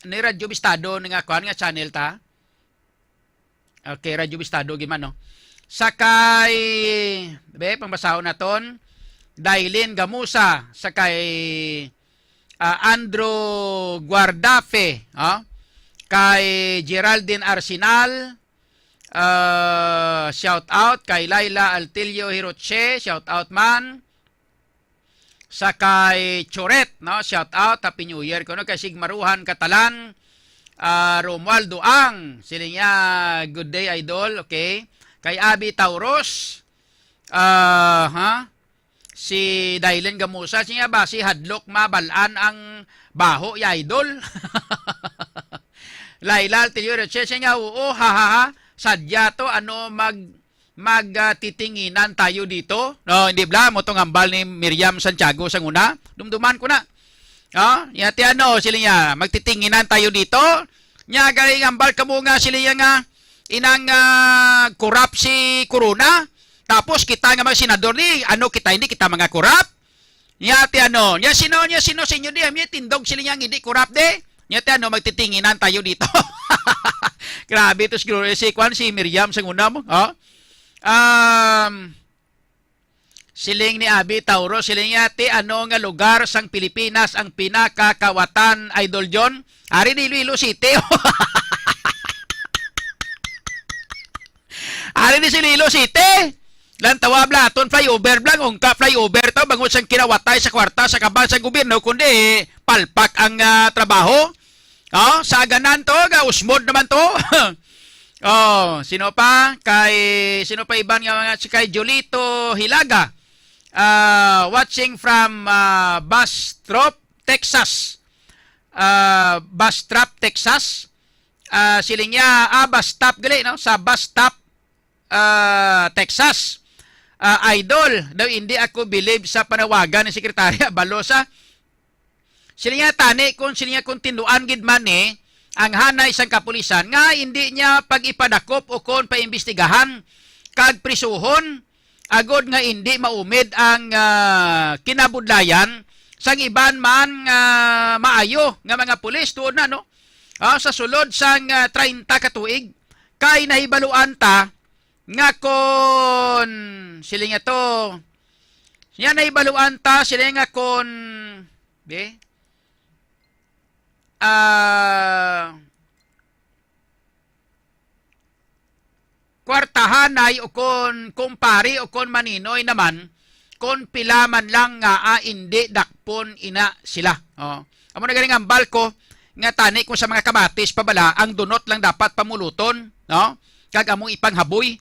ni Radyo Bistado ni nga kwan nga channel ta. Okay, Radyo Bistado gid man, no? Sa kay, be, pangbasahon naton, Dailin Gamusa, sa kay, ah, Andrew Guardafe, oh? Kay Geraldine Arsenal, ah, shout out. Kay Laila Altilio Hiroche, shout out man. Sa kay Choret, no? Shout out, Happy New Year kuno. Kay Sigmaruhan Katalan, ah, Romualdo Ang, sila niya, good day, idol. Okay. Kay Abby Tauros, ah, ha? Si Dylan Gamusa, siya ba, si hadlok mabalaan ang baho, ya idol. Laila Altillo Roche, siya nga, oo, ha, ha, ha. Sadya to, ano, mag, mag, ah, titinginan tayo dito? No, hindi bala, mo tong hambal ni Miriam Santiago sa una. Dumduman ko na. Oh, ya ti ano, sila niya, magtitinginan tayo dito. Nya, galing hambal ka mo nga, sila niya nga, inang, ah, corrupt si Corona. Tapos kita nga mga senador ni, ano kita, hindi kita mga corrupt? Nya ti ano, nya sino, nya sino sa inyo di, may tindog sila niya hindi corrupt di? Nya ti ano, magtitinginan tayo dito. Grabe to siguro, eh, si Kwan, si Miriam sa una mo, oh? Um, siling ni Abi Tauro, siling niya, ti ano nga lugar sang Pilipinas ang pinakakawatan, Idol John? Ari ni Iloilo City. Ari ni si Iloilo City. Lantawa bala aton flyover bala, ungka flyover to, bangod sang kinawatay sa kwarta sa kabal sa gobyerno, kundi palpak ang, ah, trabaho. Oh, sa aganan to, ga usmod naman to. Oh, sino pa? Kay, sino pa iban nga mga, si kay Jolito Hilaga. Ah, watching from, ah, Bastrop. Texas. Ah, Bastrop, Texas. Ah, siling niya, ah, Bastrop gali, no? Sa Bastrop, ah, Texas. Ah, idol, daw hindi ako bilib sa panawagan ni Secretary Abalos, ah. Siling niya tani kung siling niya kung tinduan gid man ni ang hanay sang kapulisan nga hindi niya pag-ipadakop o kon paimbestigahan kag prisuhon agod nga hindi maumid ang, ah, kinabudlayan sang iban man nga maayo nga mga pulis tuod na, no? Ah, sa sulod sang, ah, treinta ka tuig, kay nahibaluan ta nga kon, sila nga to, siya nahibaluan ta, sila nga kon, be, ah, kwartahanay o kon kumpari o kon maninoy naman, kon pila man lang nga, ah, indi dakpon ina sila. Oh. Amo na galing ang balko nga tani ko sa mga kamatis pabala, ang dunot lang dapat pamuluton, no? Kag among ipanghaboy.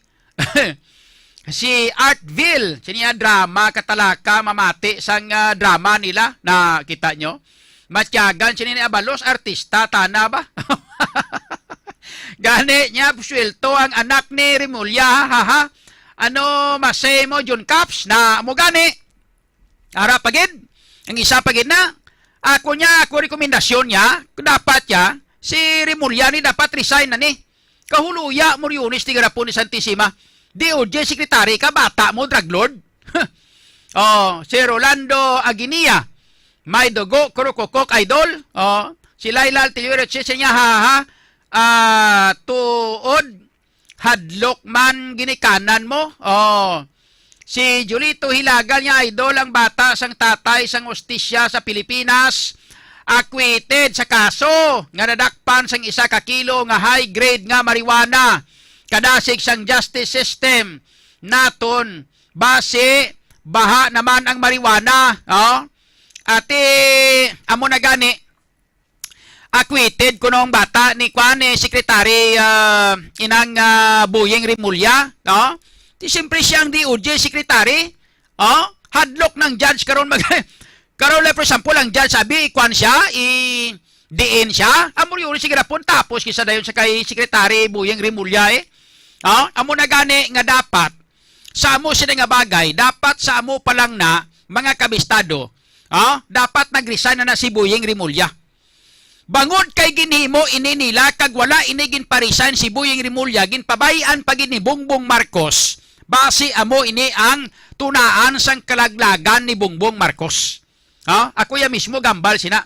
Si Artville, siniya drama, katalaka, mamati sang, ah, drama nila. Nakita nyo? Matyagan sini ni Abalos, artista, tana ba? Gani niya, swelto ang anak ni Remulla, ha, ha? Ano, masay mo, John Caps, na mo gani? Ara pa gid, ang isa pa gid na, ako niya, ako rekomendasyon niya, dapat ya, si Remulla ni dapat resign na ni. Kahuluya mo, Riones, di garapon ni Santisima. D O J secretary ka, bata mo, drug lord. Oh, si Rolando Aguinea, may dugo, kurukukok, idol. Oh, si Laila Altillo Roche, siya niya, ha, ha. Ah, tuod, hadlok man ginikanan mo. Oh, si Julito Hilaga niya, idol, ang bata sang tatay sang hustisya sa Pilipinas, acquitted sa kaso nga nadakpan sang isa ka kilo nga high grade nga marijuana. Kadasig sang justice system naton, basi baha naman ang marijuana, oh. Ati, amo na gani, acquitted kuno ang bata ni, kuan, ni Secretary, ah, inang, ah, Boying Remulla, no? Di siyempre siya ang D O J secretary, oh? Hadlok ng judge karon mag-, karon lang, for example, ang judge sabi, ikuan siya, i-, diin siya, amo yun, sige na pun, tapos kisa dayon sa kay Secretary Boying Remulla, eh. Oh? Amo na gani nga dapat, sa amo sila nga bagay, dapat sa amo pa lang na, mga kabistado, oh? Dapat nag-resign na, na si Boying Remulla. Bangod kay ginhimo ini nila kag wala ini ginpa-resign si Boying Remulla, ginpabay-an pa gid ni Bongbong Marcos. Basi amo ini ang tunaan sang kalaglagan ni Bongbong Marcos. Ha? Ako ya mismo gambal sina.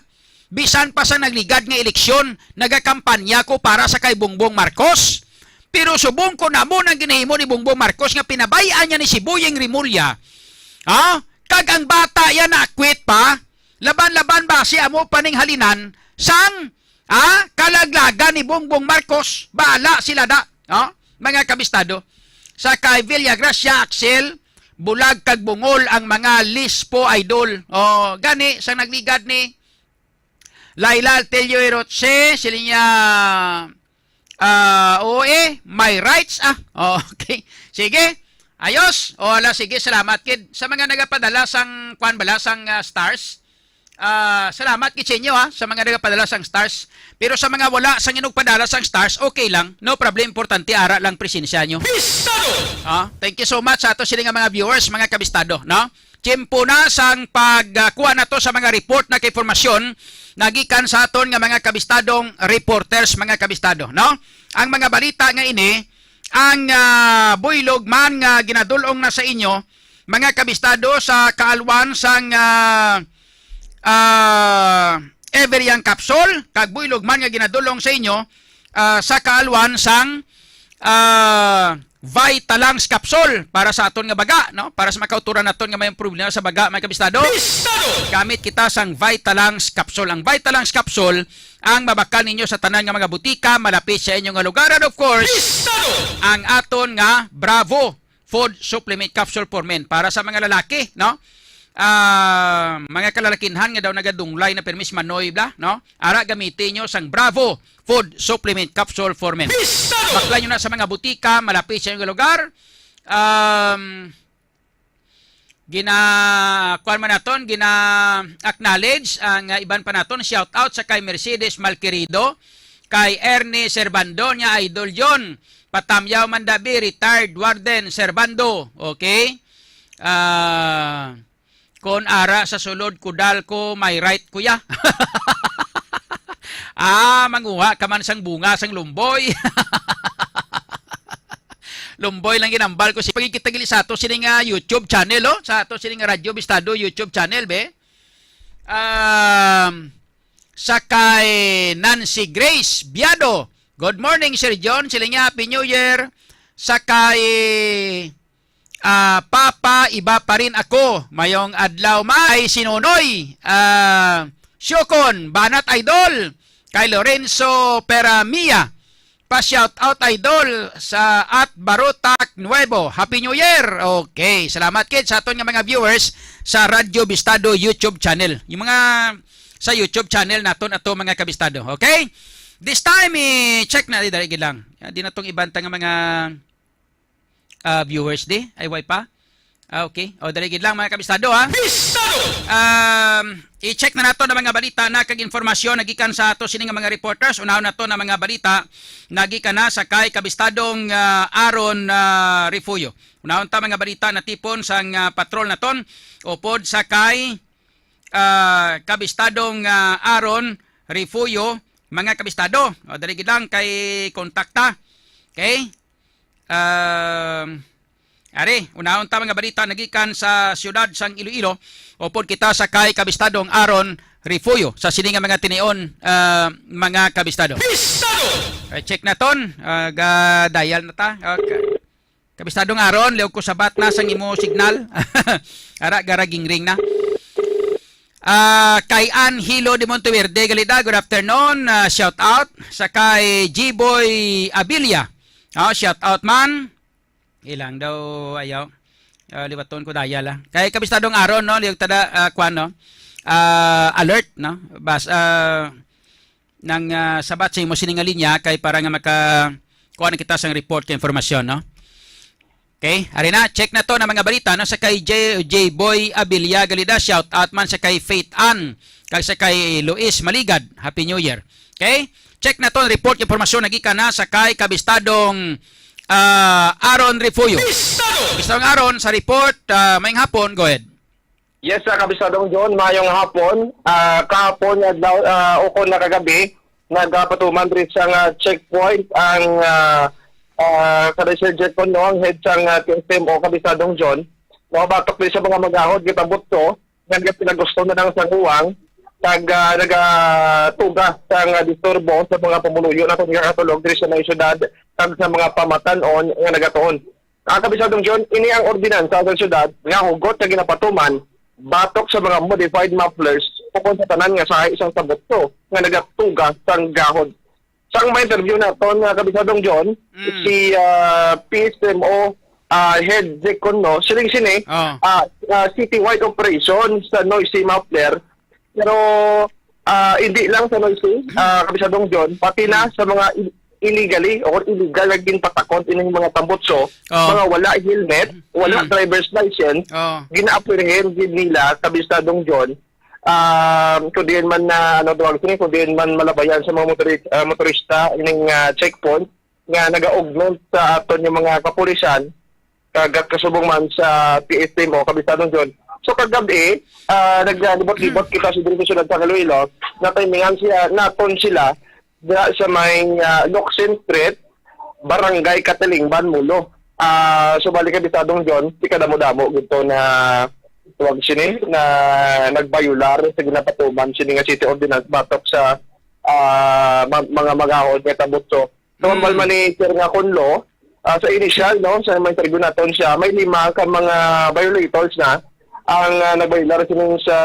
Bisan pa sa nagligad nga eleksyon, nagakampanya ko para sa kay Bongbong Marcos. Pero subong ko na mo nang ginahimo ni Bongbong Marcos nga pinabay-an niya ni si Boying Remulla. Ha? Kag ang bata ya na-acquit pa, laban-laban ba si amo paninghalinan sang, ah, kalaglagan ni Bongbong Marcos? Bahala sila da, oh, mga kabistado. Sa kay Villagracia Axel, bulag kag bungol ang mga lispo, idol. Oh, gani sang nagligad ni Laila Altelio Eroche, sila niya, ah, oo eh, my rights, ah. Oh, okay. Sige. Ayos. O, ala, sige, salamat kid sa mga nagapadala sang, kwan bala, sang, ah, stars. Ah, salamat gid sa inyo, ha, sa mga nagapadala sang stars. Pero sa mga wala sang inugpadala sang stars, okay lang. No problem, importante ara lang presensya nyo. Bistado! Ah, thank you so much sa ato sila nga mga viewers, mga kabistado, no? Tiyempo na sang pagkuha nato sa mga report na kay impormasyon nagikan sa aton nga mga kabistadong reporters, mga kabistado, no? Ang mga balita nga ini, ang, ah, buylog man nga ginadulong na sa inyo, mga kabistado, sa kaalwan sang, ah, ah, Everyang Capsule, kag buylog man nga ginadulong sa inyo, ah, sa kaalwan sang, ah, Vitalangs Capsule para sa aton nga baga, no? Para sa mga kauturan naton nga may problema sa baga, mga kabistado. Bistado! Gamit kita sang Vitalangs Capsule. Ang Vitalangs Capsule ang mabakal ninyo sa tanan nga mga butika malapit sa inyo nga lugar. And of course, Bistado! Ang aton nga Bravo Food Supplement Capsule for Men para sa mga lalaki, no? Ah, mga kalalakinhan nga daw nagadunglay na permis manoy bla, no? Ara, gamitin nyo sang Bravo Food Supplement Capsule for Men. Bistado! Baklan nyo na sa mga butika malapit sa inyong lugar. Um, Gina, kuwan man naton, gina-acknowledge ang, ah, iban pa naton. Shout out sa kay Mercedes Malquerido, kay Ernie Servando, niya Idol John. Patamyaw man dabi, retired warden Servando. Okay? Ah, kon ara sa sulod kudal ko, may right, kuya. Ah, manguha ka man sang bunga sang lumboy. Lumboy lang ginambal ko si pagkikita gili sa ato sini nga YouTube channel, oh. Sa ato sini nga Radyo Bistado YouTube channel, be. Um, sa kay Nancy Grace Biado. "Good morning, Sir John." Sila niya, "Happy New Year." Sa kay, ah, "Papa, iba pa rin ako." Mayong adlaw, may sinunoy. Ah, Siokon, banat idol. Kay Lorenzo Peramia. Pa-shout out, idol, sa at Barotac Nuevo. Happy New Year! Okay, salamat kid sa aton nga mga viewers sa Radyo Bistado YouTube channel. Yung mga sa YouTube channel naton ato, mga kabistado. Okay? This time, i-check na, di, dali gid lang. Ah, di na tong iban ta nga mga, ah, viewers di. Ay, way pa? Ah, okay. O, dali gid lang, mga kabistado, ha? Bistado! Um, i-check na nato ang mga balita na kag informasyon nagikan sa ato sini nga mga reporters. Unahon nato na mga balita nagikan na sa kay kabistadong, ah, Aaron, ah, Refugio. Unahon ta mga balita natipon sang, ah, patrol naton upod sa kay, ah, kabistadong, ah, Aaron Refugio, mga kabistado. O, dali gid lang kay kontakta. Okay? Um, ari, unahon ta mga balita nagikan sa siyudad sang Iloilo, upod kita sa kay kabistadong Aaron Refugio sa sini nga mga tinion, ah, mga kabistado. Bistado! Eh, check naton. Ah, ga-dial na ta. Okay. Kabistadong Aaron, liog ko sabat na sang imo signal. Ara, garaging ring na. Ah, kay Ann Hilo de Monteverde, Galida, good afternoon. Ah, shout out sa kay G-Boy Abilia. Oh, shout out man. Ilang daw, ayaw. Ah, liwaton ko dial, ah. Kay kabistadong Aaron, no, liog tada, ah, kwan, no. Ah, alert, no. Bas, ah, nang, ah, sabat sa imo sini nga linya kay para nga maka kuha na kita sang report kay informasyon, no? Okay, ari na, check na to na mga balita, no, sa kay J, J Boy Abilia Galida, shout out man sa kay Faith Ann, kag sa kay Luis Maligad, Happy New Year. Okay? Check na to, report, impormasyon nagikan na sa kay kabistadong, ah, Aaron Refugio. Bistado! Kabistadong Aaron, sa report, ah, maayong hapon, go ahead. Yes, sa Kabisadong John, mayong hapon. Ah, kahapon nga adlaw, ah, ukon na kagabi, nagapatuman diri sa nga checkpoint ang, ah, ah, kada Sir Jekon, no, ang head sang, ah, T S M O, Kabisadong John. No, batok diri sa mga magahod, gitambutso nga nagapinagusto na lang sa huwang, nag, ah, nagatuga sang, ah, disturbo sa mga pumuluyo na kung nakatulog diri sa may syudad, kag sa mga pamatan-on nga nagatuon. Ah, Kabisadong John, ini ang ordinansa sa syudad nga hugot nga ginapatuman batok sa mga modified mufflers ukon sa tanan nga sahi sang tambutso nga nagatuga sang gahod. Sang ma-interview naton nga Kabisadong John, Mm. si, ah, P S M O, ah, Head Zek Conno, siling sini, Oh. ah, ah, citywide operation sa noisy muffler. Pero, ah, hindi lang sa noisy, ah, Kabisadong John, pati na sa mga i-, illegally or illegal nga ginpatakon ining mga tambutso, Oh. mga wala helmet, wala Mm. driver's license, Oh. gina-apprehend gid nila, Kabisadong John. Ah, kung diin man na, ano, tawag sini, kung diin man malabayan sa mga motori-, ah, motorista ining, ah, checkpoint, nga naga-augment sa aton nga mga kapulisan, kag kasubong man sa P S M O, Kabisadong John. So, kagabi, ah, naglibot-libot kita sa diri sa syudad sa Iloilo, natimingan siya, naton sila, diha sa may, ah, Locsin Street, Barangay Catalingban, Molo. Ah, so, bali, Kabisadong John, di kadamo-damo gid to na, tawag sini, na nagbayular sa ginapatuman sini nga city ordinance batok sa, ah, ma-, mga magahod nga tambutso. So, Mm. ang balman ni Sir nga Conlo, ah, sa initial, no, sa mga interview naton siya, may lima ka mga violators na ang, ah, nagbayular sining sa,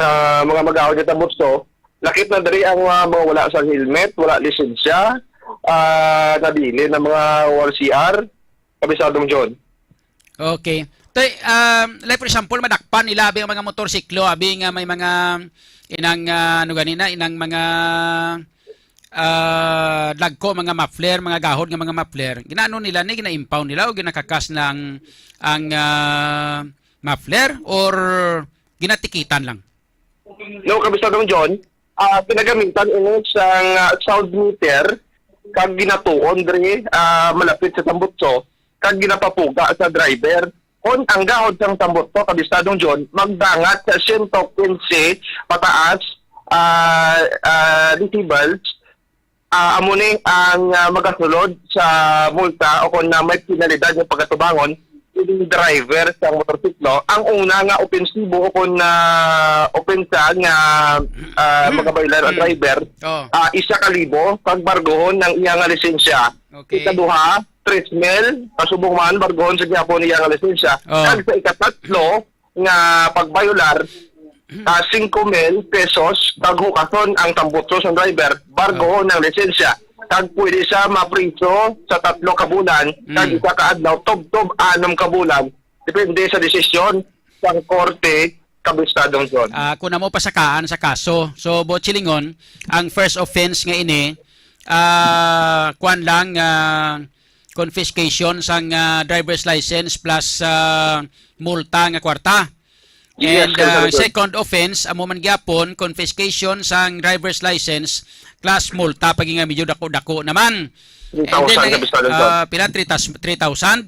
ah, mga magahod nga tambutso. Lakip na diri ang, ah, mga wala sa helmet, wala lisensya, ah, nabilin ang mga O R C R, Kabisadong John. Okay. Tay, um, like for example, madakpan nila abi ang mga motorsiklo, abi nga may mga inang, ah, ano gani na, inang mga, ah, dagko, mga muffler, mga gahod nga mga muffler. Ginaano nila ni, gina-impound nila o ginakakas na ang, ang, ah, muffler or ginatikitan lang? No, Kabisado John, ah, pinagamitan ini sang, ah, sound meter kag ginatuon diri, ah, malapit sa tambutso kag ginapapuga sa driver. Kon ang gahod sang tambutso, Kabisado John, magdangat sa siyento kinse pataas, ah, ah, decibels, ah, amo ni ang, ah, magasulod sa multa o kon na may penalidad nga pagatubangon ining driver sa motorsiklo. Ang una nga opensibo o kon na opensa nga, ah, Mm. magabaylar ang Mm. driver, Oh. ah, isa ka libo kag bargohon ang iya nga lisensya. Okay. Ikaduha, tres mil, pasubong man, bargohon sa gihapon iya nga lisensya. Oh. Kag sa ikatatlo nga pagbayolar, ah, singko mil pesos, kag hukason ang tambutso sang driver, bargohon ang lisensya, kag pwede siya mapriso sa tatlo ka bulan, kag Mm. isa ka adlaw, tubtob anom ka bulan, depende sa desisyon sang korte, Kabistadong John. Ah, kung amo pasakaan sa kaso. So, Boss Chilingon, ang first offense nga ini, ah, kuwan lang, ah, confiscation sang, ah, driver's license plus, ah, multa nga kwarta. Yes, And, ah, Congressman. Second offense, amo man gyapon, confiscation sang driver's license plus multa pa nga medyo dako-dako naman. And then, Three thousand, eh, Kabistadong John. Ah, pila? Three thous-, three thousand?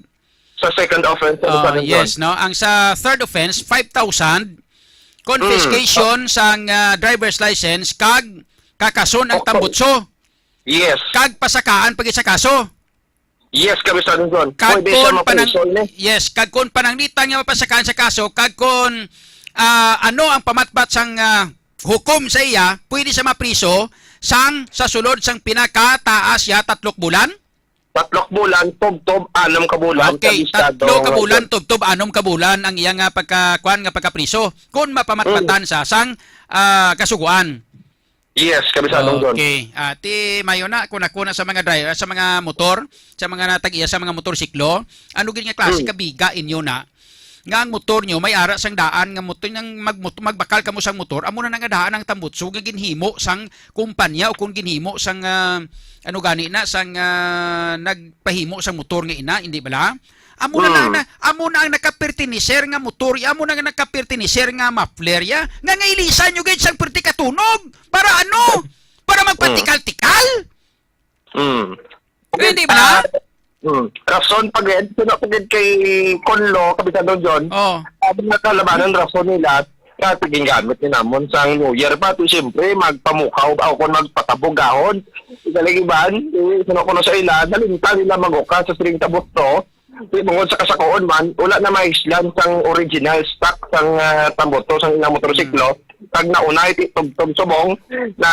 Sa second offense, Ah, Kabistadong John. Yes, no? Ang sa third offense, five thousand, confiscation Mm. sang, ah, driver's license, kag kakason ang Okay. tambutso. Yes. Kag pasakaan pa gid sa kaso. Yes, Kabistadong John. Kag Pwede siya kon panang-, mapriso ini. Yes, kag kon pananglitan nga mapasakaan sa kaso, kag kon, ah, ano ang pamatpat sang, ah, hukom sa iya, pwede siya mapriso sang sa sulod sang pinakataas ya tatlok bulan? Tatlok bulan, tubtob anom ka bulan, Okay, Kabistadong tatlo ka bulan, John. Tubtob anom ka bulan ang iya nga pagka-, kuwan nga pagkapriso. Kung mapamatpatan Mm. sa sang, ah, kasuguan. Yes, Kabisado John. Okay. Ah, ti mayo na kung ako na sa mga driver, sa mga motor, sa mga natag-iya sa mga motorsiklo, ano gid nga klase Mm. ka biga inyo na nga ang motor nyo may ara sang daan nga motor nang mag-, magbakal kamo sang motor, amo na nga daan ang tambutso nga ginhimo sang kumpanya o kung ginhimo sang, ah, ano gani na, sang, ah, nagpahimo sang motor nga ina, hindi bala? Amo na lang Hmm. na, amo na ang nakaperteneser nga motor, amo na ang nakaperteneser nga muffler, ya. Nga, nga ilisan nyo gid sang perti ka tunog. Para ano? Para Hmm. magpatikal-tikal? Hmm. Hindi ba? Ah, hmm. Rason pa gid, sino pa gid kay Conlo, Kabisado John? Oh. Ang mga kalabanan, rason nila, nga gingamit ni namon sang New Year pa, ti siyempre, magpamukaw ba o kung magpatabog gahon? Sa iban, eh, sino kuno sa ila, nalimtan nila maguka sa siring tabot, no? Di bangod sa kasakoon man, wala na maislan sang original stock sang, ah, tamboto sang ilang motorsiklo. Mm. Kag naunay ti tugtog subong na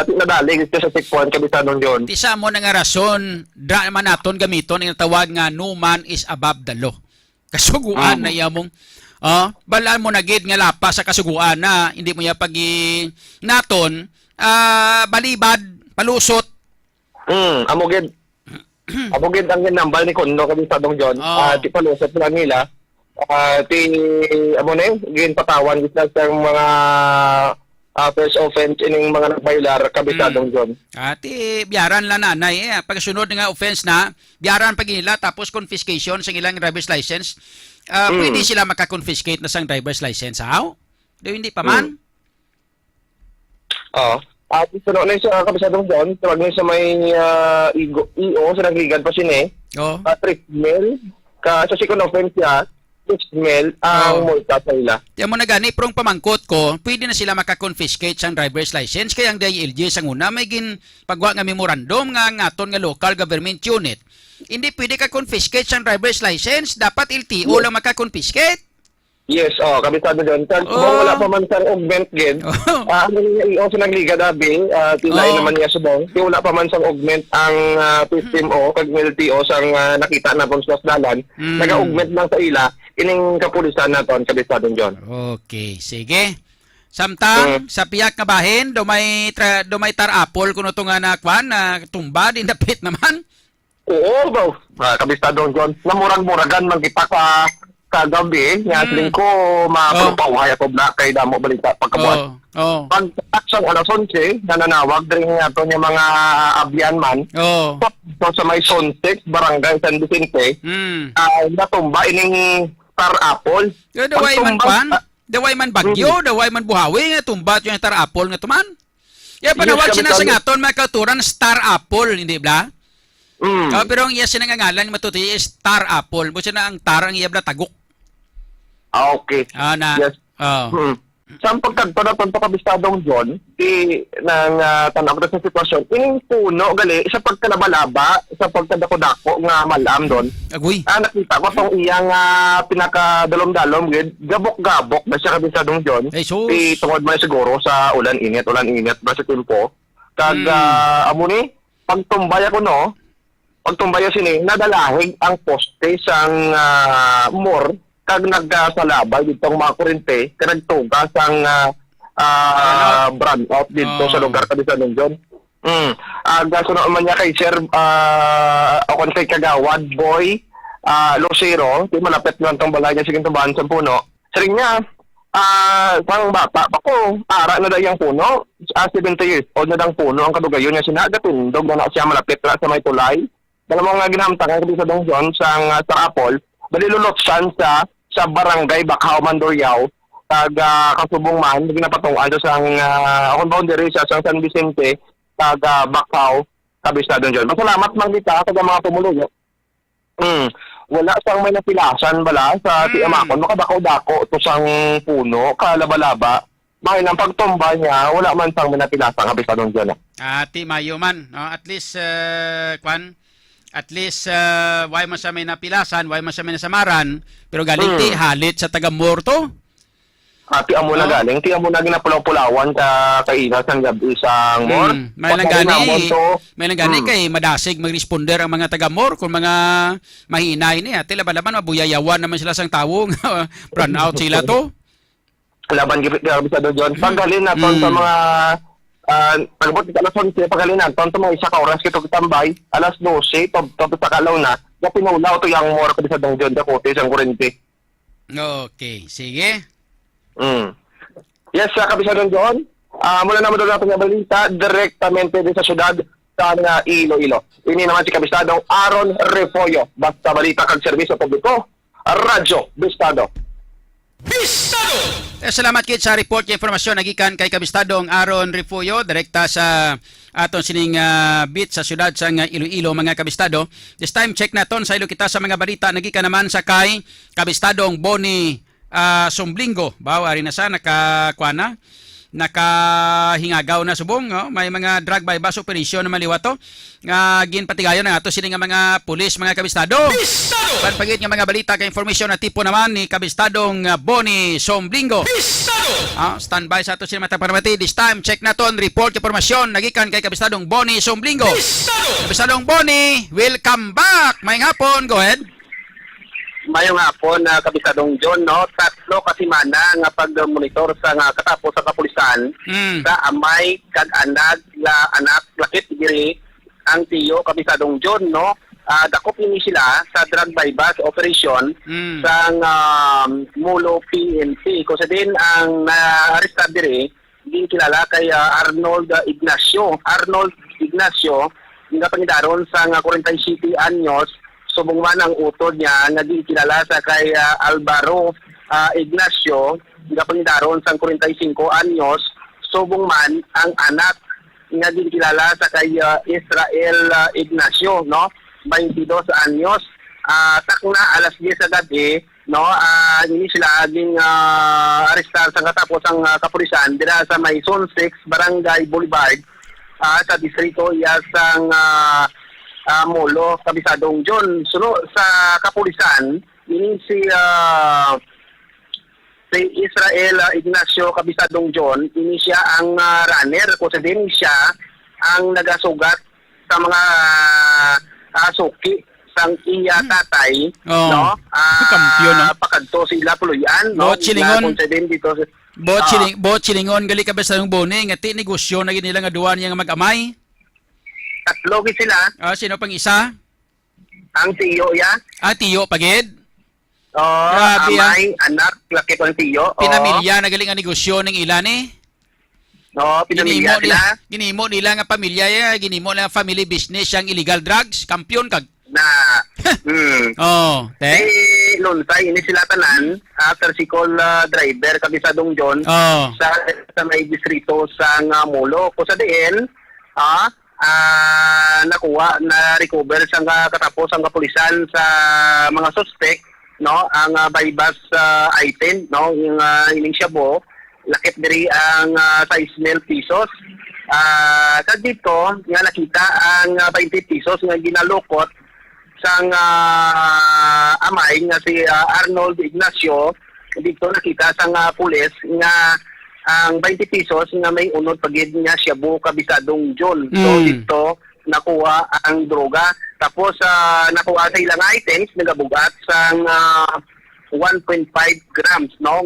ti nadali dito sa checkpoint, Kabisado John. Ti sa mo na nga rason, da man naton gamiton ang tawag nga no man is above the law. Kasuguan Mm. na iya mong, ah, balaan mo na gid nga lapas sa kasuguan na hindi mo iya pagi naton, ah, balibad, palusot. Mm, amo gid. Amo gid ang ginambal ni Kondo, Kabisado John. Oh. Ah, ti palusot lang nila. Ah, ti, amo na yun, ginpatawan gid na sa mga, ah, first offense ining mga nagbayular, Kabisado Mm. John. Ah, ti biyaran lang nanay, eh. Pagsunod nga offense na, biyaran pa gid nila, tapos confiscation sa ilang driver's license. Ah, Mm. pwede sila maka-confiscate na sang driver's license, haw? Di, hindi pa man? Mm. Oo. At ito na sa Kabisado John, tawag na sa may, ah, igo-, E O, sa nagligad pa sini. Oo. Ah, three mil. Ka, sa second offense niya, six mil ang Oo. multa sa ila. Kaya mo na gani, pero ang pamangkot ko, pwede na sila maka-confiscate sang driver's license. Kaya ang D I L G sa una, may ginpagwa nga memorandum nga ang aton nga local government unit. Hindi pwede ka-confiscate sang driver's license. Dapat L T O Yes. lang maka-confiscate. Yes, oh, Kabisado John. Kag Oh. kung wala pa man sang augment gid, Oh. ah, ang E O sa nagligad abi, ah, tila Oh. naman niya subong. Kung wala pa man sang augment ang, ah, P S M O, kag L T O sang, ah, nakita na pang dalan, Mm. nag-augment lang sa ila, ining kapulisan naton, Kabisado John. Okay, sige. Samtang, Mm. sa pihak nga bahin, do may tra-, do may tar-apol kuno to nga na, kwan, na tumba, din dapit naman. Oo, bro. Ah, Kabistadong John, namurag-muragan man kita ka, kagabi, nga Mm. siling ko, ma-, Oh. mapauhay ako bla kay damo balita pagkabuhat. Oh, oh. Pag aksang alas onse, nananawag diri nga ato niya mga abyan man. Oh. So, so sa may Sonsex, Barangay San Vicente, Mm. ah, natumba ining Star Apple. Yo, daway man Pagtumbang, kwan? ah, Daway man bagyo, mm. Daway man buhawi nga tumba yung star apple nga tuman. Ya Yes, panawag sina sa Kapitan. Aton mga kauturan star apple, hindi ba? Mm. Oh, pero ang iya sina nga ngalan matuti is star apple. Mo sina ang tar ang iya bla tagok. Ah, okay. Ah, na. Yes. Oh. Hmm. Sa pagkadto na to, Kabistadong John, di nang ah, tanaw ko sa sitwasyon. Ining puno gali sa pagkalabalaba, sa pagkadako-dako nga malam doon. Agoy. Ah, nakita ko tong iyang ah, pinakadalom-dalom gid, gabok-gabok na siya, Kabistadong John. Ay, sus. Di tungod man siguro sa ulan init, ulan init ba sa tempo. Kag Hmm. ah, amo ni, pagtumbay ako, no, pagtumbay sini, nadalahig ang poste sang ah, mor kag nagkasalabay dito ang mga kurente kag nagtuga sang ah, ah, brownout dito sa Oh. Lugar, Kabistadong John. Mm. Ang kasunod man niya kay Sir, ah, o kung kay Kagawad Boy ah, Lucero, di malapit lang tong balay niya, sige, tumbahan sa puno. Siring niya, ah, sang bata pa ko, ara na daw yung puno. Ah, seventy years old na dang puno ang kadugayon niya, sina gatindog na, na siya malapit ra sa may tulay. Dala mo nga ginamtangan, Kabistadong John, sang ah, Star Apple, bali lulutsan sa sa barangay Bakhaw, Mandurriao, kag ah, kasubong man, ginapatungan sa sang ah, akong boundary sa sang San Vicente, kag ah, Bakhaw, Kabistadong John. Masalamat man kita sa mga pumuluyo. Hmm. Wala sang may napilasan bala sa Hmm. Tiamakon, makadako-dako to sang puno, kalabalaba. May nang pagtumba niya, wala man sang may napilasan, Kabistadong John. Ah, ti mayo man, no? At least, eh, kwan, at least, eh, why man siya may napilasan, why man siya may nasamaran, pero galing ti Hmm. halit sa taga Mor to. Ah, ti amo na No? galing, ti amo na ginapulaw-pulawan ka kaina sang gab-i sang Mor. Hmm, may lang Pagkain gani, namon to. May lang gani Hmm. kay madasig mag-responder ang mga taga Mor kung mga mahinay ni, ate, laban-laban mabuyayawan naman sila sang tawo nga brownout sila to. Laban gid, grabe sa Don John. Paghalin naton sa Mm. mga, ah, pag-abot sa alas onse, paghalin naton sa mga isa ka oras kita tambay, alas dose, to, to, sa kalaw na, na pinulaw to yung Mor, Kabistadong John, dakuti sang kurente. Okay, sige. Mm. Yes, sa Kabistadong John, ah, mula naman doon natin nga balita, direktamente din sa syudad sa nga Iloilo. Ini naman si Kabistadong Aaron Refollo. Basta balita kag serbisyo publiko, Radyo Bistado. Bistado! Eh, salamat gid sa report nga impormasyon nagikan kay Kabistadong Aaron Refollo, direkta sa aton sining, ah, beat sa syudad sa nga Iloilo, mga kabistado. This time, check naton, saylo kita sa mga balita nagikan naman sa kay Kabistadong Boni, ah, Sumblingo. Baw, ari na sa naka, kuan na, nakahingagaw na subong, no? May mga drug buy-bust operation naman liwat to nga ginpatigayon ng ato sini nga mga pulis, mga kabistado. Bistado! Ban pagit nga mga balita kay information na tipo naman ni Kabistadong, ah, Boni Sumblingo. Bistado! Ah, standby sa ato sini matang panamati. This time, check naton report, impormasyon nagikan kay Kabistadong Boni Sumblingo. Bistado! Kabistadong Boni, welcome back. Maayong hapon, go ahead. Mayong hapon, ah, Kabisadong John, no? Tatlo ka semana nga pag-monitor sa nga katapos sa kapulisan Mm. sa amay kag anak, la, anak, lakip diri ang tiyo, Kabisadong John, no? Ah, dakop ini sila sa drug buy-bust operation Mm. sang, um, Molo P N P. Kung sa din ang naarestar diri, ginkilala kay, ah, Arnold, ah, Ignacio. Arnold Ignacio, nga pangidaron sang, ah, kwarenta y siyete anyos, subong man ang utod niya nga ginkilala sa kay, ah, Alvaro, ah, Ignacio, nga pangidaron sang kwarenta y singko anyos, subong man ang anak nga ginkilala sa kay, ah, Israel, ah, Ignacio, no? Baintidos anyos. Ah, takna alas diyes sa gabi, no? Ah, ini sila gin, ah, arestar sa katapos ang, ah, kapulisan dira sa may Zone six, Barangay Boulevard, ah, sa distrito iya sang, ah, ah, Molo, Kabisadong John. Suno sa kapulisan, ini si, ah, si Israel, ah, Ignacio, Kabisadong John, ini siya ang, ah, runner, kung sa din siya ang nagasugat sa mga, ah, suki sang iya Hmm. tatay, Oo. no? Ah, Kampiyon, no? Pakadto sila Puluyan, no? Bo Chilingon. Na kung sa din dito sa Bo Ah. Chiling-, Bo Chilingon, gali ka ba sa yung Boni, nga ti negosyo na gid nila nga duwa niya nga mag-amay? Tatlo gid sila. Ah, sino pang isa? Ang tiyo, ya. Ah, tiyo pa gid? Oo, Grabe, ah. amay, anak, lakip ang tiyo. Oo. Pinamilya na galing ang negosyo ning ila ni? Oo, pinamilya Ginimo sila. nila, ginimo nila nga pamilya, ya, ginimo nila family business yang illegal drugs. Kampiyon kag na. Hmm. Oh, te? Si Lunsay, ini sila tanan, ah, tricycle, ah, driver, Kabisadong John, Oh. sa, sa may distrito sa nga Molo. Kung sa diin, ah, ah, nakuha, na-recover sa nga katapos ang kapulisan sa mga suspek, no, ang, ah, buy-bust, ah, item, no, yung, ah, ining shabu, lakip diri ang, ah, sais mil pesos. Ah, kag dito nga nakita ang, ah, twenty pesos nga ginalukot sang, ah, amay nga si, ah, Arnold Ignacio. Dito nakita sang, ah, pulis nga ang twenty pesos nga may unod pa gid nga shabu, Kabisadong John. So, Mm. dito nakuha ang droga. Tapos, ah, nakuha sa ilang items, nagabugat sang, ah, one point five grams, no?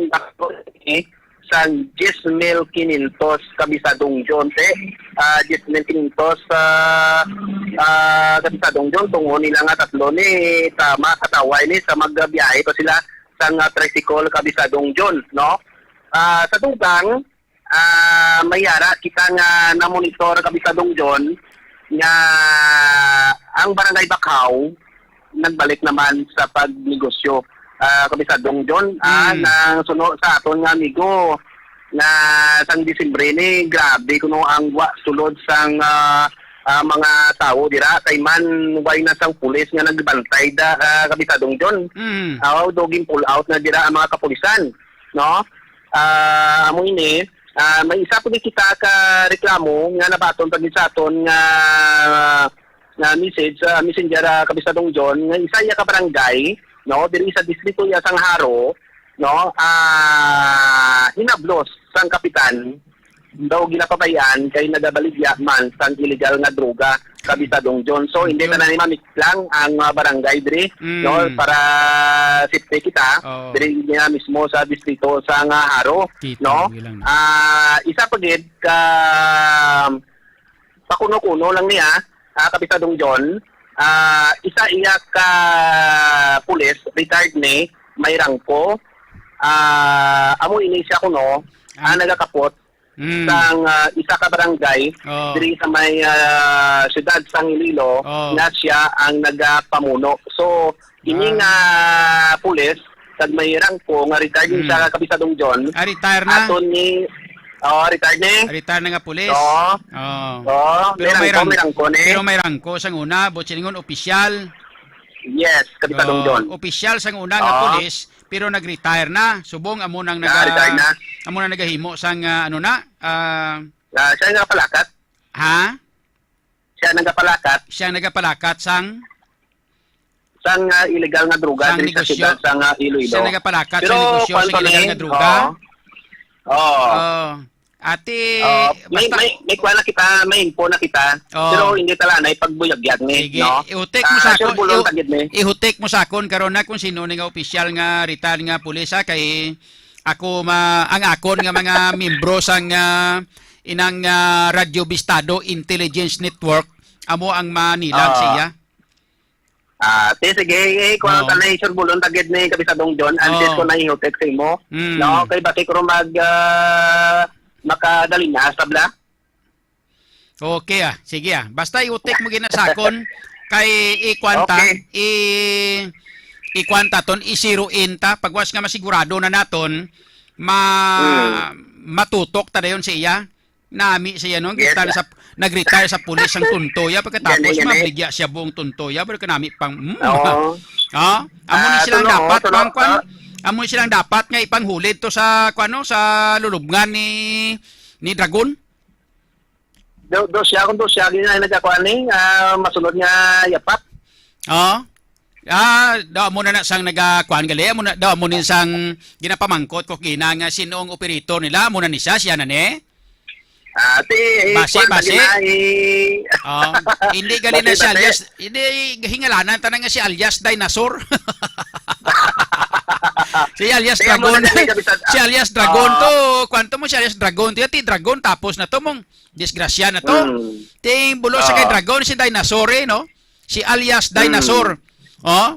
Sang diyes mil kinyentos, Kabisadong John, te. Ah, diyes mil kinyentos, ah, ah, Kabisadong John, tungo nila nga tatlo ni tama, kataway ni sa magbiyahe pa sila sang, ah, tricycle, Kabisadong John, no? Ah, sa dugang, ah, may ara kita nga namonitor, Kabisadong John, nga ang Barangay Bakhaw nagbalik naman sa pagnegosyo. Ah, Kabisadong John, ah, Mm. nang suno sa aton nga amigo na sang Disyembre ni, grabe kuno ang wa sulod sang, ah, ah, mga tawo dira, kay man way na sang pulis nga nagbantay da, ah, Kabisadong John. Mm. Aw, do gin-pull out na dira ang mga kapulisan, no? Ah, amo ini, ah, may isa pa gid kita ka reklamo nga nabaton pa gid sa aton nga, nga message sa Messenger, ah, Kabisadong John, nga isa iya ka barangay, no, diri sa distrito iya sang Jaro, no, ah, hinablos sang kapitan daw ginapabay-an kay nagabaligya man sang illegal nga droga, Kabisadong John. So, hindi John. Tanan ni mamix lang ang, ah, barangay diri, Mm. no, para safety kita, Oo. diri niya mismo sa distrito sa nga Jaro, Kita, no? Ilang na. Ah, isa pa gid ka pakuno-kuno lang niya, ah, Kapisadong John, ah, isa iya ka pulis, retired ni, may rangko. Ah, amo ini siya kuno, Ah. ang nagakapot Mm. sang, ah, isa ka barangay Oh. diri sa may, ah, siyudad sang Iloilo Oh. nga siya ang nagapamuno. So, ini Ah. nga pulis, kag may rangko nga retired ni Mm. siya, Kapisadong John. Ah, retire na? Aton ni, oh, retired ni? Retire na nga pulis? Oo. Oh. Oh, Pero may may rang-, rang-, may rangko ni. Pero may rangko sang una, buot silingon, opisyal. Yes, Kapisadong Oh, John. Opisyal sang una nga Oh. pulis, pero nag-retire na. Subong amo nang Ah, naga-, retire na. Amo nang nagahimo sang, ah, ano na, ah, Ah, siya nga palakat. Ha? Siya nagapalakat. Siya nagapalakat sang? Sang, ah, illegal nga droga Sang diri sa negosyo. Siyudad sang, ah, Iloilo. Siya nagapalakat Pero sa negosyo sa kwan pa illegal ni, nga droga? Oo. Oo. Oh. Ate, Oh, may, basta may, may kwan na kita, may info na kita. Oh. Pero hindi tala na ipagbuyagyag ni, Sige, no? Ihutik mo Ah, sa sure akon, bulong ihu-, tagid ni. Ihutik mo sa akon karon na kung sino ni nga opisyal nga retired nga pulis, ha, kay ako ma-, ang akon nga mga membro sang, ah, inang, ah, Radyo Bistado Intelligence Network, amo ang manilag Ah. siya. Ah, ti, sige, eh, kung Oo. Ang tanay, sure bulon tagid ni Kapisadong John, antes Oo. Ko na ihutik sa imo, Mm. no? Kay basi ko mag, ah, makadali na, sabla? Okay, ah. Sige, ah. Basta ihutik mo ginasakon kay ikwanta, Okay. i-, ikwanta ton, isiruin ta. Pagwas nga masigurado na naton, ma-, Hmm. matutok ta dayon sa iya. Nami siya, no? Yes, Kita na sir. Sa, nag-retire sa pulis ang tunto ya. Pagkatapos, Gani, gani. Mabligya siya buong tunto ya. Pero kanami pang, mm. Oo. Ah, amo ni Ah, silang tulo, dapat, tulo, pang, kwan, ah. Amo ni silang dapat nga ipanghulid to sa, kwan, no? Sa lulubngan ni, ni Dragon. Do, do siya, kung do siya, gina, nagkakuan ni, ah, masunod nga yapat. Oo. Ah, daw mo na na sang nagakuan gali, mo na, daw mo ni sang ginapamangkot ko gina nga sino ang operator nila, mo na ni siya, siya na ni? Ah, si, eh, Base, kuwan, base. Gina, eh. Oh, hindi gali na Base, si base. Alias, hindi, hingalanan tanan nga si Alias Dinosaur. Si Alias Kaya mo Dragon. Na gani, Kapitan. Si Alias Dragon Ah. To, kwanto mo si Alias Dragon, ti, ti Dragon, tapos na to mong disgrasya na to. Mm. Ting bulo sa kay Ah. Dragon, si Dinosaur, eh, no? Si Alias Mm. Dinosaur. Oh?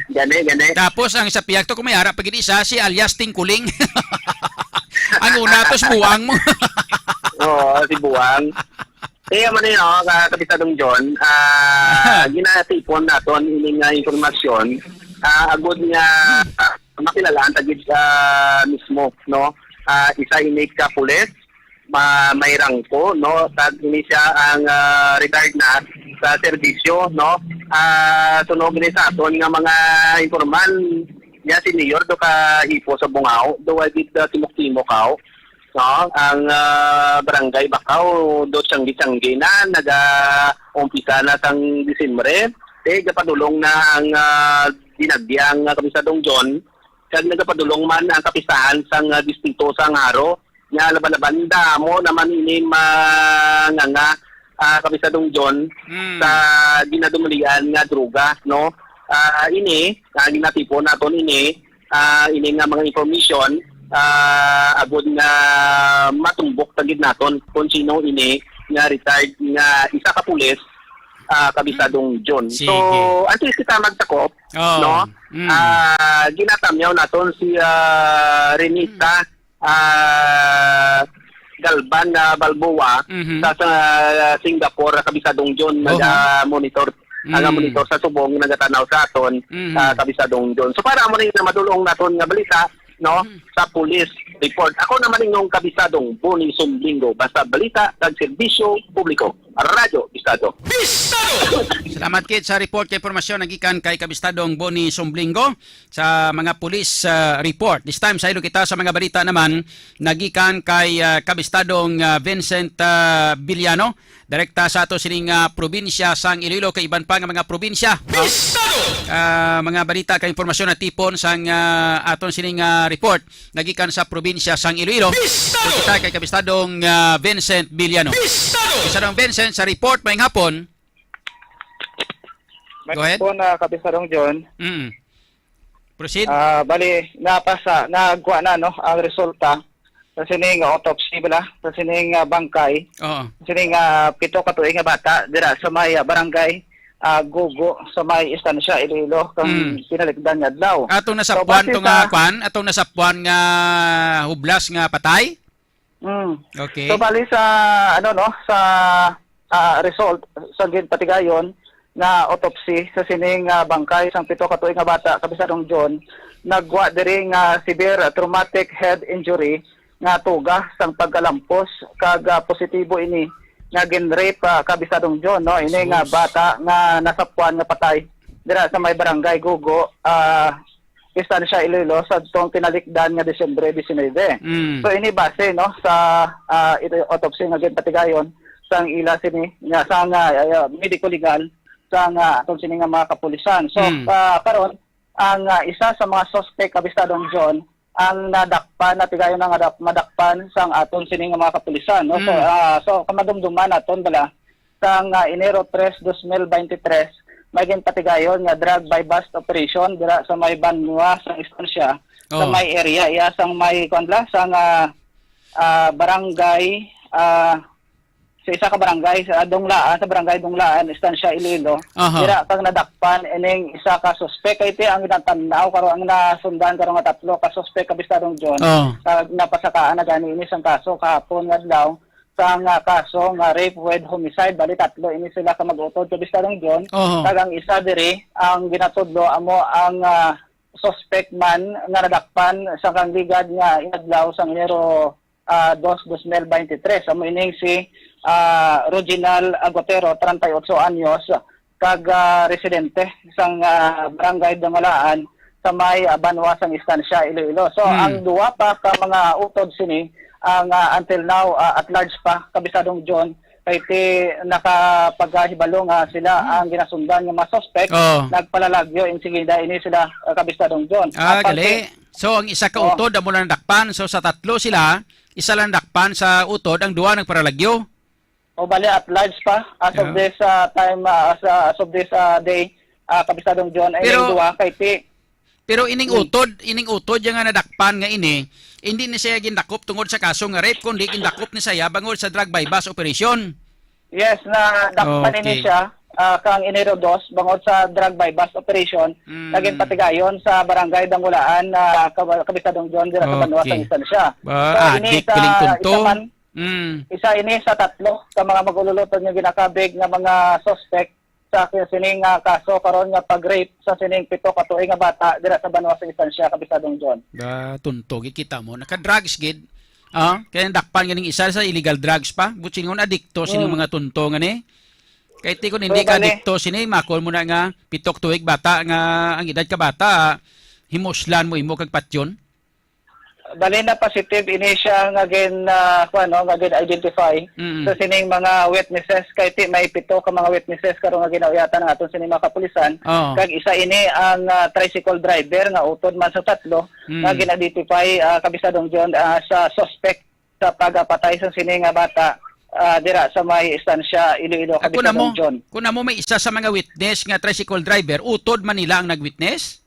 Gani, gani. Tapos ang sa piyag to, kung may ara pa gid isa, si alias Tingkuling. Ang una to, si Buang mo. Oo, si Buang. Kaya man yun, oh, ka-, Kapisadong John, ah, ginatipon naton ini nga impormasyon, ah, agud nga, ah, makilalaan ta gid, ah, mismo, no? Ah, isa ini ka pulis, ma-, may rangko, no? Tag ini siya ang, ah, retired na sa serbisyo, no? Ah, sunog ini sa aton nga mga informal, niya si Mayor do ka hipo sa Bungao, do wa gid, ah, timok-timok, aw. No, ang, ah, Barangay Bakaw, do tiyanggi-tiyanggi na, naga-umpisa na sang Disyembre. Eh, gapadulong na ang, ah, dinagdi ang, ah, Kapisadong John, kag nagapadulong man ang kapistahan sang, ah, distrito sang Jaro. Nga laban-laban, damo naman ini mga nga, ah, Kapisadong John, Mm. sa ginadumalian nga droga, no? Ah, ini, ah, ginatipon naton ini, ah, ini nga mga information, ah, agud nga matumbok ta gid naton kung sino ini nga retired nga isa ka pulis, ah, Kapisadong John. Sige. So, antes kita magtakop, Oh. no? Mm. Ah, ginatamyaw naton si, ah, Renita, ah, Galban, ah, Balboa Mhm. sa, sa Singapore, Kapisadong John, Oho. naga-monitor, Mm. naga-monitor sa subong, nagatanaw sa aton, Mhm. ah, Kapisadong John. So, para mo na yung madulong naton nga balita, no? Mhm. Sa police report. Ako naman inyong Kapisadong Boni Sumblingo, basta balita, tag serbisyo publiko. Radyo Bisado. Bisado! Salamat kit sa report kay impormasyon nagikan kay Kabistadong Boni Sumblingo sa mga police, ah, report. This time, saylo kita sa mga balita naman nagikan kay, ah, Kabistadong, ah, Vincent, ah, Villano. Direkta sa ato sining, ah, probinsya sang Iloilo kay iban pa nga mga probinsya, no? Bisado! Ah, mga balita kay impormasyon na tipon sang, ah, aton sining, ah, report nagikan sa probinsya sang Iloilo. Bisado! Kita kay Kabistadong, ah, Vincent Villano. Bisado! Kabistadong Vincent, sa report, maayong hapon. Go ahead. Maayong hapon, ah, Kabistadong John. Mm. Proceed. Ah, bali, napasa, nagwa na, no, ang resulta sa sining autopsy, bala, sa sining, ah, bangkay, Oo. sa sining, ah, pito ka tuig nga bata, dira sa may, ah, barangay, ah, Gugo, sa may Estancia, Iloilo, kang Mm. pinalikdan nga adlaw. Atong So, nasapuan base to nga, sa kwan? Atong nasapuan nga hublas nga patay? Mm. Okay. So, bali sa, ano, no, sa, ah, result sa ginpatigayon nga autopsy sa sining, ah, bangkay sang pito ka tuig nga bata, Kapisadong John, nagwa diri nga severe traumatic head injury nga tuga sang pagkalampos, kag, ah, positibo ini nga ginrape, ah, Kapisadong John, no, ini nga Jesus. bata nga nasapuan nga patay dira sa may barangay Gugo, ah, Estancia, Iloilo, sa tong tinalikdan nga Disyembre diecinuebe. Mm. So, ini base, no, sa, ah, ito, autopsy nga ginpatigayon sang ila sini nga sa nga, ah, medico legal sa nga atong sini nga mga kapulisan. So, Mm. ah, karon ang, ah, isa sa mga suspect, Kabistadong John, ang nadakpan, natigayon na nga dap-, madakpan sang aton sini nga mga kapulisan, no? So, Mm. ah, so, kamadumduman naton bala, sang, ah, Enero tres, dos mil beintitres, may ginpatigayon nga drug buy-bust operation dira sa may banwa sang Estancia, sa Oh. may area, iya, sang may, kuwan bala, sang, ah, ah, barangay, ah, sa isa ka barangay, sa Donglaan, sa barangay Donglaan, Estancia, Iloilo. Aha. Dira kag nadakpan ining isa ka suspek. Kay ti ang ginatanaw karon, ang nasundan karon nga tatlo ka suspek, Kabistadong John, Oh. kag napasakaan na gani ini sang kaso kahapon nga adlaw. Sa nga kaso nga rape with homicide, bali tatlo ini sila ka mag-utod, Kabistadong John. Oho. Kag ang isa diri, ang ginatudlo amo ang, ah, suspect man nga nadakpan sa kang ligad nga inadlaw sa Enero, ah, dos, dos mil beintitres. Amo ining si, ah, Reginald Agotero, treinta y ocho anyos, kag, ah, residente sang, ah, Barangay Dangulaan sa may, ah, banwa sang Estancia, Iloilo. So, Hmm. ang duwa pa ka mga utod sini, ang, ah, until now, ah, at large pa, Kabistadong John, kay ti nakapagahibalo nga sila Hmm. ang ginasundan nga mga suspect, Oh. nagpalalagyo, insigida ini sila, ah, Kabistadong John. Ah, Apang gali. ti- So, ang isa ka Oh. utod, amo lang nadakpan. So, sa tatlo sila, isa lang nadakpan sa utod, ang duwa nagparalagyo. O bali, at large pa, as of Yeah. this, ah, time, ah, as, ah, as of this, ah, day, ah, Kabistadong John, ay Pero, may duwa kay ti-, pero ining Hmm. utod, ining utod yang nga nadakpan nga ini, hindi ni siya gindakop tungod sa kaso nga rape, kundi gindakop ni siya bangod sa drug buy-bust operation. Yes, nadakpan Okay. ini siya, ah, kang Enero dos, bangod sa drug buy-bust operation, Hmm. naging patigayon sa Barangay Dangulaan, ah, Kab-, Kabistadong John, dira sa banwa sa Okay. Estancia. Ba, So, ini adik sa kiling tunto. isa man, Mm. Isa ini sa tatlo ka mga mag-ululotod nga ginakabig nga mga suspect sa sining, ah, kaso karon nga pag-rape sa sining pito ka tuig nga bata dira sa banwa sa Estancia, Kapisadong John. Ba, tunto gid kita mo. Naka-drugs gid. Ah, kaya dakpan ganing isa sa illegal drugs pa. Buot silingon adikto sining Mm. mga tunto nga ni. Kay ti kun So, hindi ka bali adikto sini, makon mo na nga pitok tuig bata nga ang edad ka bata, himuslan mo imo kag patyon. Bali na positive ini siya nga gin, ah, kuwan, no, nga gin-identify Mm. sa sining mga witnesses, kay ti may pito ka mga witnesses karon nga ginauyatan ang aton sining mga kapulisan. Oo. Kag isa ini ang, ah, tricycle driver nga utod man sa tatlo Mm. nga gin-identify, ah, Kapisadong John, ah, sa suspect sa pagpatay sa sini nga bata, ah, dira sa may Estancia, Iloilo, Ako na Kapisadong mo, John. Kung na mo may isa sa mga witness nga tricycle driver, utod man nila ang nag-witness?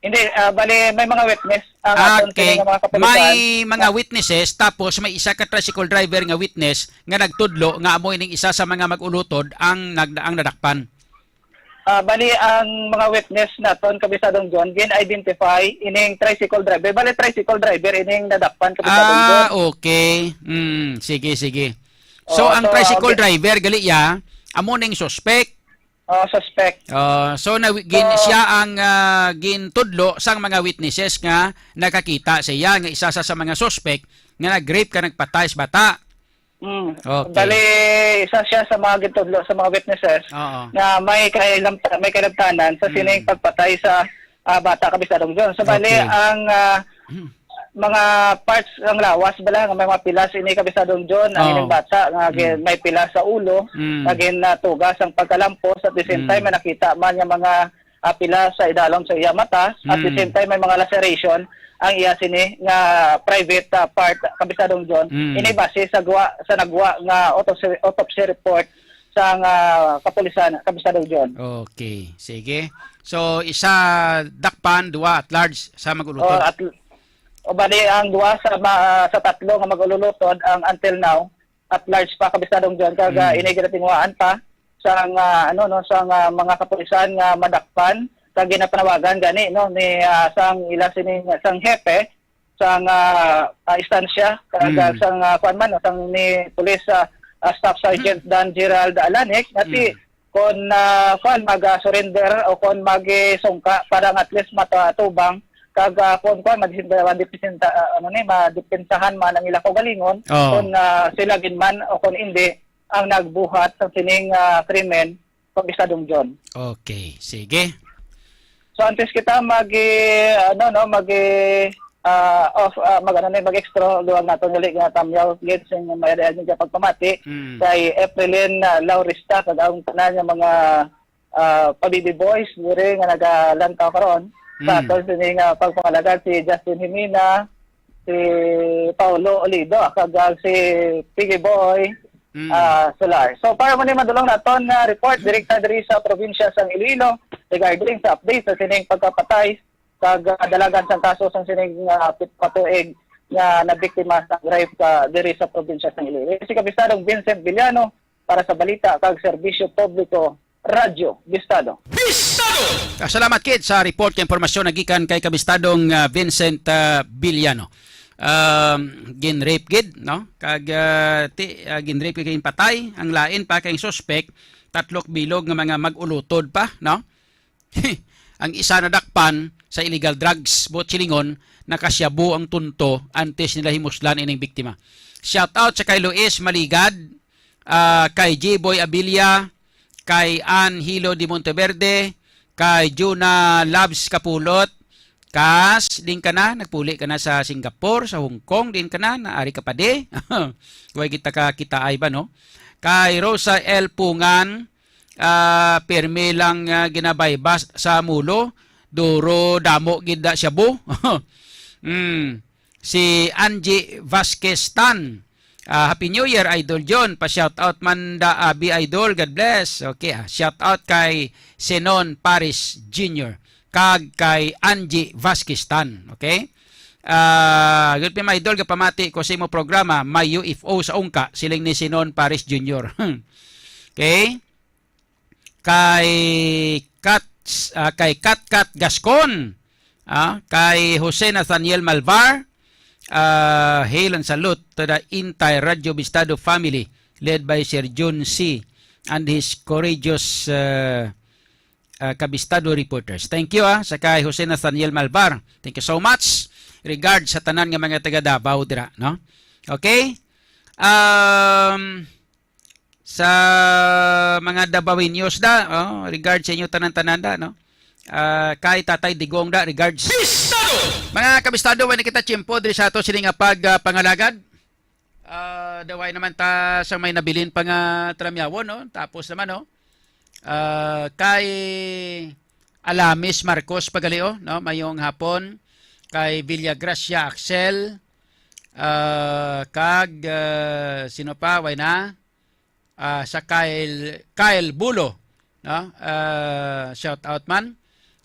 Hindi, ah, bali, may mga witness ang aton Okay. kini nga mga kapulisan. May mga witnesses, tapos may isa ka tricycle driver nga witness nga nagtudlo nga amo ining isa sa mga mag-ulutod ang nag-, ang nadakpan. Ah, bali, ang mga witness naton, Kapisadong John, gin-identify ining tricycle driver. Bali, tricycle driver ining nadakpan, Kapisadong John. Ah, okay. Mm, sige, sige. So, Oh, ang so, tricycle gi- driver, gali ya, amo ning suspect. Oh, suspect. Ah, so, na, gin, So, siya ang, ah, gintudlo sang mga witnesses nga nakakita siya nga isa sa, sa mga suspect nga nag-rape ka, nagpatay sa bata. Mm. Okay. Bali, isa siya sa mga gintudlo sa mga witnesses Oo. na may kailam-, may kalamtanan sa Mm. sining pagpatay sa, ah, bata, Kapisadong John. So, bali, Okay. ang, ah, Mm. mga parts ng lawas bala nga may mga pilas ini, Kapisadong John, ang Oo. ining bata nga gi-, Mm. may pilas sa ulo, Mm. nga ginatugas ang pagkalampos, at the same Mm. time, may nakita man nga mga, ah, pilas sa idalom sa iya mata, at the Mm. same time, may mga laceration ang iya sini nga private, ah, part, Kapisadong John. Mm. Ini base sa gwa, sa nagwa nga autopsy, autopsy report sa nga kapulisan, Kapisadong John. Okay, sige. So, isa dakpan, duwa at large sa mag-ulutod. Oh, at, o bali, ang duwa sa ma-, sa tatlo nga mag-ululutod ang until now at large pa, Kapisadong John, kag, ah, Mm. ini ginatinguhaan pa sang, ah, ano, no, sang, ah, mga kapulisan nga madakpan, kag ginapanawagan gani, no, ni, ah, sang ila sini, sang hepe sang, ah, ah, Estancia, kag, Mm. sang, ah, kuwan man, no, sang ni Police, ah, ah, Staff Sergeant Mm. Dan Gerald Alanik, nga ti Mm. kon, ah, kuwan, mag, ah, surrender o kon mag, eh, sungka para nga at least matubang kag, ah, kon kuwan, madipinsa-, madipinsa-, ah, ano ni, madipinsahan man ang ila kaugalingon, Oh. kon, ah, sila gid man o kon indi ang nagbuhat sa sining, ah, krimen, Kapisadong John. Okay, sige. So, antes kita mag, eh, ano, no, mag, eh, ah, off, ah, mag, ano, ni, mag-extra, luwag naton gali nga tamyaw gid sing may adayag nga pagpamati Mm. kay Efrelin, ah, Laurista, kag ang tanan nga mga, ah, pa-baby boys diri nga nagalantaw karon sa Mm. aton sini nga pagpangalagad, si Justin Jimena, si Paulo Olido, kag, ah, si Piggy Boy, Mm. ah, Solar. So, para mo ni madulong naton nga report, direkta diri sa probinsya sang Iloilo, regarding sa update sa sining pagkapatay kag, ah, kadalagan sang kaso sang sining, ah, pit-, patuig nga nabiktima sa rape ka diri sa probinsya sang Iloilo. Si Kapisadong Vincent Villano para sa balita kag serbisyo publiko, Radyo Bistado. Bistado! Ah, salamat, Kid, sa report kag impormasyon nagikan kay Kabistadong, ah, Vincent, ah, Villano. Um, gin-rape gid, no? Kag, ah, ti-, ah, gin-rape kag ginpatay ang lain pa kay suspect, tatlo ka bilog nga mga mag-ulutod pa, no? Ang isa nadakpan sa illegal drugs, buot silingon, nakasyabu ang tunto antes nila himuslan ining biktima. Shout out sa kay Luis Maligad, ah, kay G-Boy Abilia, kay Ann Hilo de Monteverde, kay Juna Labs Kapulot, Kas, din ka na, nagpuli ka na sa Singapore, sa Hong Kong, din ka na, naari ka pa di. Way kita ka kitaay ba, no? Kay Rosa L Pungan, ah, pirmi lang, ah, ginabaybas sa mulo, duro damo gid na siya, bo. Mm. Si Angie Vasquez Tan, ah, Happy New Year, Idol John. Pa-shout out man da, abi, Idol. God bless. Okay, ah, shout out kay Senon Paris Junior kag kay Angie Vasquez Tan. Okay? Ah, good, mga idol, gapamati ko sa imo programa, may U F O sa ungka, siling ni Senon Paris Junior. Okay? Kay Kat, ah, kay Kat Kat Gascon, ah, kay Jose Nathaniel Malvar, uh, hail and salute to the entire Radyo Bistado family led by Sir Jun C and his courageous uh, uh, Kabistado reporters. Thank you, ah, sa kay Jose Nathaniel Malvar. Thank you so much. Regards sa tanan nga mga taga Davao dira, no? Okay? Um, sa mga Dabawenyos da, oh, regards sa inyo tanan-tanan da, no? Ah, kay Tatay Digong da, regards. Bistado! Mga kabistado, wala na kita tiyempo diri sa ato sini nga pag, ah, pangalagad. Ah, daway naman ta sa may nabilin pa nga tramyawon, no? Tapos naman, no? Ah, kay Alamis Marcos Pagalio, no? Mayong hapon. Kay Villagracia Axel, ah, kag, ah, sino pa? Way na? Ah, sa Kyle, Kyle Bulo, no? Ah, shout out man.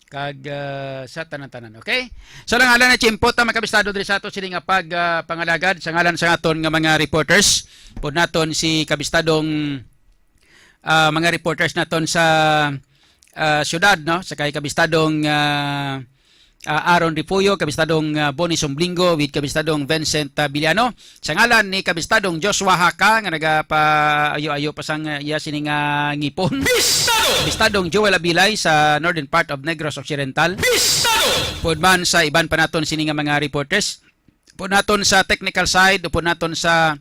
Kag, ah, sa tanan-tanan, okay? So, lang, ala na tiyempo ta, mga kabistado, diri sa ato sini nga pag, ah, pangalagad sa ngalan sa aton nga mga reporters. Pud naton si kabistadong, ah, mga reporters naton sa, ah, syudad, no? Sa kay kabistadong, ah, ah, Aaron Refugio, kabistadong, ah, Bonnie Sumblingo, with kabistadong Vincent, ah, Villano. Sa ngalan ni kabistadong Joshua Haka nga nagapaayo-ayo pa sang, ah, iya sini nga ngipon. Bistado! Kabistadong Joel Abilay sa northern part of Negros Occidental. Bistado! Pud man sa iban pa naton sini nga mga reporters. Pud naton sa technical side, pud naton sa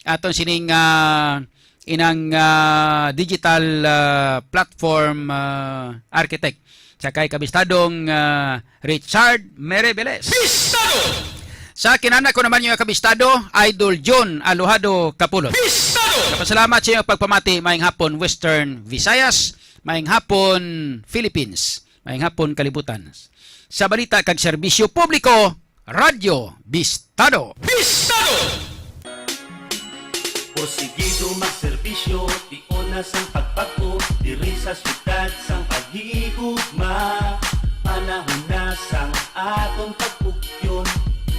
aton sining, ah, inang, ah, digital, ah, platform, ah, architect. Sa kay kabistadong, ah, Richard Merebeles. Bistado! Sa kinana ko naman yung kabistado, Idol John Alojado Kapulot. Bistado! Kapasalamat sa inyong pagpamati, maayong hapon Western Visayas, maayong hapon Philippines, maayong hapon kalibutan. Sa balita kag serbisyo publiko, Radyo Bistado. Bistado! Porsigido magserbisyo, tion na sang pagpag-o, diri sa siyudad sang paghigugma. Panahon na sang aton pagpugyon,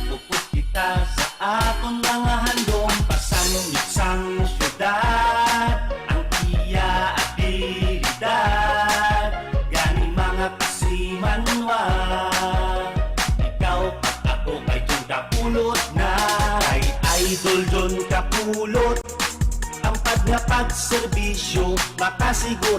focus kita sa aton mga handom. Pasanib sang siyudad ang iya abilidad. Gani, mga kasimanwa, ikaw kag ako kay Jun Kapulot na, kay Idol Jun Kapulot. Ang pag nga pagserbisyo makasiguro